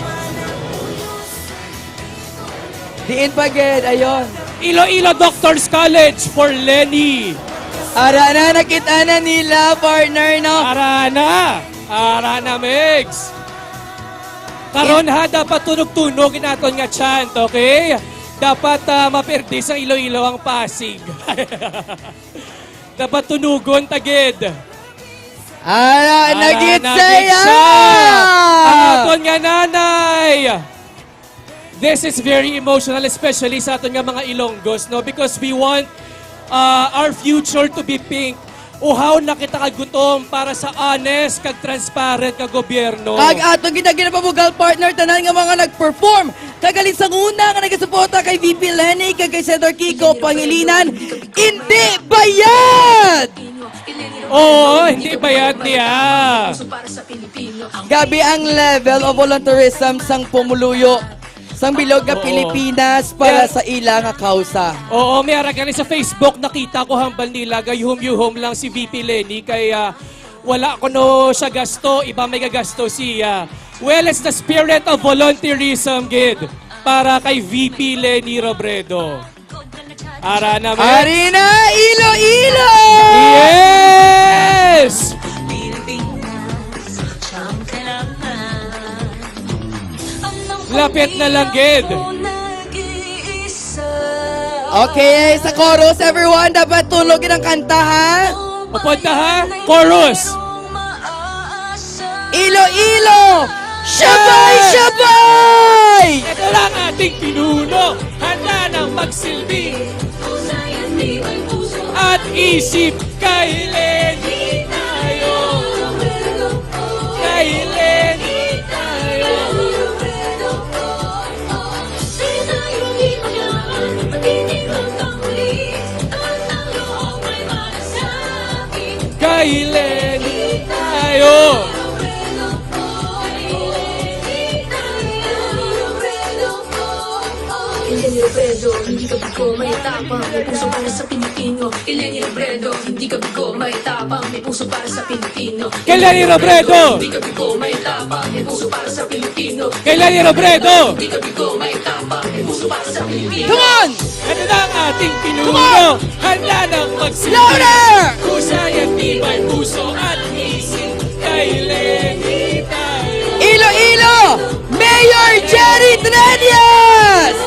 Diin pa gid, ayon. Iloilo Doctors College for Lenny. Ara na, nakita na nila, partner, no? Ara na! Ara na, Megs! Karon ha, dapat tunog-tunog in aton nga chant, okay? Dapat, ah, mapirdi sa Iloilo ang Pasig. Dapat tunugon ta gid. Ala, Ala, nagit nagit saya! Siya! Ang aton nga nanay! This is very emotional, especially sa aton nga mga Ilonggos, no? Because we want, uh, our future to be pink. Uhaw na kita kagutom para sa honest kag transparent nga gobyerno. Kag aton gid nga ginapabugal, partner, tanan nga mga nag-perform. Kag halin sang una nga nagasuporta kay V P Lenny, kag kay Senator Kiko Pangilinan, hindi bayad! Oo, hindi bayad niya. Gabi ang level of volunteerism sang pumuluyo sang bilog nga Oo. Pilipinas para Kaya sa ila nga kausa. Oo, may ara gani sa Facebook, nakita ko hambal nila, gayuhom-yuhom lang si V P Lenny, kay, ah, wala kuno siya gasto, iba may gagasto siya. Well, it's the spirit of volunteerism, gid, para kay V P Lenny Robredo. Ara na, man. Ari na, Iloilo! Yes! Lapit na lang gid. Okay, sa chorus, everyone, dapat tunog ang kanta, ha? Upod ta, ha? Chorus. Iloilo! Shabay, Yes! Shabay! Ito lang ating pinuno, handa nang magsilbi. At isip kay Lenny tayo. Kay Lenny tayo. Kay Lenny tayo. Kay Lenny Robredo, hindi ka bigo, may tapang, may puso para sa Pilipino. Kay Lenny Robredo, hindi ka bigo, may tapang, may puso para sa Pilipino. Kay Lenny Robredo! Hindi ka bigo, may tapang, may puso para sa Pilipino. Kay Lenny Robredo! Hindi ka bigo, may tapang, may puso para sa Pilipino. Come on! Ito na ang ating pinuno. Come on! Handa nang magsilbi. Louder! Husay at tibay puso at isip kay Lenny tayo. Iloilo, Mayor Jerry Treñas!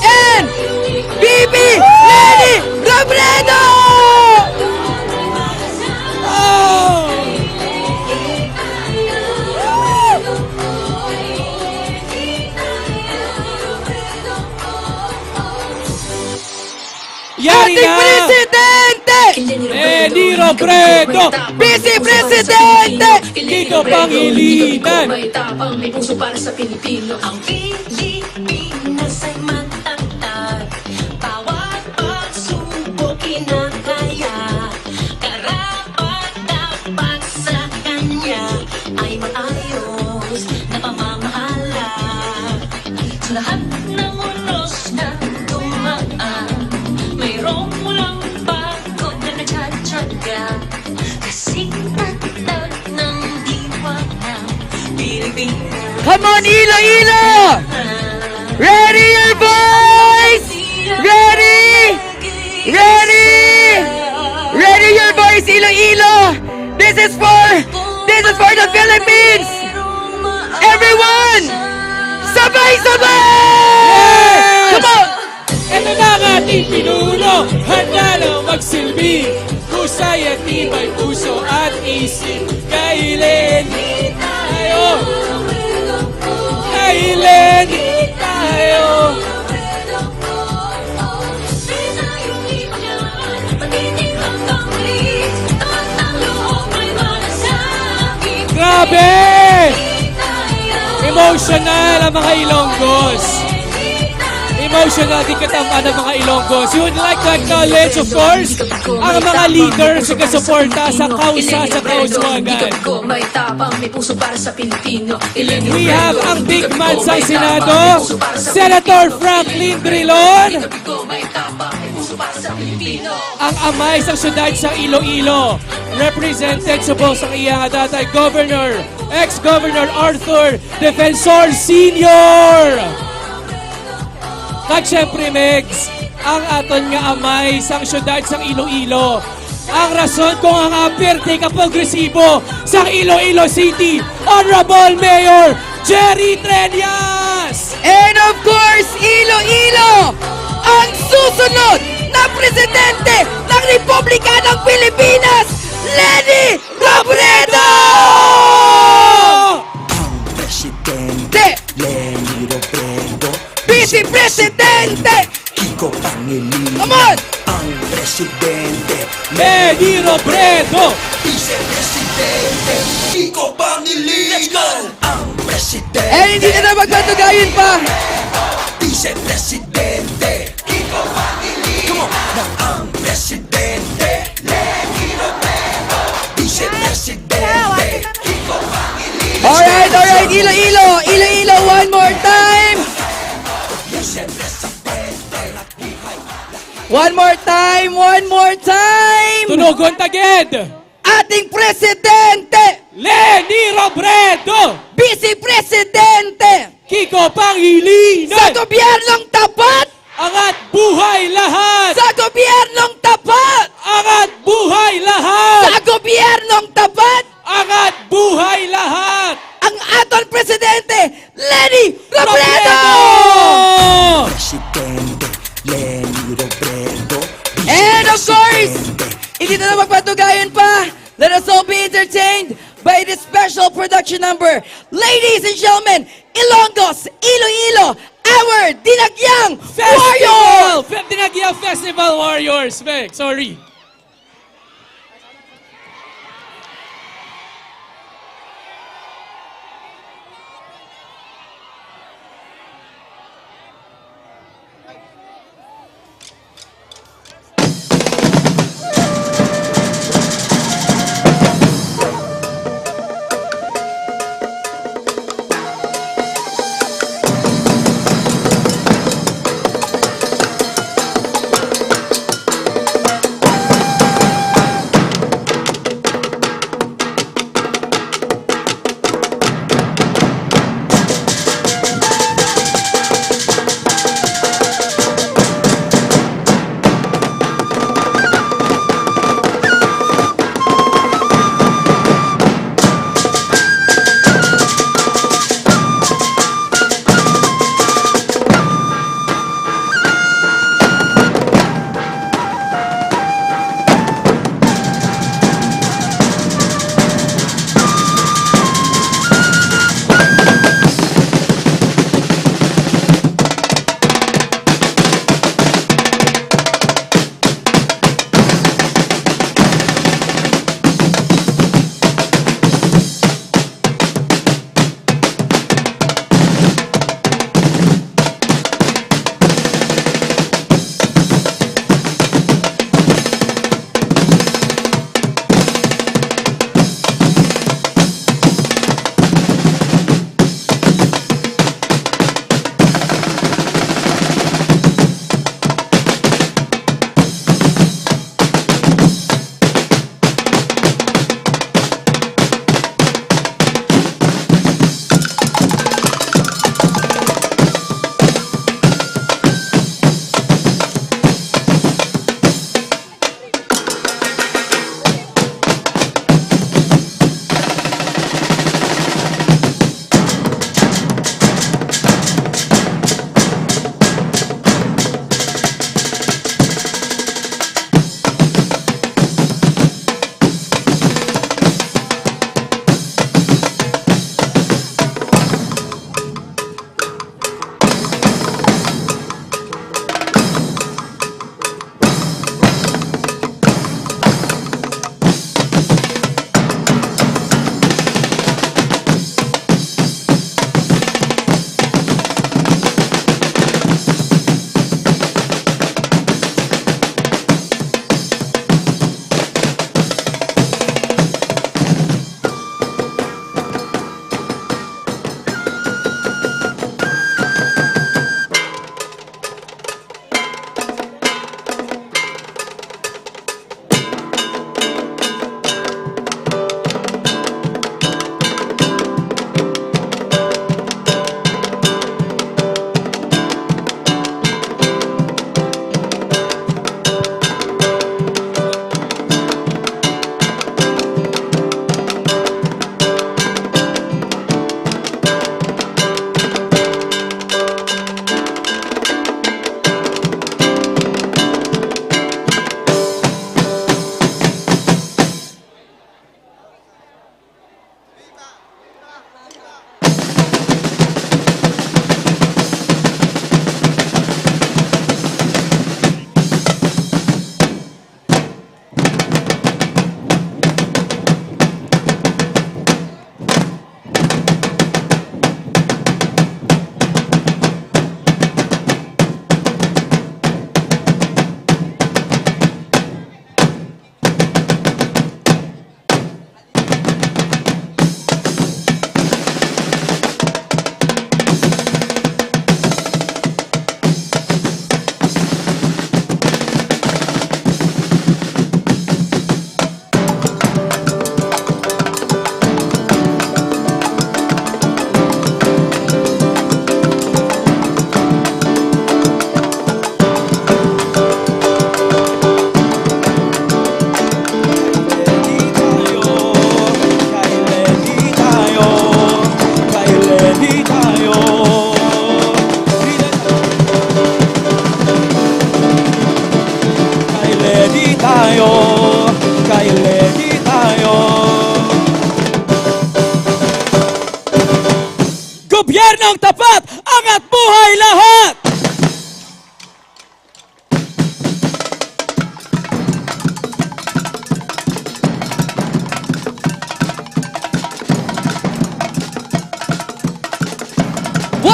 And V P Lenny Robredo! Oh! Yari Ating na! Presidente! Lenny Robredo! Vice Presidente! Kiko Pangilinan! May tapang, may puso para sa Pilipino. Ang Pilipinas ay matatag. Bawat pagsubok kinakaya. Karapat-dapat sa kanya ay maayos na pamamahala. Sa lahat ng unos na dumaan, mayroong walang bago na nagtsatsaga. Kasi tatak ng diwa ng Pilipinas. Come on, Iloilo! Ready your voice! Ready! Ready! Ready your voice, Iloilo! This is for, this is for the Philippines! Everyone! Sabay-sabay! Yes! Come on! Ito na ang ating pinuno, handa na magsilbi. Husay at tibay puso at isip, kay Leni tayo. Kay Leni tayo. Grabe! Emotional ang mga Ilonggos. Emotional, di katam-an ang mga Ilonggos. We would like to acknowledge, of course, ang mga leaders nga suporta sa kausa sa kauswagan. We have ang big man sa Senado, Senator Franklin Drilon. Ang amay sang siyudad sa Iloilo, represented subong sang iya nga tatay, Governor, ex-Governor Arthur Defensor Senior. Kag siyempre, Megs, ang aton nga amay sang siyudad sang Iloilo, ang rason kung ang apir di ka progresibo sang Iloilo City, Honorable Mayor Jerry Treñas! And of course, Iloilo, ang susunod na presidente ng Republika ng Pilipinas, Leni Robredo! Ang presidente, Leni Robredo. Vice Presidente, Kiko Pangilinan. Come on! Ang presidente, Leni Robredo. Vice Presidente, Kiko Pangilinan. Let's go! Ang presidente. Eh, hindi na daw magpatugayon pa. Vice Presidente, Kiko Pangilinan. Come on! Ang presidente, Leni Robredo. Vice Presidente, Kiko Pangilinan. Alright, alright, Iloilo, Iloilo, one more time. Vice Presidente. One more time, one more time! Tunogon ta gid! Ating Presidente! Leni Robredo! Vice Presidente! Kiko Pangilinan! Sa gobyernong tapat! Angat buhay lahat! Sa gobyernong tapat! Angat buhay lahat! Sa gobyernong tapat! Angat buhay lahat! Ang aton presidente, Leni Robredo! Robredo! Presidente Leni Robredo. And of course, Presidente. Hindi na lang magpatugayon pa. Let us all be entertained by this special production number. Ladies and gentlemen, Ilonggos, Iloilo, our Dinagyang Festival! Warrior! Fe-, Dinagyang Festival Warriors. Fe-, sorry.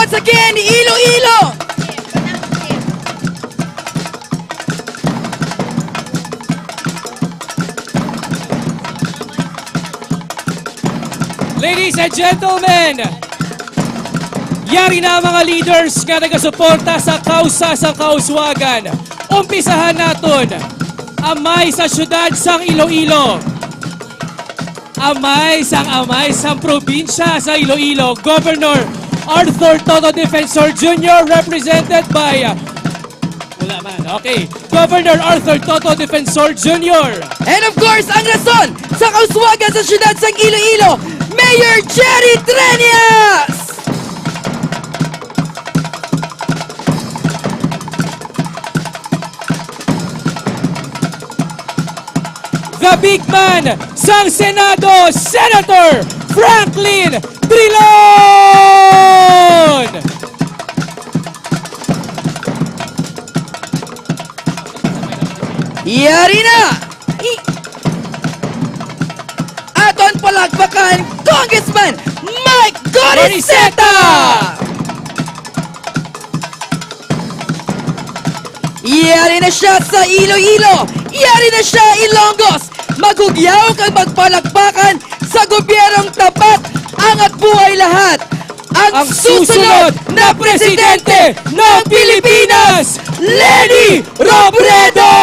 Again, Iloilo! Ladies and gentlemen, yari na ang mga leaders nga nagasuporta sa kausa sa kauswagan. Umpisahan naton. Amay sa siyudad sang Iloilo. Amay sang amay sang probinsya sa Iloilo, Governor Arthur Toto Defensor Junior, represented by, uh, wala man. Okay. Governor Arthur Toto Defensor Junior. And of course, ang rason sa kauswagan sa siyudad sang Iloilo, Mayor Jerry Treñas! The big man sang Senado, Senator Franklin Drilon! Yari na! I- Aton palakpakan, Congressman Mike Goriseta! Yari na siya sa Iloilo! Yari na siya, Ilonggos! Maghugyaw kag magpalakpakan sa gobyernong tapat, angat buhay lahat! Ang susunod na presidente ng Pilipinas, Leni Robredo!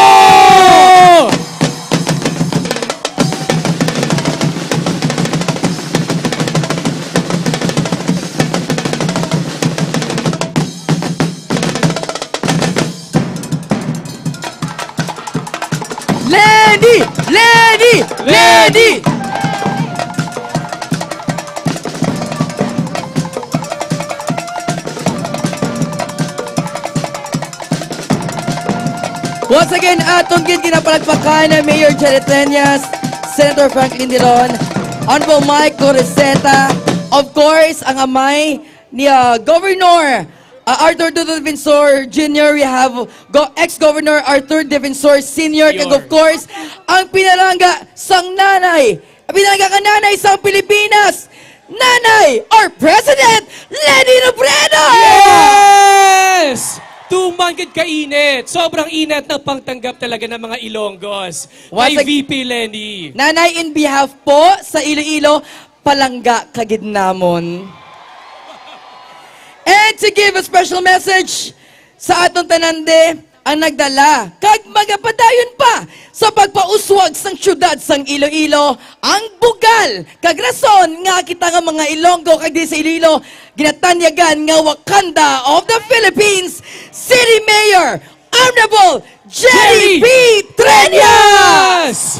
Leni! Leni! Leni! Once again, aton gid ginapalakpakan ang Mayor Jerry Treñas, Senator Franklin Drilon, Honorable Mike Goriseta, of course, ang amay ni, ah, Governor, ah, Arthur Toto Defensor Junior. We have Go-, ex-Governor Arthur Defensor Senior, kag of course, ang pinalangga sang nanay, ang pinalangga nga nanay sang Pilipinas, Nanay or President Leni Robredo! Yes! Tuman gid ka init. Sobrang init ng pangtanggap talaga ng mga Ilonggos kay Once ag- V P Leni. Nanay, in behalf po sa Iloilo, palangga ka gid namon. And to give a special message sa aton tanan, de, ang nagdala kag magapadayon pa sa pagpauswag sang siyudad sang Iloilo, ang bugal kag rason nga kita nga mga Ilonggo kag di sa Iloilo ginatanyagan nga Wakanda of the Philippines City Mayor, Honorable Jerry P. Treñas!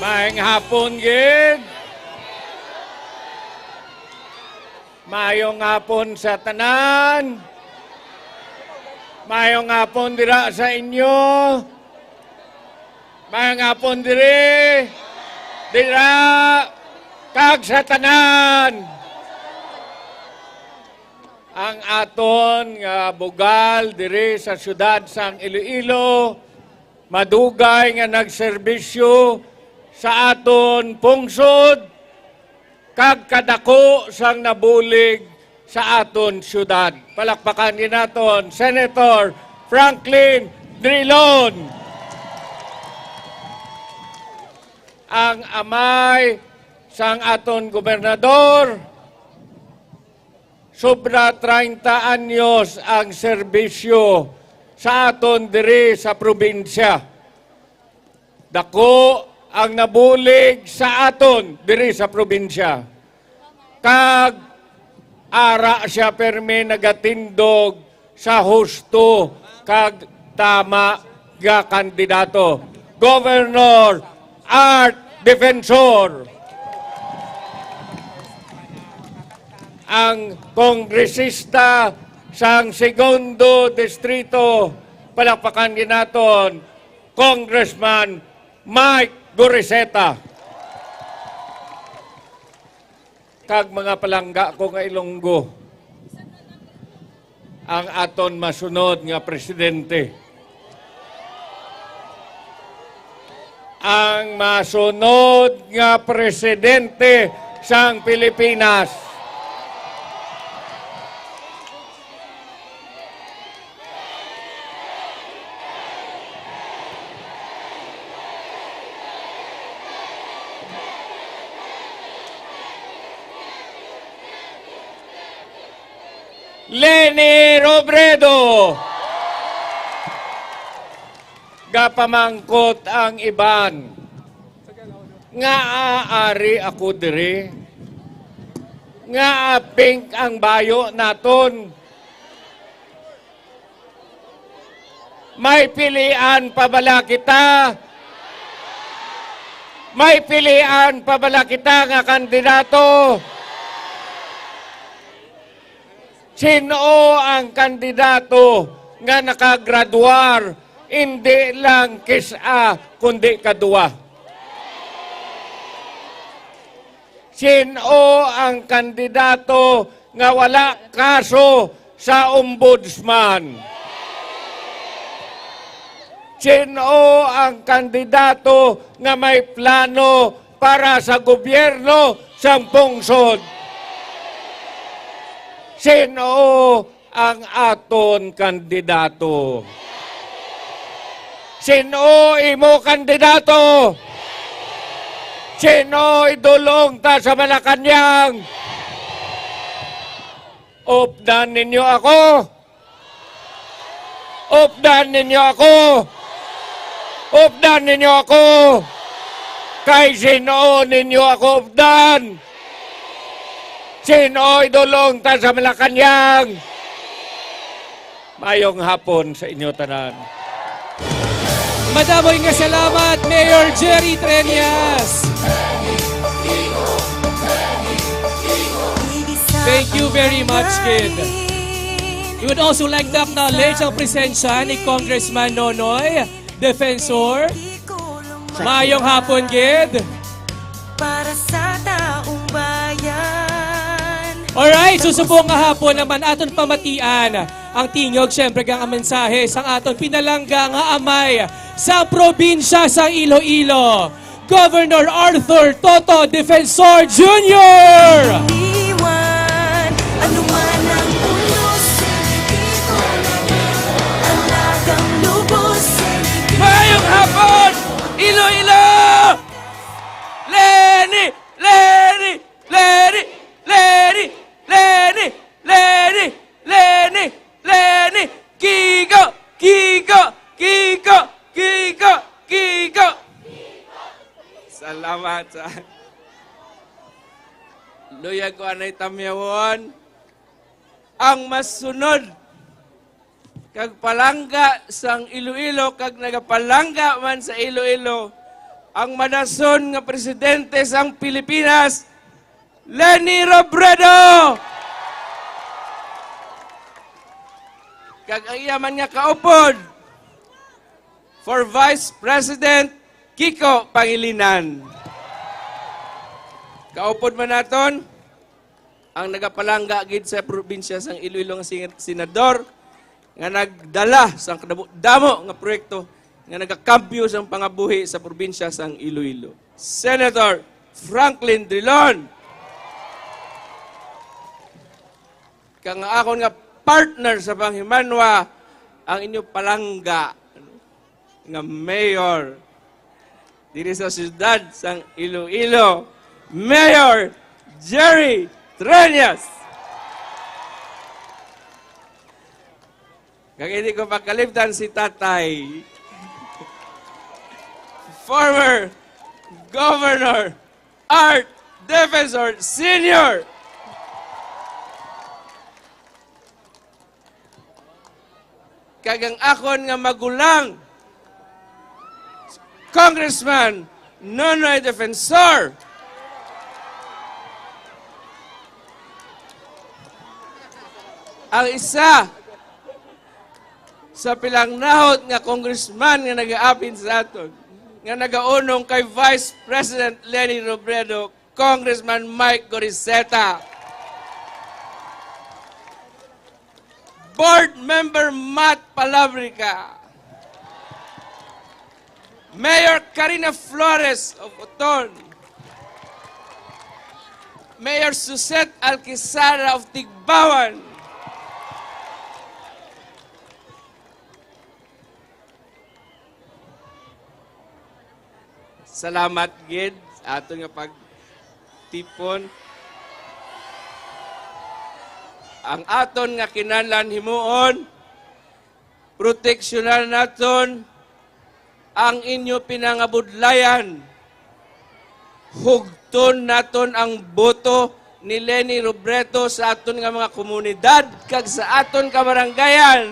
Maayong hapon gid. Maayong hapon sa tanan. Maayong hapon dira sa inyo. Maayong hapon diri, dira, kag sa tanan. Ang aton nga bugal diri sa siyudad sang Iloilo, madugay nga nagserbisyo sa aton pungsod, kag kadako sang nabulig sa aton siyudad. Palakpakan gid naton, Senator Franklin Drilon. Ang amay sang aton gobernador, sobra treinta anyos ang serbisyo sa aton diri sa probinsya. Dako ang nabulig sa aton diri sa probinsya. Kag ara sia pirmi nagatindog sa husto kag tama nga kandidato, Governor Art Defensor. Ang kongresista sang Segundo Distrito, palakpakan gid naton, Congressman Mike Goriseta. Kag mga palangga ko nga Ilonggo, Ang aton masunod nga presidente. Ang masunod nga presidente sang Pilipinas. Leni Robredo. Gapamangkot ang iban, nga aari ako diri? Nga pink ang bayo naton? May pilian pa bala kita? May pilian pa bala kita nga kandidato? Sino ang kandidato nga nakagraduar, hindi lang kis-a, kundi kadua? Sino ang kandidato nga wala kaso sa ombudsman? Sino ang kandidato nga may plano para sa gobyerno sang pungsod? Sino ang aton kandidato? Sino imo kandidato? Sino idulong ta sa Malacañang? Updan ninyo ako. Updan ninyo ako. Updan ninyo ako. Kay sino ninyo ako updan? Sino idulong ta sa Malacañang? Mayong hapon sa inyo tanan. Madamo nga salamat, Mayor Jerry Treñas. Thank you very much, kid. We would also like to acknowledge ang presensya ni Congressman Nonoy Defensor. Mayong hapon, gid. Para sa taong bayan. Alright, so subong nga hapon naman aton pamatian ang tingog, syempre, kang ang mensahe sang aton pinalangga nga amay sa probinsya sang Iloilo, Governor Arthur Toto Defensor Junior. Iwan, ano man ang unos, hindi ko na ang lagang lubos. Mayong hapon, Iloilo! Leni! Leni! Leni! Leni! Leni! Leni! Leni! Leni! Kiko! Kiko! Kiko! Kiko! Kiko! Salamat sa luyag ko anay tamyawon. Ang masunod kag palangga sang Iloilo, kag nagapalangga man sa Iloilo, ang madason nga presidente sang Pilipinas, Leni Robredo! Kag ang iya man nga kaupod for Vice President, Kiko Pangilinan. Kaupod man naton, ang nagapalangga gid sa probinsya sang Iloilo nga sing-, senador nga nagdala sang kadamo-damo nga proyekto nga nagakambyo sang pangabuhi sa probinsya sang Iloilo, Senator Franklin Drilon. Kag ang akon nga partner sa panghimanwa, ang inyo palangga nga mayor diri sa siyudad sang Iloilo, Mayor Jerry Treñas. Kag hindi ko makalimtan si Tatay, former Governor Art Defensor Senior. Kag ang akon nga magulang, Congressman Nonoy Defensor. Ang isa sa pilangnahot nga congressman nga nagaapin sa aton, nga nagaunong kay Vice President Leni Robredo, Congressman Mike Goriseta. Board Member Matt Palabrica, Mayor Karina Flores of Oton, Mayor Suzette Alquizara of Tigbauan. Salamat gid sa aton nga pagtipon. Ang aton nga kinahanglan himuon, proteksyonan naton ang inyo pinangabudlayan. Hugton naton ang boto ni Leni Robredo sa aton nga mga komunidad kag sa aton kabarangayan.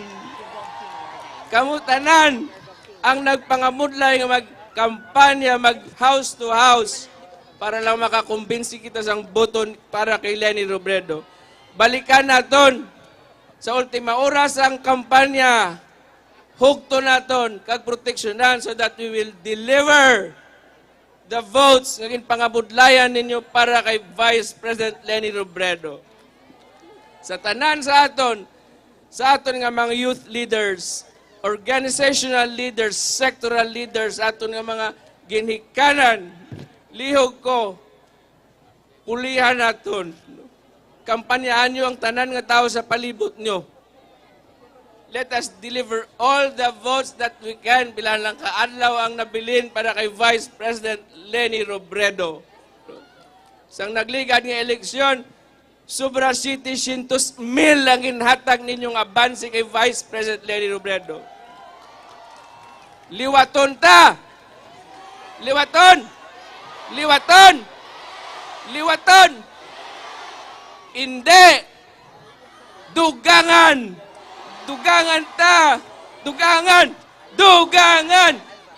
Kamo tanan ang nagpangabudlay nga magkampanya, mag house to house, para lang makakumbinsi kita sang boto para kay Leni Robredo. Balikan naton sa ultima oras ang kampanya. Hugton naton kag proteksyonan so that we will deliver the votes nga ginpangabudlayan ninyo para kay Vice President Leni Robredo. Sa tanan sa aton, sa aton nga mga youth leaders, organizational leaders, sectoral leaders, aton nga mga ginhikanan, lihog ko, pulihan naton. Kampanyahan nyo ang tanan nga tawo sa palibot nyo. Let us deliver all the votes that we can. Bilang lang ka adlaw ang nabilin para kay Vice President Leni Robredo. Sang nagligad nga eleksyon, sobra setecientos mil ang ginhatag ninyong abanse kay Vice President Leni Robredo. Liwaton ta! Liwaton! Liwaton! Liwaton! Indi! Dugangan! Dugangan ta! Dugangan! Dugangan!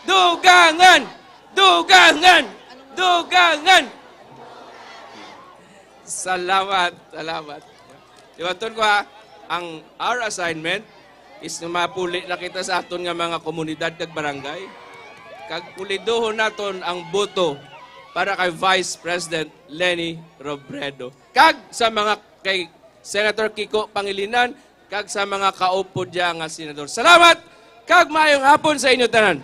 Dugangan! Dugangan! Dugangan! Salamat, salamat. Liwaton ko ha, ang our assignment is nga mapuli na kita sa aton nga mga komunidad kag barangay. Kag pulidohon naton ang boto para kay Vice President Leni Robredo. Kag sa mga kay Senator Kiko Pangilinan, kag sa mga kaupod niya nga senador. Salamat, kag maayong hapon sa inyo tanan.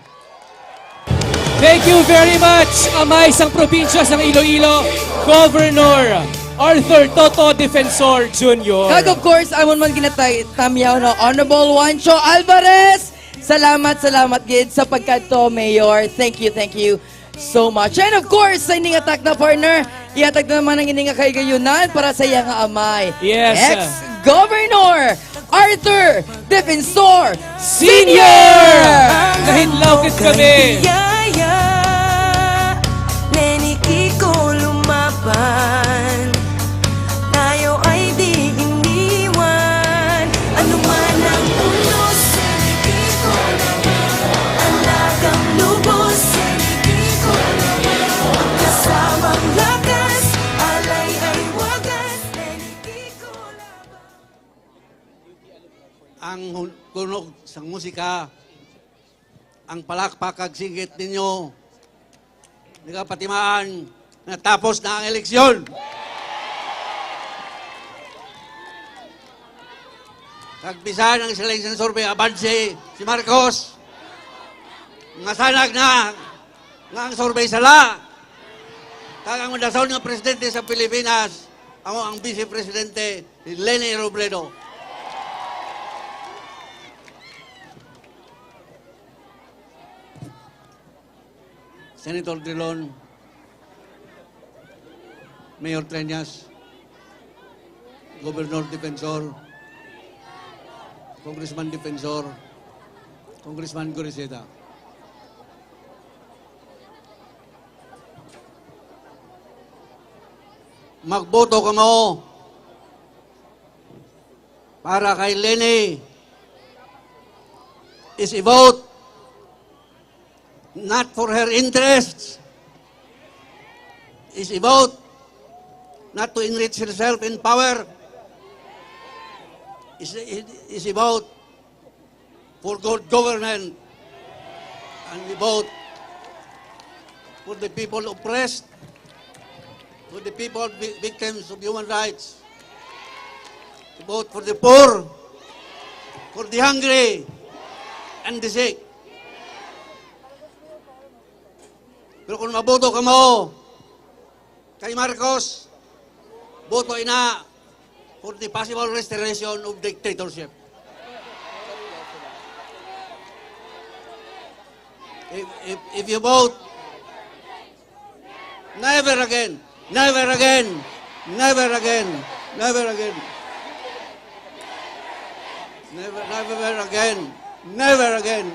Thank you very much, Amay sang Probinsya sang Iloilo, Governor Arthur Toto Defensor Junior. Kag of course, amon man ginatay tamyaw no Honorable Juancho Alvarez. Salamat, salamat gid sa pagkadto, Mayor. Thank you, thank you so much. And of course, sa ini nga takna, partner, ihatag na naman ang ini nga kahigayunan para sa iya nga amay. Yes. Ex-Governor Arthur Defensor Senior! Nahinlaw gid kami! Leni Kiko lumaban. Tayo ay di iniwan. Ano man ang unos, Leni Kiko naman. Anak ang lubos, Leni Kiko naman. Kasamang lakas, alay ay wagas, Leni Kiko laban. Ang hun- tunog sang musika, ang palakpak kag singgit ninyo, nagapatimaan nga tapos na ang eleksyon. Kag bisan ang sila sa survey, abanse si Marcos, masanag na nga ang survey sala. Kag ang undason nga presidente sa Pilipinas, amo ang vice presidente, si Leni Robredo. Senator Drilon, Mayor Treñas, Governor Defensor, Congressman Defensor, Congressman Goriseta. Magboto kamo para kay Leni is a vote not for her interests, is a vote not to enrich herself in power, is, is a vote for good governance, and we vote for the people oppressed, for the people vi- victims of human rights. We vote for the poor. for the hungry and the sick. Pero kung maboto kamo kay Marcos, boto ina for the possible restoration of dictatorship. If, if, if you vote, never again, never again, never again, never again. Never, never again, never again.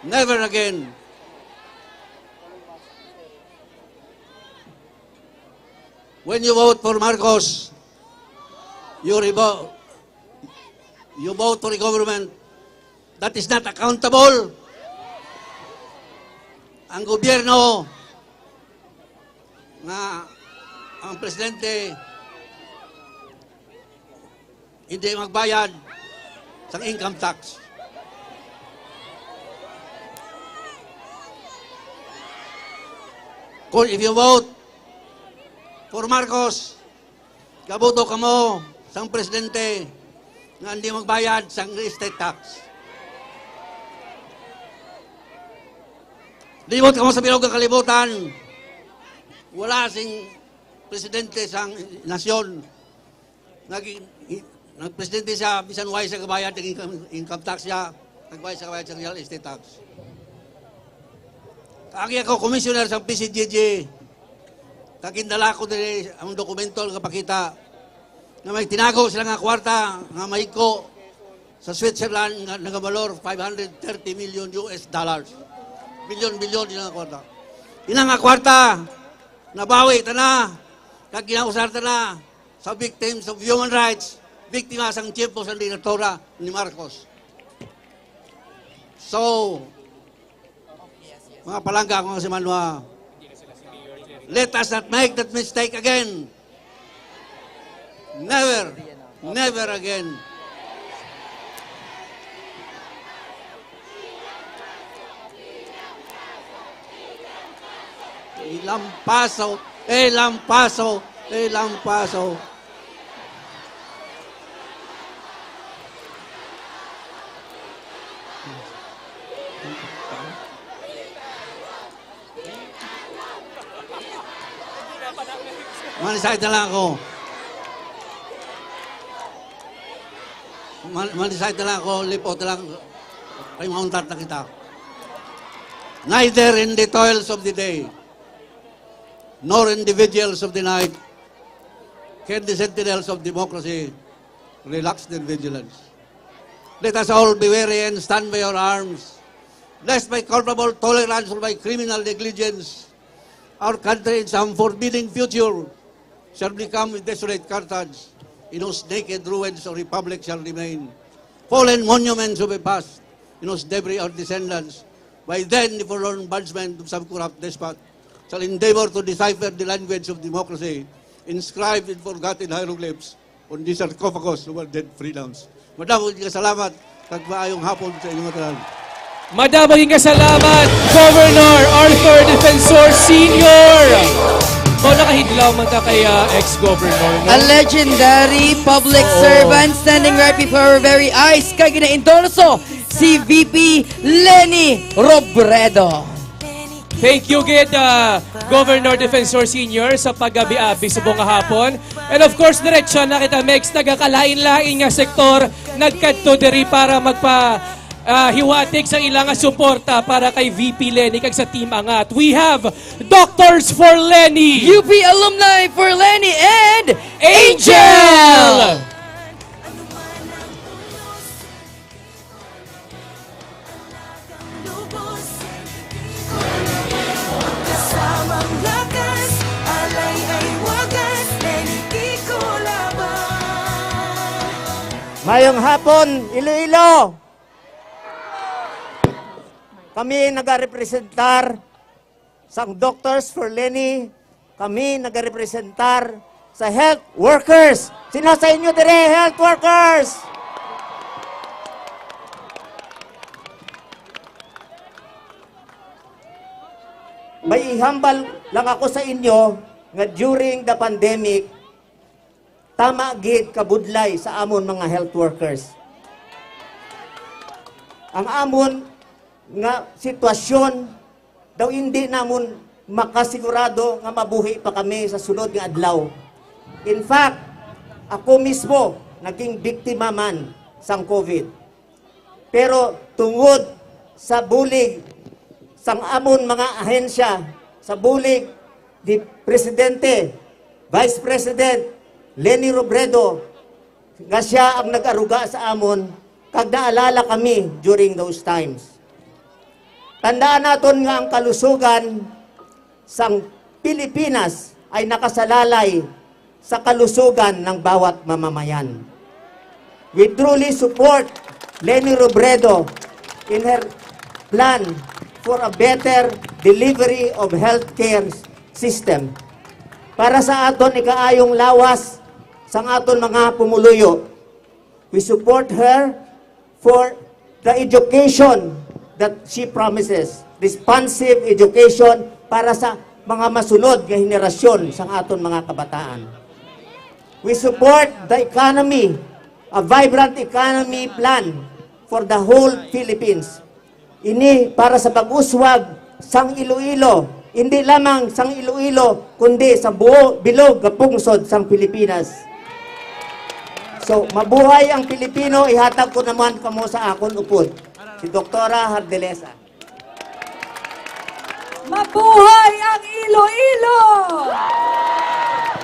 Never again. When you vote for Marcos, you revo-, you vote for a government that is not accountable. Ang gobyerno nga ang presidente hindi magbayad sang income tax. Kung if you vote for Marcos, kaboto kamo sang presidente nga hindi magbayad sang estate tax. Libot kamo sa bilog nga kalibutan. Wala sing presidente sang nasyon. Nag-, nagpresidente siya, bisan way siya kabayad, nag-income, income tax siya, nagway siya kabayad sa real estate tax. Kaagi ako, commissioner sa P C G G, kag gindala ko diri ang dokumento nga pakita nga may tinago sila nga kwarta nga mahigko sa Switzerland nga nagabalor five hundred thirty million U S dollars. Bilyon-bilyon sila nga kwarta. Ina nga kwarta, nabawi ta na, kag ginausar ta na sa victims of human rights, biktima sang tiyempo sang diktatura ni Marcos. So, mga palangga, mga simanwa, let us not make that mistake again. Never, never again. Ilampaso, ilampaso, ilampaso. Manisay na lang ako. Man-, manisay na lang ako, lipot na lang. Kay mauntat na kita. Neither in the toils of the day, nor in the vigils of the night, can the sentinels of democracy relax their vigilance. Let us all be wary and stand by our arms, lest by culpable tolerance or by criminal negligence, our country in some forbidding future shall become a desolate Carthage, in whose naked ruins our republic shall remain, fallen monuments of a past, in whose debris our descendants, by then the forlorn bondsmen of some corrupt despot, shall endeavor to decipher the language of democracy, inscribed in forgotten hieroglyphs on the sarcophagus of our dead freedoms. Madamo nga salamat, kag maayong hapon sa inyong tanan. Madamo nga salamat, Governor Arthur Defensor Senior. Mao na, kahidlaw man ta kay, ah, ex-governor, no? A legendary public Oo. servant standing right before our very eyes. Kay gina-endorso si V P Leni Robredo. Thank you gid, ah, Governor Defensor Senior, sa pag-abi-abi subong nga hapon. And of course, diretso na kita, Megs, nagakalain-lain nga sektor nagkadto diri para magpa, ah, hiwatig sa ila nga suporta para kay V P Leni kag sa Team Angat. We have Doctors for Leni, U P Alumni for Leni, and Angel! Angel! Kasamang lakas, alay ay wagas, Leni Kiko Laban. Mayong hapon, Iloilo! Kami nagarepresentar sang Doctors for Leni, kami nagarepresentar sa health workers. Sino sa inyo dire, health workers? May ihambal lang ako sa inyo nga during the pandemic, tama gid kabudlay sa amon mga health workers. Ang amon nga sitwasyon daw hindi namon makasigurado nga mabuhi pa kami sa sunod nga adlaw. In fact, ako mismo naging biktima man sang COVID. Pero tungod sa bulig sang amon mga ahensya, sa bulig ni Presidente, Vice President Leni Robredo, nga sia ang nag-aruga sa amon, kag naalala kami during those times. Tandaan naton nga ang kalusugan sang Pilipinas ay nakasalalay sa kalusugan ng bawat mamamayan. We truly support Leni Robredo in her plan for a better delivery of healthcare system para sa aton ikaayong lawas sang aton mga pumuluyo. We support her for the education that she promises, responsive education para sa mga masunod nga henerasyon sang aton mga kabataan. We support the economy, a vibrant economy plan for the whole Philippines. Ini para sa pag-uswag sang Iloilo, hindi lamang sang Iloilo, kundi sa buo bilog nga pungsod sang Pilipinas. So, mabuhay ang Pilipino, ihatag ko naman kamo sa akon upod, si Doktora Hardelesa. Mabuhay ang Iloilo!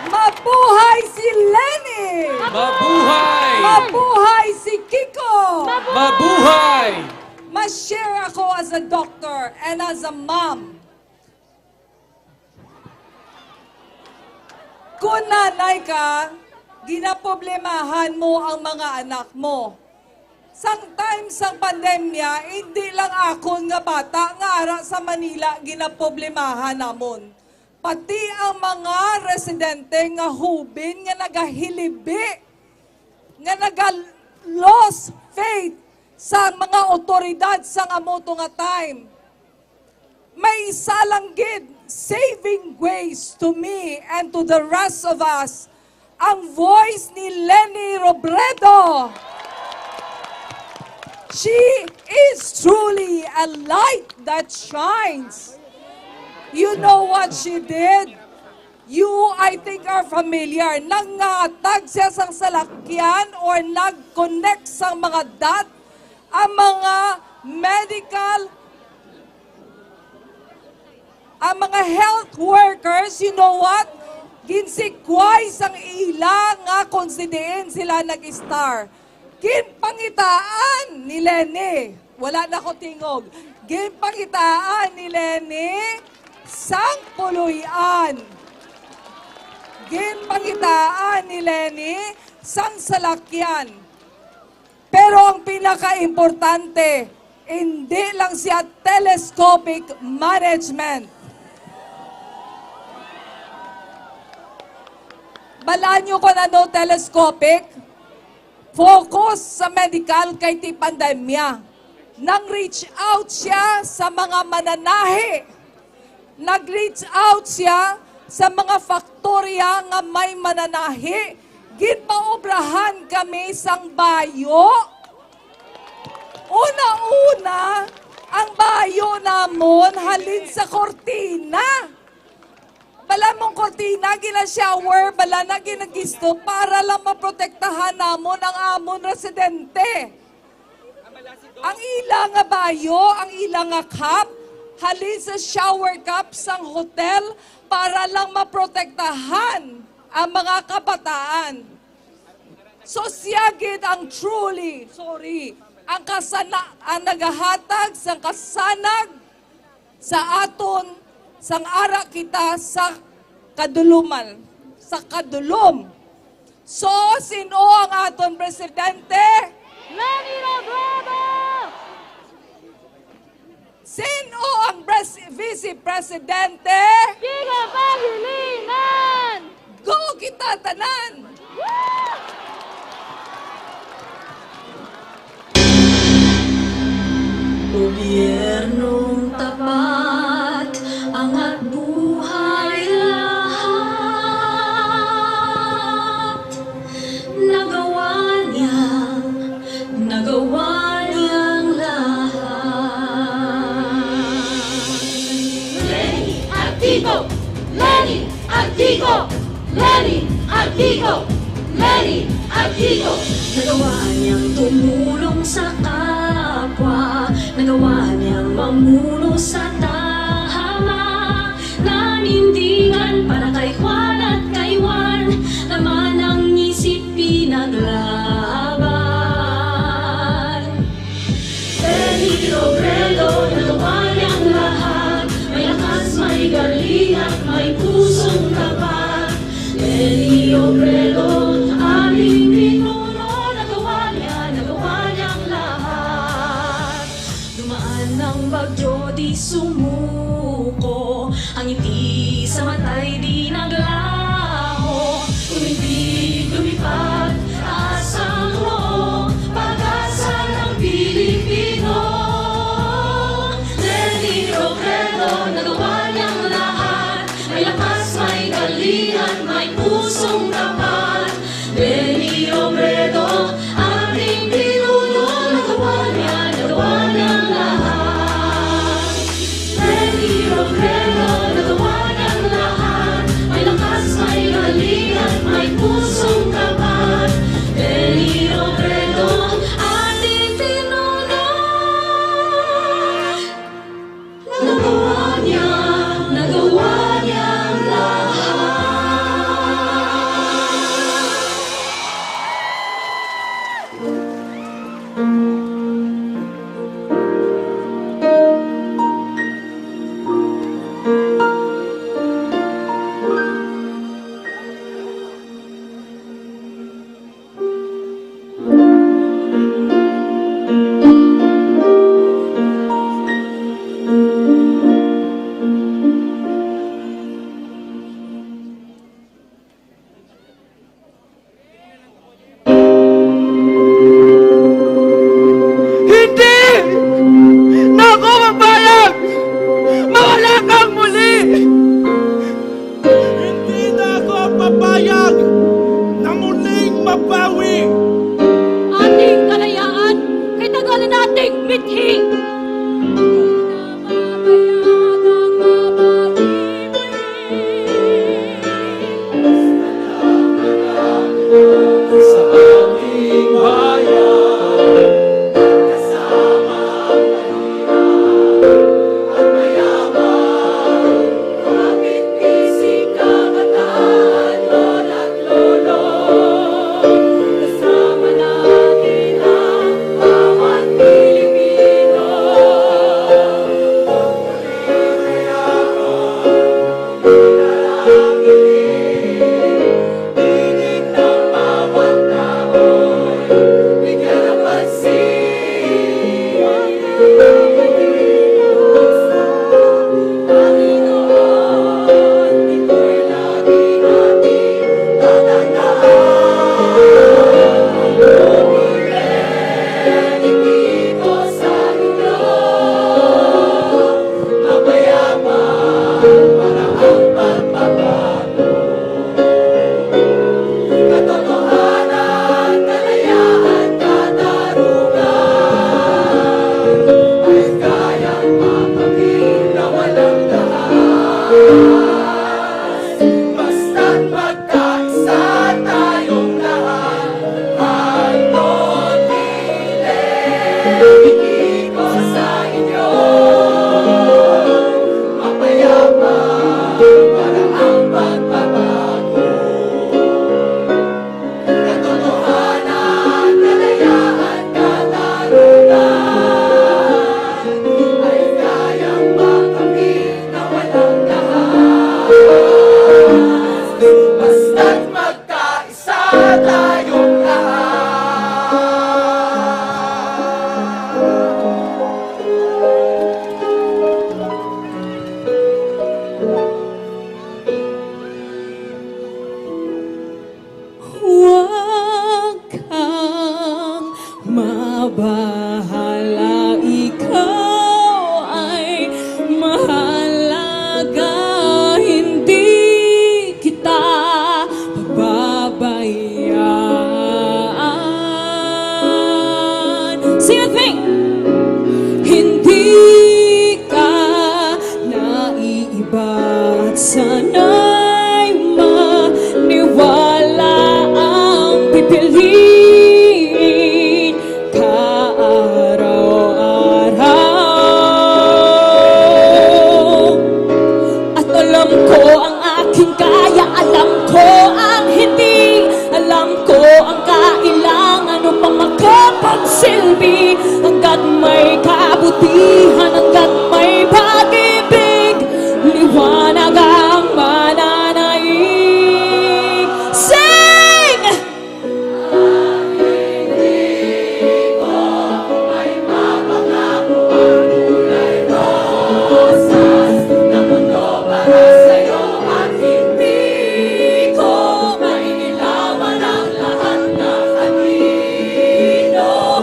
Mabuhay si Leni! Mabuhay! Mabuhay si Kiko! Mabuhay! Ma-share ako as a doctor and as a mom. Kung nanay ka, ginaproblemahan mo ang mga anak mo. Sang time sang pandemya, hindi lang akon nga bata nga ara sa Manila ginaproblemahan namon. Pati ang mga residente nga hubin nga nagahilibi, nga naga-lost faith sa mga otoridad sang amo to nga time. May isa lang gid saving grace to me and to the rest of us, ang voice ni Leni Robredo. She is truly a light that shines. You know what she did? You, I think, are familiar. Nangatag siya sang salakyan or nag-connect sang mga dot ang mga medical, ang mga health workers, you know what? Ginsikway sang ila nga kung si diin sila nag-star. Ginpangitaan ni Leni, wala na ko tingog. Ginpangitaan ni Leni sang puloy-an. Ginpangitaan ni Leni sang salakyan. Pero ang pinakaimportante, hindi lang siya telescopic management. Balaan nyo kung ano telescopic? Focus sa medical kay ti pandemya. Nang-reach out siya sa mga mananahi. Nag-reach out siya sa mga faktorya nga may mananahi. Ginpaobrahan kami sang bayo. Una-una, ang bayo namon halin sa kortina. Bala mong kortina, gina-shower, bala na ginagisto para lang maprotektahan namon ang amon residente. Ang ila nga bayo, ang ila nga cup, halin sa shower cup sang hotel para lang maprotektahan ang mga kabataan. So siya gid ang truly, sorry, ang kasana, ang nagahatag sang kasanag sa aton, sang ara kita sa kaduluman, sa kadulom. So, sin-o ang aton presidente? Leni Robredo! Sin-o ang pres- vice presidente? Kiko Pangilinan! Go kita tanan! Gobyernong tapat ang Kiko, Lenny, at Kiko, Lenny, at Kiko. Nagawa niyang tumulong sa kapwa, nagawa niyang mamuno sa tama. Nanindigan para kay Juan at kay Juan, naman ang isip pinaglaban. Benny Robredo, nagawa niyang lahat. May lakas, may galing, at may pusong tapat. Benny Robredo, aming pinuno, nagawa niya, nagawa niyang lahat. Dumaan ang bagyo, di sumuko. Ang ngiti sa matay di naglaho. Tumindig, lumipad, taas ang noo, pag-asa ng Pilipino. Lenny Robredo, nagawa niyang lahat. May lakas, may galing, at may pusong tapat. Benny Robredo, ating pinuno, nagawa niya, nagawa niya ang lahat. Benny Robredo, nagawa niya ang lahat. May lakas, may galing, at may pusong tapat. Benny Robredo, ating pinuno. Nagawa niya, nagawa niya ang lahat. Hindi na ako mapayag! Mawala kang muli! Hindi na ako papayag na muling mabawi. Ating kalayaan kay tagal na nating mithi. Sa ating bayan, kasama ang mahirap at mayaman, mga bisig kabataan, lolo't lolo, kasama natin ang bawat Pilipino. May kabutihan hanggat may pag-ibig, liwanag ang mananaig. Sing!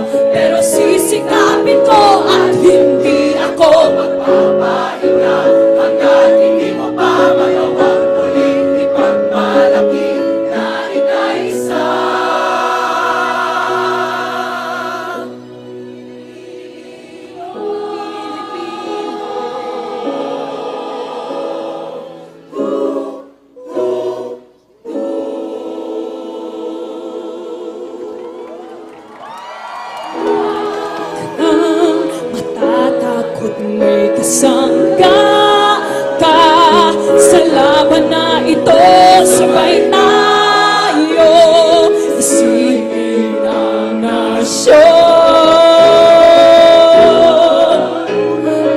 Pero sisikapin ko at hindi ako magpapahinga hanggat hindi mo pa magawang muling ipagmalaki na ikay isa. Ang matatakot may kasangga ka sa laban na ito. Sabay tayo isipin ang nasyon.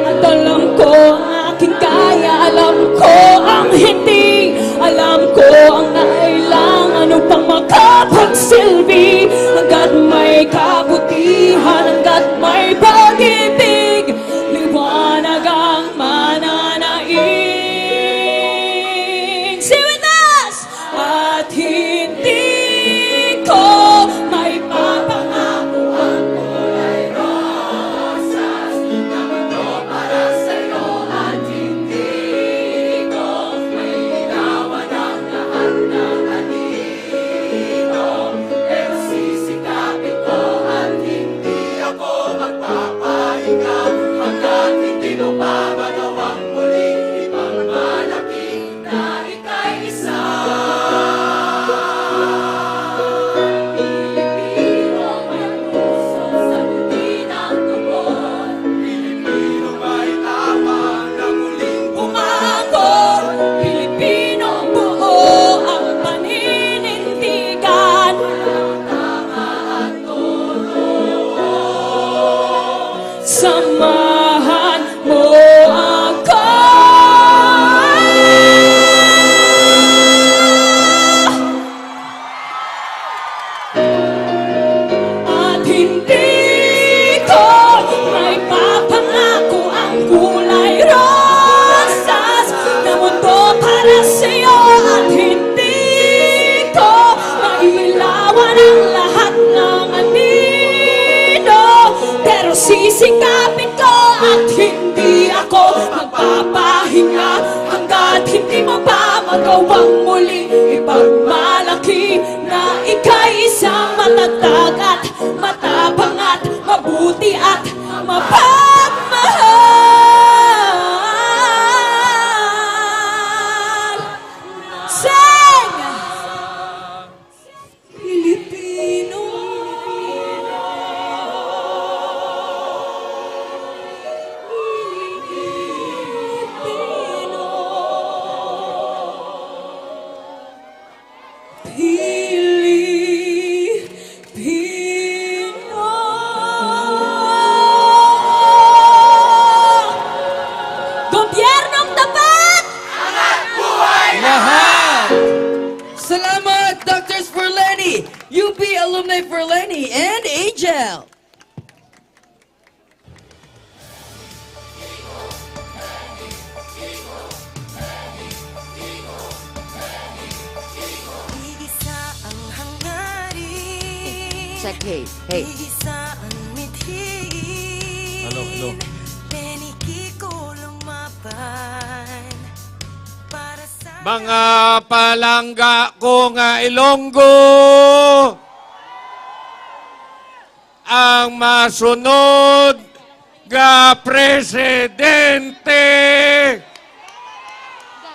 At alam ko ang aking kaya, alam ko ang hindi, alam ko ang nailang, ano pang makapagsilbi. Hanggat may kabutihan, hanggat may pag-ibig, liwanag ang mananaig. Sing with us! At hindi ko maipapangako ang kulay rosas na mundo para sa'yo at hindi ko mailinawan ang lahat ng anino. Pero sisikapin ko at hindi ako magpapahinga hanggat hindi mo pa magawang muling ipagmalaki na ikay isa. Pilipino may puso sa buti ng tugon. Pilipino may tapang na muling umangkon. Pilipinong buo ang paninindigan. Walang tama at turo. Samahan mo ako. At hindi ko maipapangako ang kulay rosas na mundo para sa'yo. At hindi ko mailawan ang lahat ng anino. Pero sisikapin ko at hindi ako magpapahinga hanggat hindi mo pa magawang muli ipagmalaki na ika'y isang matatag at matapang at mabuti at mapagmahal. Sing! Pilipino. Pilipino. Pilipino. Gobyernong tapat! Angat buhay! Lahat! Salamat, Doctors for Lenny, U P Alumni for Lenny, and Angel! Iisa ang hangarin. Check, hey, hey. Iisa ang mithiin. Hello, hello. Lenny Kiko lumaban para sa mga palangga ko nga Ilonggo. Ang masunod nga presidente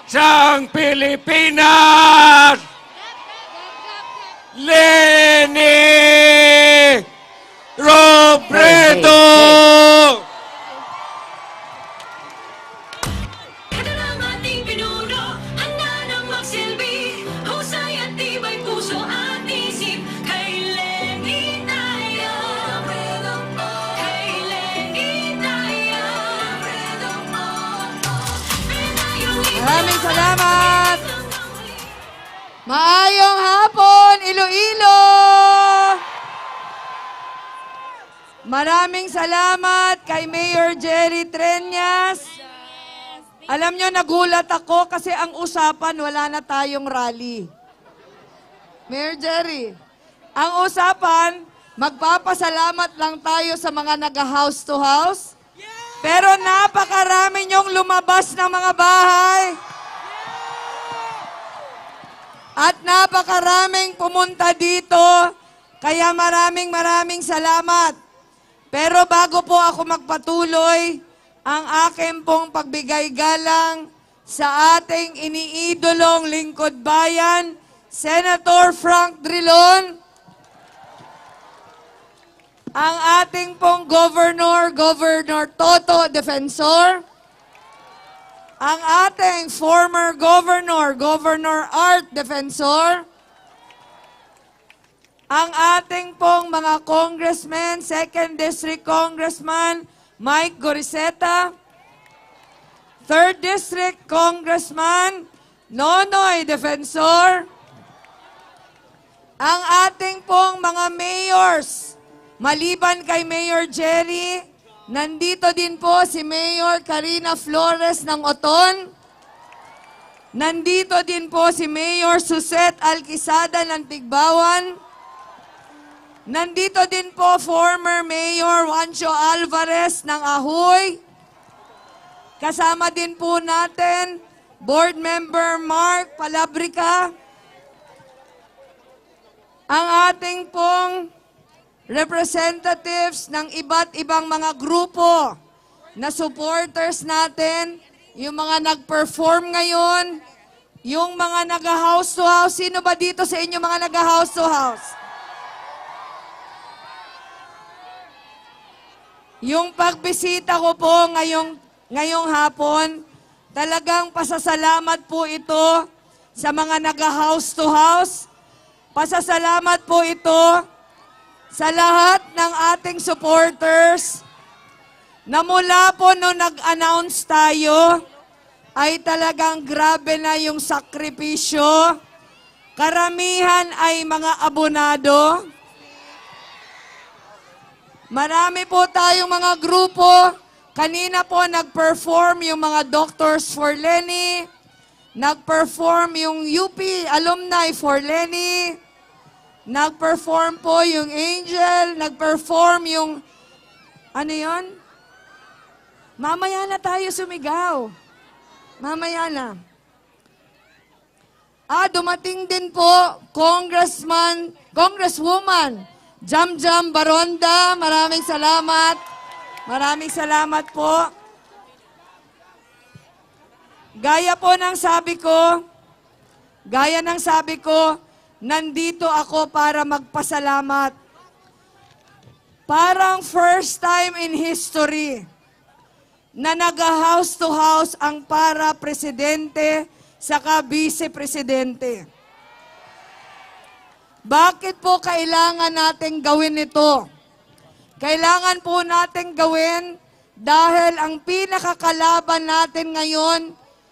sang Pilipinas, Leni Robredo. Hey, hey, hey. Kadala ang ating pinuno, handa nang magsilbi, husay at tibay puso at isip. Kay Leni tayo, kay Leni. Salamat! Maayong hapon, Iloilo! Maraming salamat kay Mayor Jerry Treñas. Alam nyo, nagulat ako kasi ang usapan, wala na tayong rally. Mayor Jerry, ang usapan, magpapasalamat lang tayo sa mga naga-house to house. Pero napakarami niyong lumabas ng mga bahay. At napakaraming pumunta dito. Kaya maraming, maraming salamat. Pero bago po ako magpatuloy, ang akin pong pagbigay galang sa ating iniidolong lingkod bayan, Senator Frank Drilon, ang ating pong Governor, Governor Toto Defensor, ang ating former Governor, Governor Art Defensor, ang ating pong mga congressmen, Second District Congressman Mike Goriseta, Third District Congressman Nonoy Defensor, ang ating pong mga mayors, maliban kay Mayor Jerry, nandito din po si Mayor Karina Flores ng Oton, nandito din po si Mayor Suzette Alquisada ng Tigbauan, nandito din po former Mayor Juancho Alvarez ng Ajuy, kasama din po natin Board Member Mark Palabrica, ang ating pong representatives ng iba't ibang mga grupo na supporters natin, yung mga nag-perform ngayon, yung mga naga-house to house. Sino ba dito sa inyo mga naga-house to house? Yung pagbisita ko po ngayong, ngayong hapon, talagang pasasalamat po ito sa mga naga-house to house. Pasasalamat po ito sa lahat ng ating supporters na mula po nung nag-announce tayo, ay talagang grabe na yung sakripisyo. Karamihan ay mga abonado. Marami po tayong mga grupo. Kanina po nag-perform yung mga Doctors for Leni. Nag-perform yung U P Alumni for Leni. Nag-perform po yung Angel. Nag-perform yung, ano yon? Mamaya na tayo sumigaw. Mamaya na. Ah, dumating din po, Congressman, Congresswoman Jamjam Baronda. Maraming salamat. Maraming salamat po. Gaya po ng sabi ko, gaya ng sabi ko, nandito ako para magpasalamat. Parang first time in history na naga-house to house ang para presidente saka vice presidente. Bakit po kailangan nating gawin ito? Kailangan po nating gawin dahil ang pinakakalaban natin ngayon,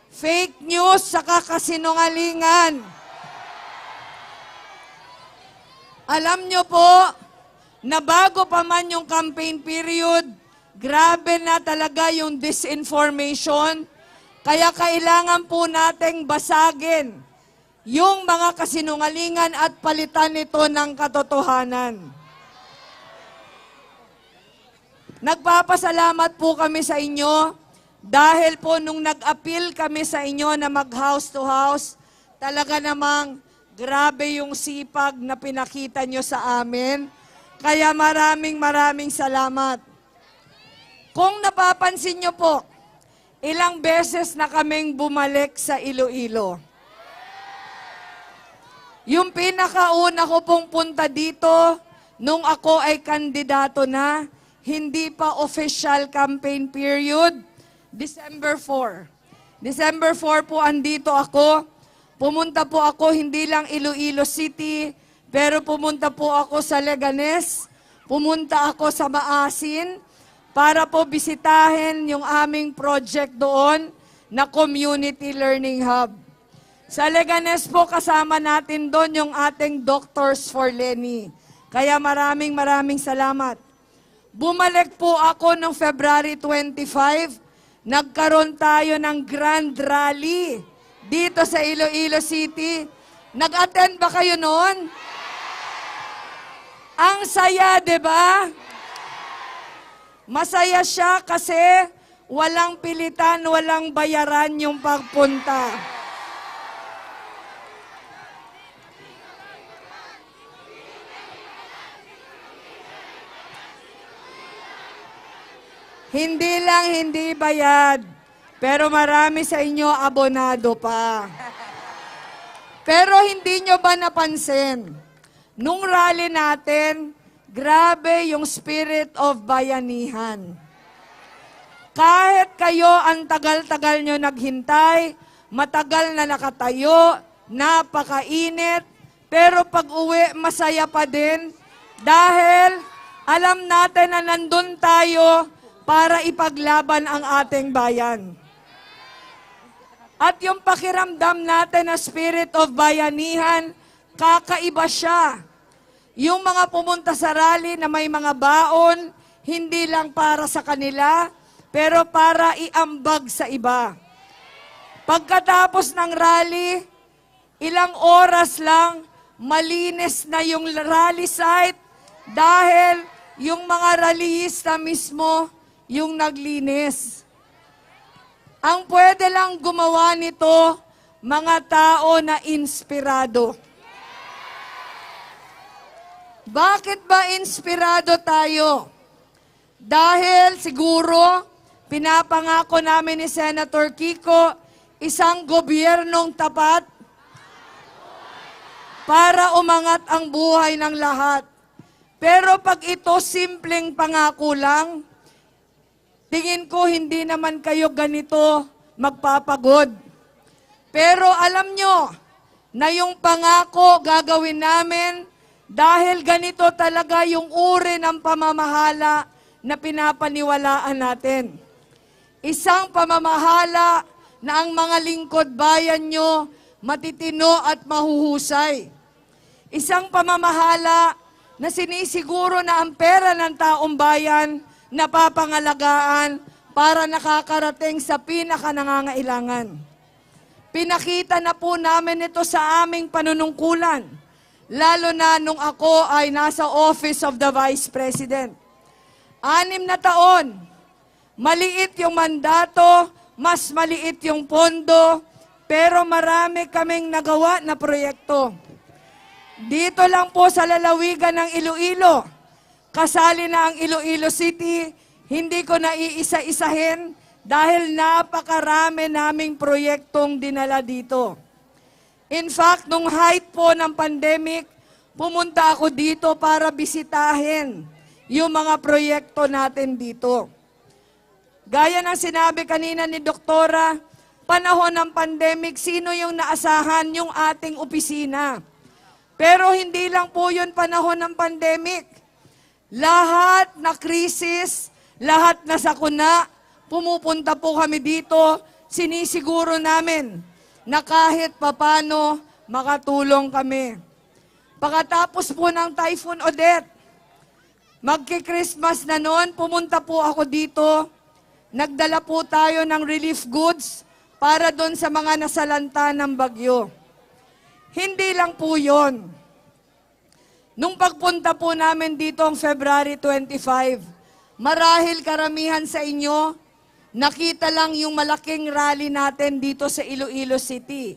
fake news saka kasinungalingan. Alam nyo po, na bago pa man yung campaign period, grabe na talaga yung disinformation. Kaya kailangan po nating basagin yung mga kasinungalingan at palitan ito ng katotohanan. Nagpapasalamat po kami sa inyo dahil po nung nag-appeal kami sa inyo na mag-house to house, talaga namang grabe yung sipag na pinakita nyo sa amin. Kaya maraming, maraming salamat. Kung napapansin nyo po, ilang beses na kaming bumalik sa Iloilo. Yung pinakauna ko pong punta dito, nung ako ay kandidato na, hindi pa official campaign period, December four. December four po, andito ako. Pumunta po ako, hindi lang Iloilo City, pero pumunta po ako sa Leganes, pumunta ako sa Maasin, para po bisitahin yung aming project doon na community learning hub. Sa Leganes po, kasama natin doon yung ating Doctors for Leni. Kaya maraming, maraming salamat. Bumalik po ako noong February twenty-five. Nagkaroon tayo ng grand rally dito sa Iloilo City. Nag-attend ba kayo noon? Ang saya, di ba? Masaya siya kasi walang pilitan, walang bayaran yung pagpunta. Hindi lang hindi bayad, pero marami sa inyo abonado pa. Pero hindi nyo ba napansin, nung rally natin, grabe yung spirit of bayanihan. Kahit kayo ang tagal-tagal nyo naghintay, matagal na nakatayo, napakainit, pero pag-uwi, masaya pa din dahil alam natin na nandun tayo para ipaglaban ang ating bayan. At yung pakiramdam natin na spirit of bayanihan, kakaiba siya. Yung mga pumunta sa rally na may mga baon, hindi lang para sa kanila, pero para iambag sa iba. Pagkatapos ng rally, ilang oras lang, malinis na yung rally site dahil yung mga rallyista mismo yung naglinis. Ang pwede lang gumawa nito, mga tao na inspirado. Bakit ba inspirado tayo? Dahil siguro pinapangako namin ni Senator Kiko isang gobyernong tapat para umangat ang buhay ng lahat. Pero pag ito simpleng pangako lang, tingin ko hindi naman kayo ganito magpapagod. Pero alam nyo na yung pangako gagawin namin dahil ganito talaga yung uri ng pamamahala na pinapaniwalaan natin. Isang pamamahala na ang mga lingkod bayan nyo matitino at mahuhusay. Isang pamamahala na sinisiguro na ang pera ng taong bayan napapangalagaan para nakakarating sa pinakanangangailangan. Pinakita na po namin ito sa aming panunungkulan, lalo na nung ako ay nasa Office of the Vice President. Anim na taon, maliit yung mandato, mas maliit yung pondo, pero marami kaming nagawa na proyekto. Dito lang po sa lalawigan ng Iloilo, kasali na ang Iloilo City, hindi ko na iisa-isahin dahil napakarami naming proyektong dinala dito. In fact, nung height po ng pandemic, pumunta ako dito para bisitahin yung mga proyekto natin dito. Gaya ng sinabi kanina ni Doktora, panahon ng pandemic, sino yung naasahan? Yung ating opisina. Pero hindi lang po yun panahon ng pandemic. Lahat na krisis, lahat na sakuna, pumupunta po kami dito. Sinisiguro namin na kahit papano makatulong kami. Pagkatapos po ng Typhoon Odette, magki-Christmas na noon, pumunta po ako dito. Nagdala po tayo ng relief goods para doon sa mga nasalanta ng bagyo. Hindi lang po yon. Nung pagpunta po namin dito ang February twenty-five, marahil karamihan sa inyo nakita lang yung malaking rally natin dito sa Iloilo City.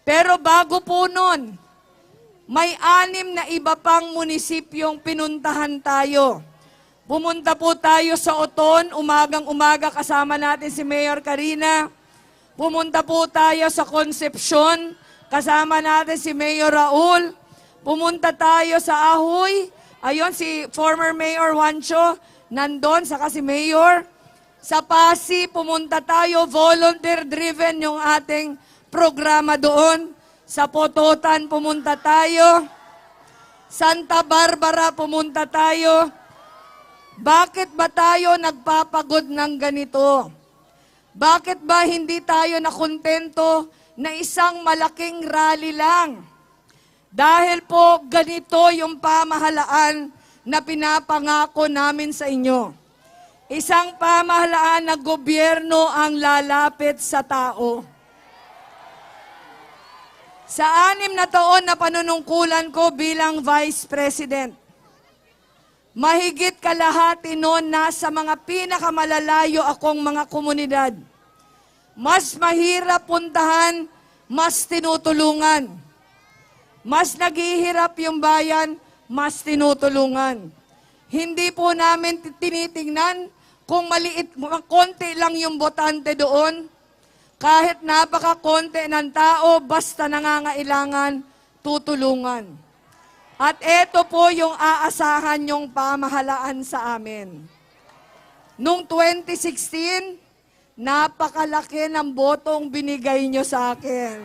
Pero bago po nun, may anim na iba pang munisipyong pinuntahan tayo. Pumunta po tayo sa Oton, umagang-umaga kasama natin si Mayor Karina. Pumunta po tayo sa Concepcion, kasama natin si Mayor Raul. Pumunta tayo sa Ahoy, ayun si former Mayor Juancho, nandun, saka si Mayor. Sa Passi, pumunta tayo, volunteer-driven yung ating programa doon. Sa Pototan, pumunta tayo. Santa Barbara, pumunta tayo. Bakit ba tayo nagpapagod ng ganito? Bakit ba hindi tayo nakontento na isang malaking rally lang? Dahil po ganito yung pamahalaan na pinapangako namin sa inyo. Isang pamahalaan na gobyerno ang lalapit sa tao. Sa anim na taon na panunungkulan ko bilang Vice President, mahigit kalahati nun nasa mga pinakamalalayo akong mga komunidad. Mas mahirap puntahan, mas tinutulungan. Mas naghihirap yung bayan, mas tinutulungan. Hindi po namin ti-, tinitingnan kung maliit, konti lang yung botante doon. Kahit napakakonti ng tao, basta nangangailangan, tutulungan. At eto po yung aasahan yung pamahalaan sa amin. Noong twenty sixteen, napakalaki ng botong binigay nyo sa akin.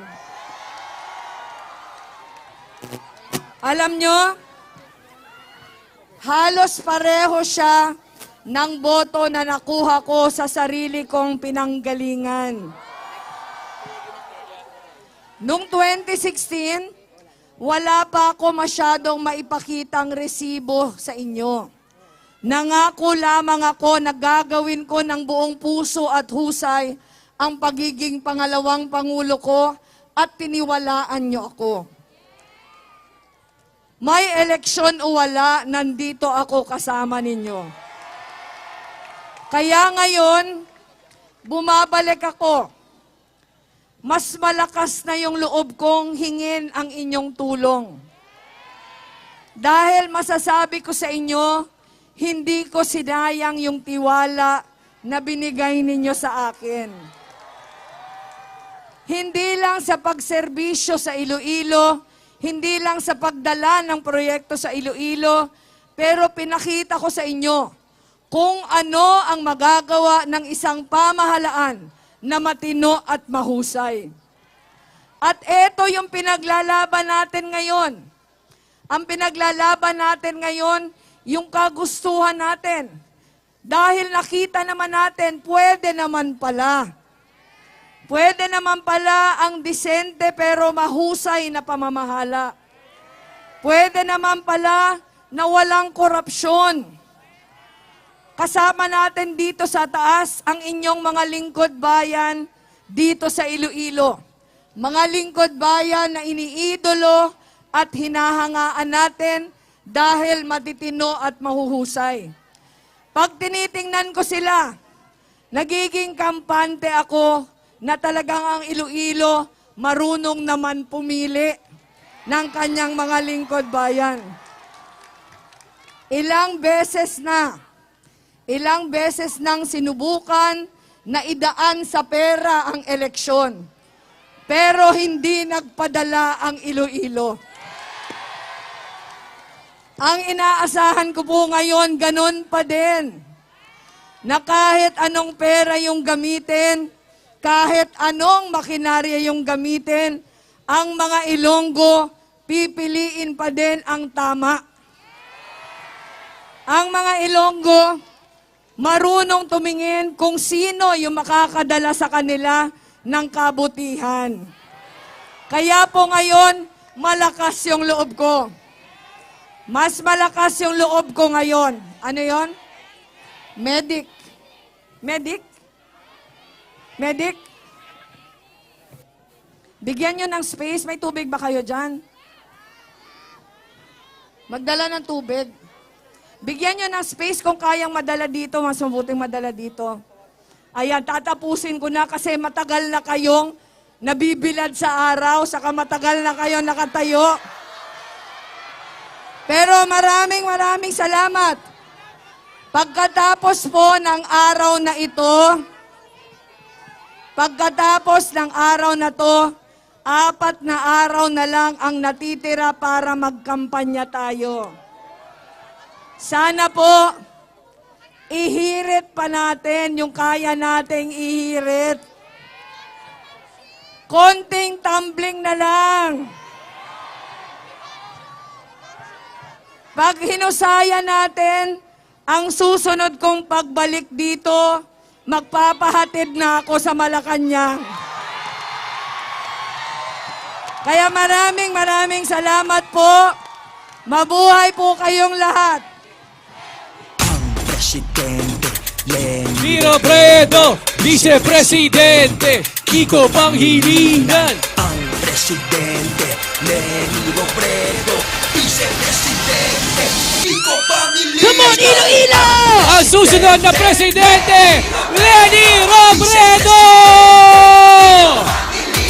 Alam nyo, halos pareho siya ng boto na nakuha ko sa sarili kong pinanggalingan. Noong twenty sixteen, wala pa ako masyadong maipakitang resibo sa inyo. Nangako lamang ako na gagawin ko ng buong puso at husay ang pagiging pangalawang pangulo ko at tiniwalaan niyo ako. May eleksyon o wala, nandito ako kasama ninyo. Kaya ngayon, bumabalik ako. Mas malakas na yung loob kong hingin ang inyong tulong. Dahil masasabi ko sa inyo, hindi ko sinayang yung tiwala na binigay ninyo sa akin. Hindi lang sa pagserbisyo sa Iloilo, hindi lang sa pagdala ng proyekto sa Iloilo, pero pinakita ko sa inyo kung ano ang magagawa ng isang pamahalaan na matino at mahusay. At eto yung pinaglalaban natin ngayon. Ang pinaglalaban natin ngayon, yung kagustuhan natin. Dahil nakita naman natin, pwede naman pala. Pwede naman pala ang disente pero mahusay na pamamahala. Pwede naman pala na walang korupsyon. Kasama natin dito sa taas ang inyong mga lingkod bayan dito sa Iloilo. Mga lingkod bayan na iniidolo at hinahangaan natin dahil matitino at mahuhusay. Pag tinitingnan ko sila, nagiging kampante ako na talagang ang Iloilo marunong naman pumili ng kanyang mga lingkod bayan. Ilang beses na, ilang beses nang sinubukan na idaan sa pera ang eleksyon, pero hindi nagpadala ang Iloilo. Ang inaasahan ko po ngayon, ganun pa din, na kahit anong pera yung gamitin, kahit anong makinarya yung gamitin, ang mga Ilonggo, pipiliin pa din ang tama. Ang mga Ilonggo, marunong tumingin kung sino yung makakadala sa kanila ng kabutihan. Kaya po ngayon, malakas yung loob ko. Mas malakas yung loob ko ngayon. Ano yon? Medic. Medic? Medic? Bigyan nyo ng space. May tubig ba kayo dyan? Magdala ng tubig. Bigyan nyo ng space kung kayang madala dito. Mas mabuting madala dito. Ayan, tatapusin ko na kasi matagal na kayong nabibilad sa araw, saka matagal na kayo nakatayo. Pero maraming, maraming salamat. Pagkatapos po ng araw na ito, pagkatapos ng araw na to, apat na araw na lang ang natitira para magkampanya tayo. Sana po, ihirit pa natin yung kaya nating ihirit. Konting tumbling na lang. Pag hinusayan natin, ang susunod kong pagbalik dito, Magpapahatid na ako sa Malacañang. Kaya maraming, maraming salamat po. Mabuhay po kayong lahat. Ang presidente, Leni Ni Robredo, Vice Presidente, Kiko Pangilinan. Ang presidente, Leni Robredo, Vice Presidente, Kiko Pangilinan. Come on, Iloilo! Ang susunod na presidente, Leni Robredo!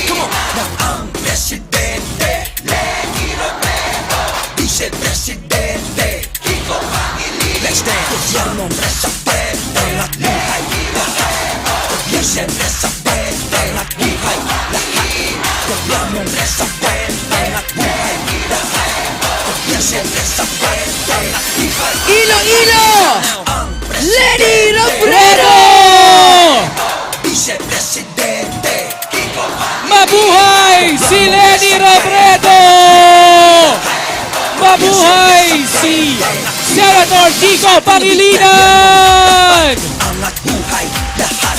Come on! Ang presidente, Leni Robredo, Vice Presidente, Kiko Pangilinan. Let's dance! Gobyernong respeto, angat buhay, lahat. Gobyernong respeto, angat buhay, lahat. Gobyernong respeto, angat buhay, lahat. Gobyernong respeto, angat buhay. Iloilo! Ang Leni Robredo! Vice Presidente, Mabuhay si Leni Robredo! Mabuhay si Senator Kiko Pangilinan! Angat buhay lahat,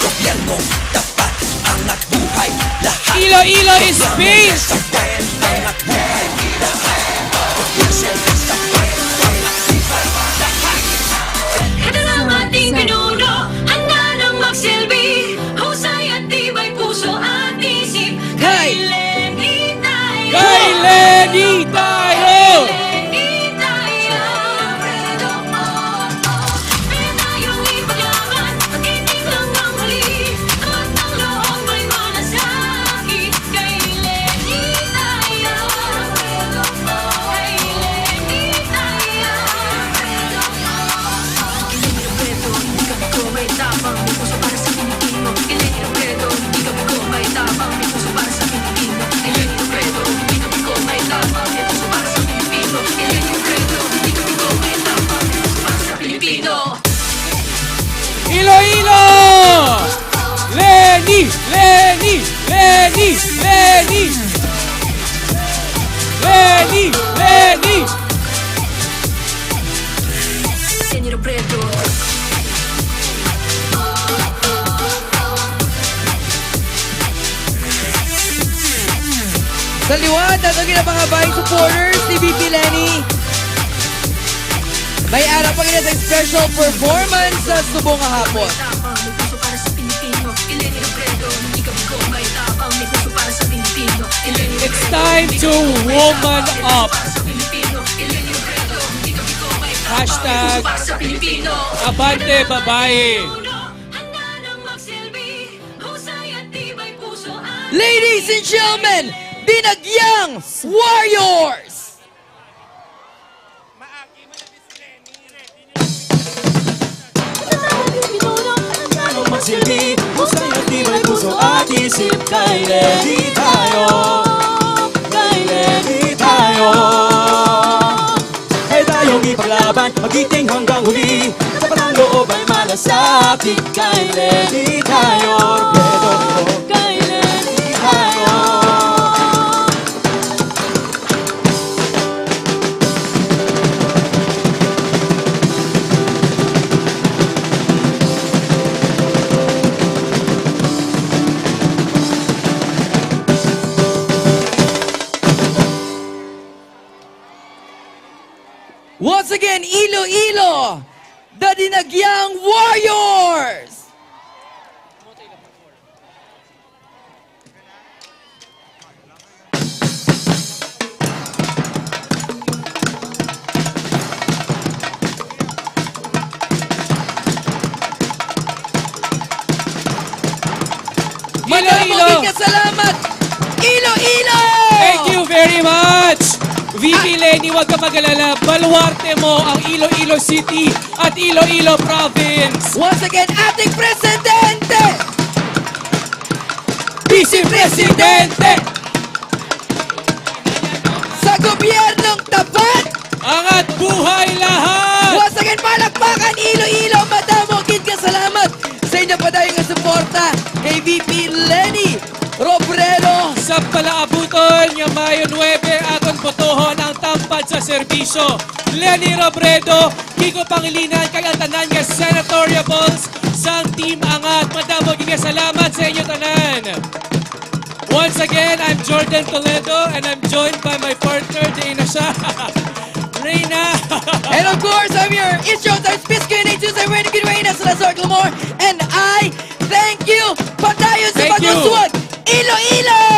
gobyerno tapat. Angat buhay lahat. Iloilo is pink! Angat buhay lahat. Kada nga ating pinuno, handa nang magsilbi. Husay at tibay puso at isip. Kay Leni tayo. Kay Leni tayo. Kay Leni tayo. Kaya tayong ipaglaban, pag-ibig lang ang huli. At ang loob ay malasakit. Kay Leni tayo. Kay Leni tayo. Iloilo! Leni! Leni! Leni! Leni! Leni! Leni! Leni Robredo. Sa liwat, ato gina mga bahay supporters ni V P Leni. May ara pa gina sa special performance sa subong nga hapon. It's time to woman up. Hashtag Abante Babae. Ladies and gentlemen, Dinagyang Warriors! Magsilbi, husay at tibay puso at isip kay Leni tayo. Kay Leni tayo. Kaya tayong ipaglaban, magiting hanggang huli. Sa patang loob ay malasakit kay Leni tayo. Pero kay Leni tayo. Once again, Iloilo, the Dinagyang Warriors! Iloilo. Salamat, Iloilo! Thank you very much! V P Leni, huwag ka mag-alala. Baluarte mo ang Iloilo City at Iloilo Province. Once again, ating presidente! Vice Presidente! Sa gobyernong tapat! Angat buhay lahat! Once again, palakpakan, Iloilo! Madamo gid nga salamat sa inyo padayon nga suporta kay V P Leni Robredo. Sa palaabuton nga Mayo nuebe, aton botohon ang tampad sa Serbisyo, Leni Robredo, Kiko Pangilinan, kag ang tanan nga senatoriables sang Team Angat. Madamo gid nga salamat sa inyo tanan. Once again, I'm Jordan Toledo, and I'm joined by my partner, di na siya, Reyna. And of course, I'm your It's Showtime Space Q and A Tuesday, Reyna Kid Reyna Salazar Gilmore. And I thank you. Padayon sa Thank you. pag-uswag. Iloilo!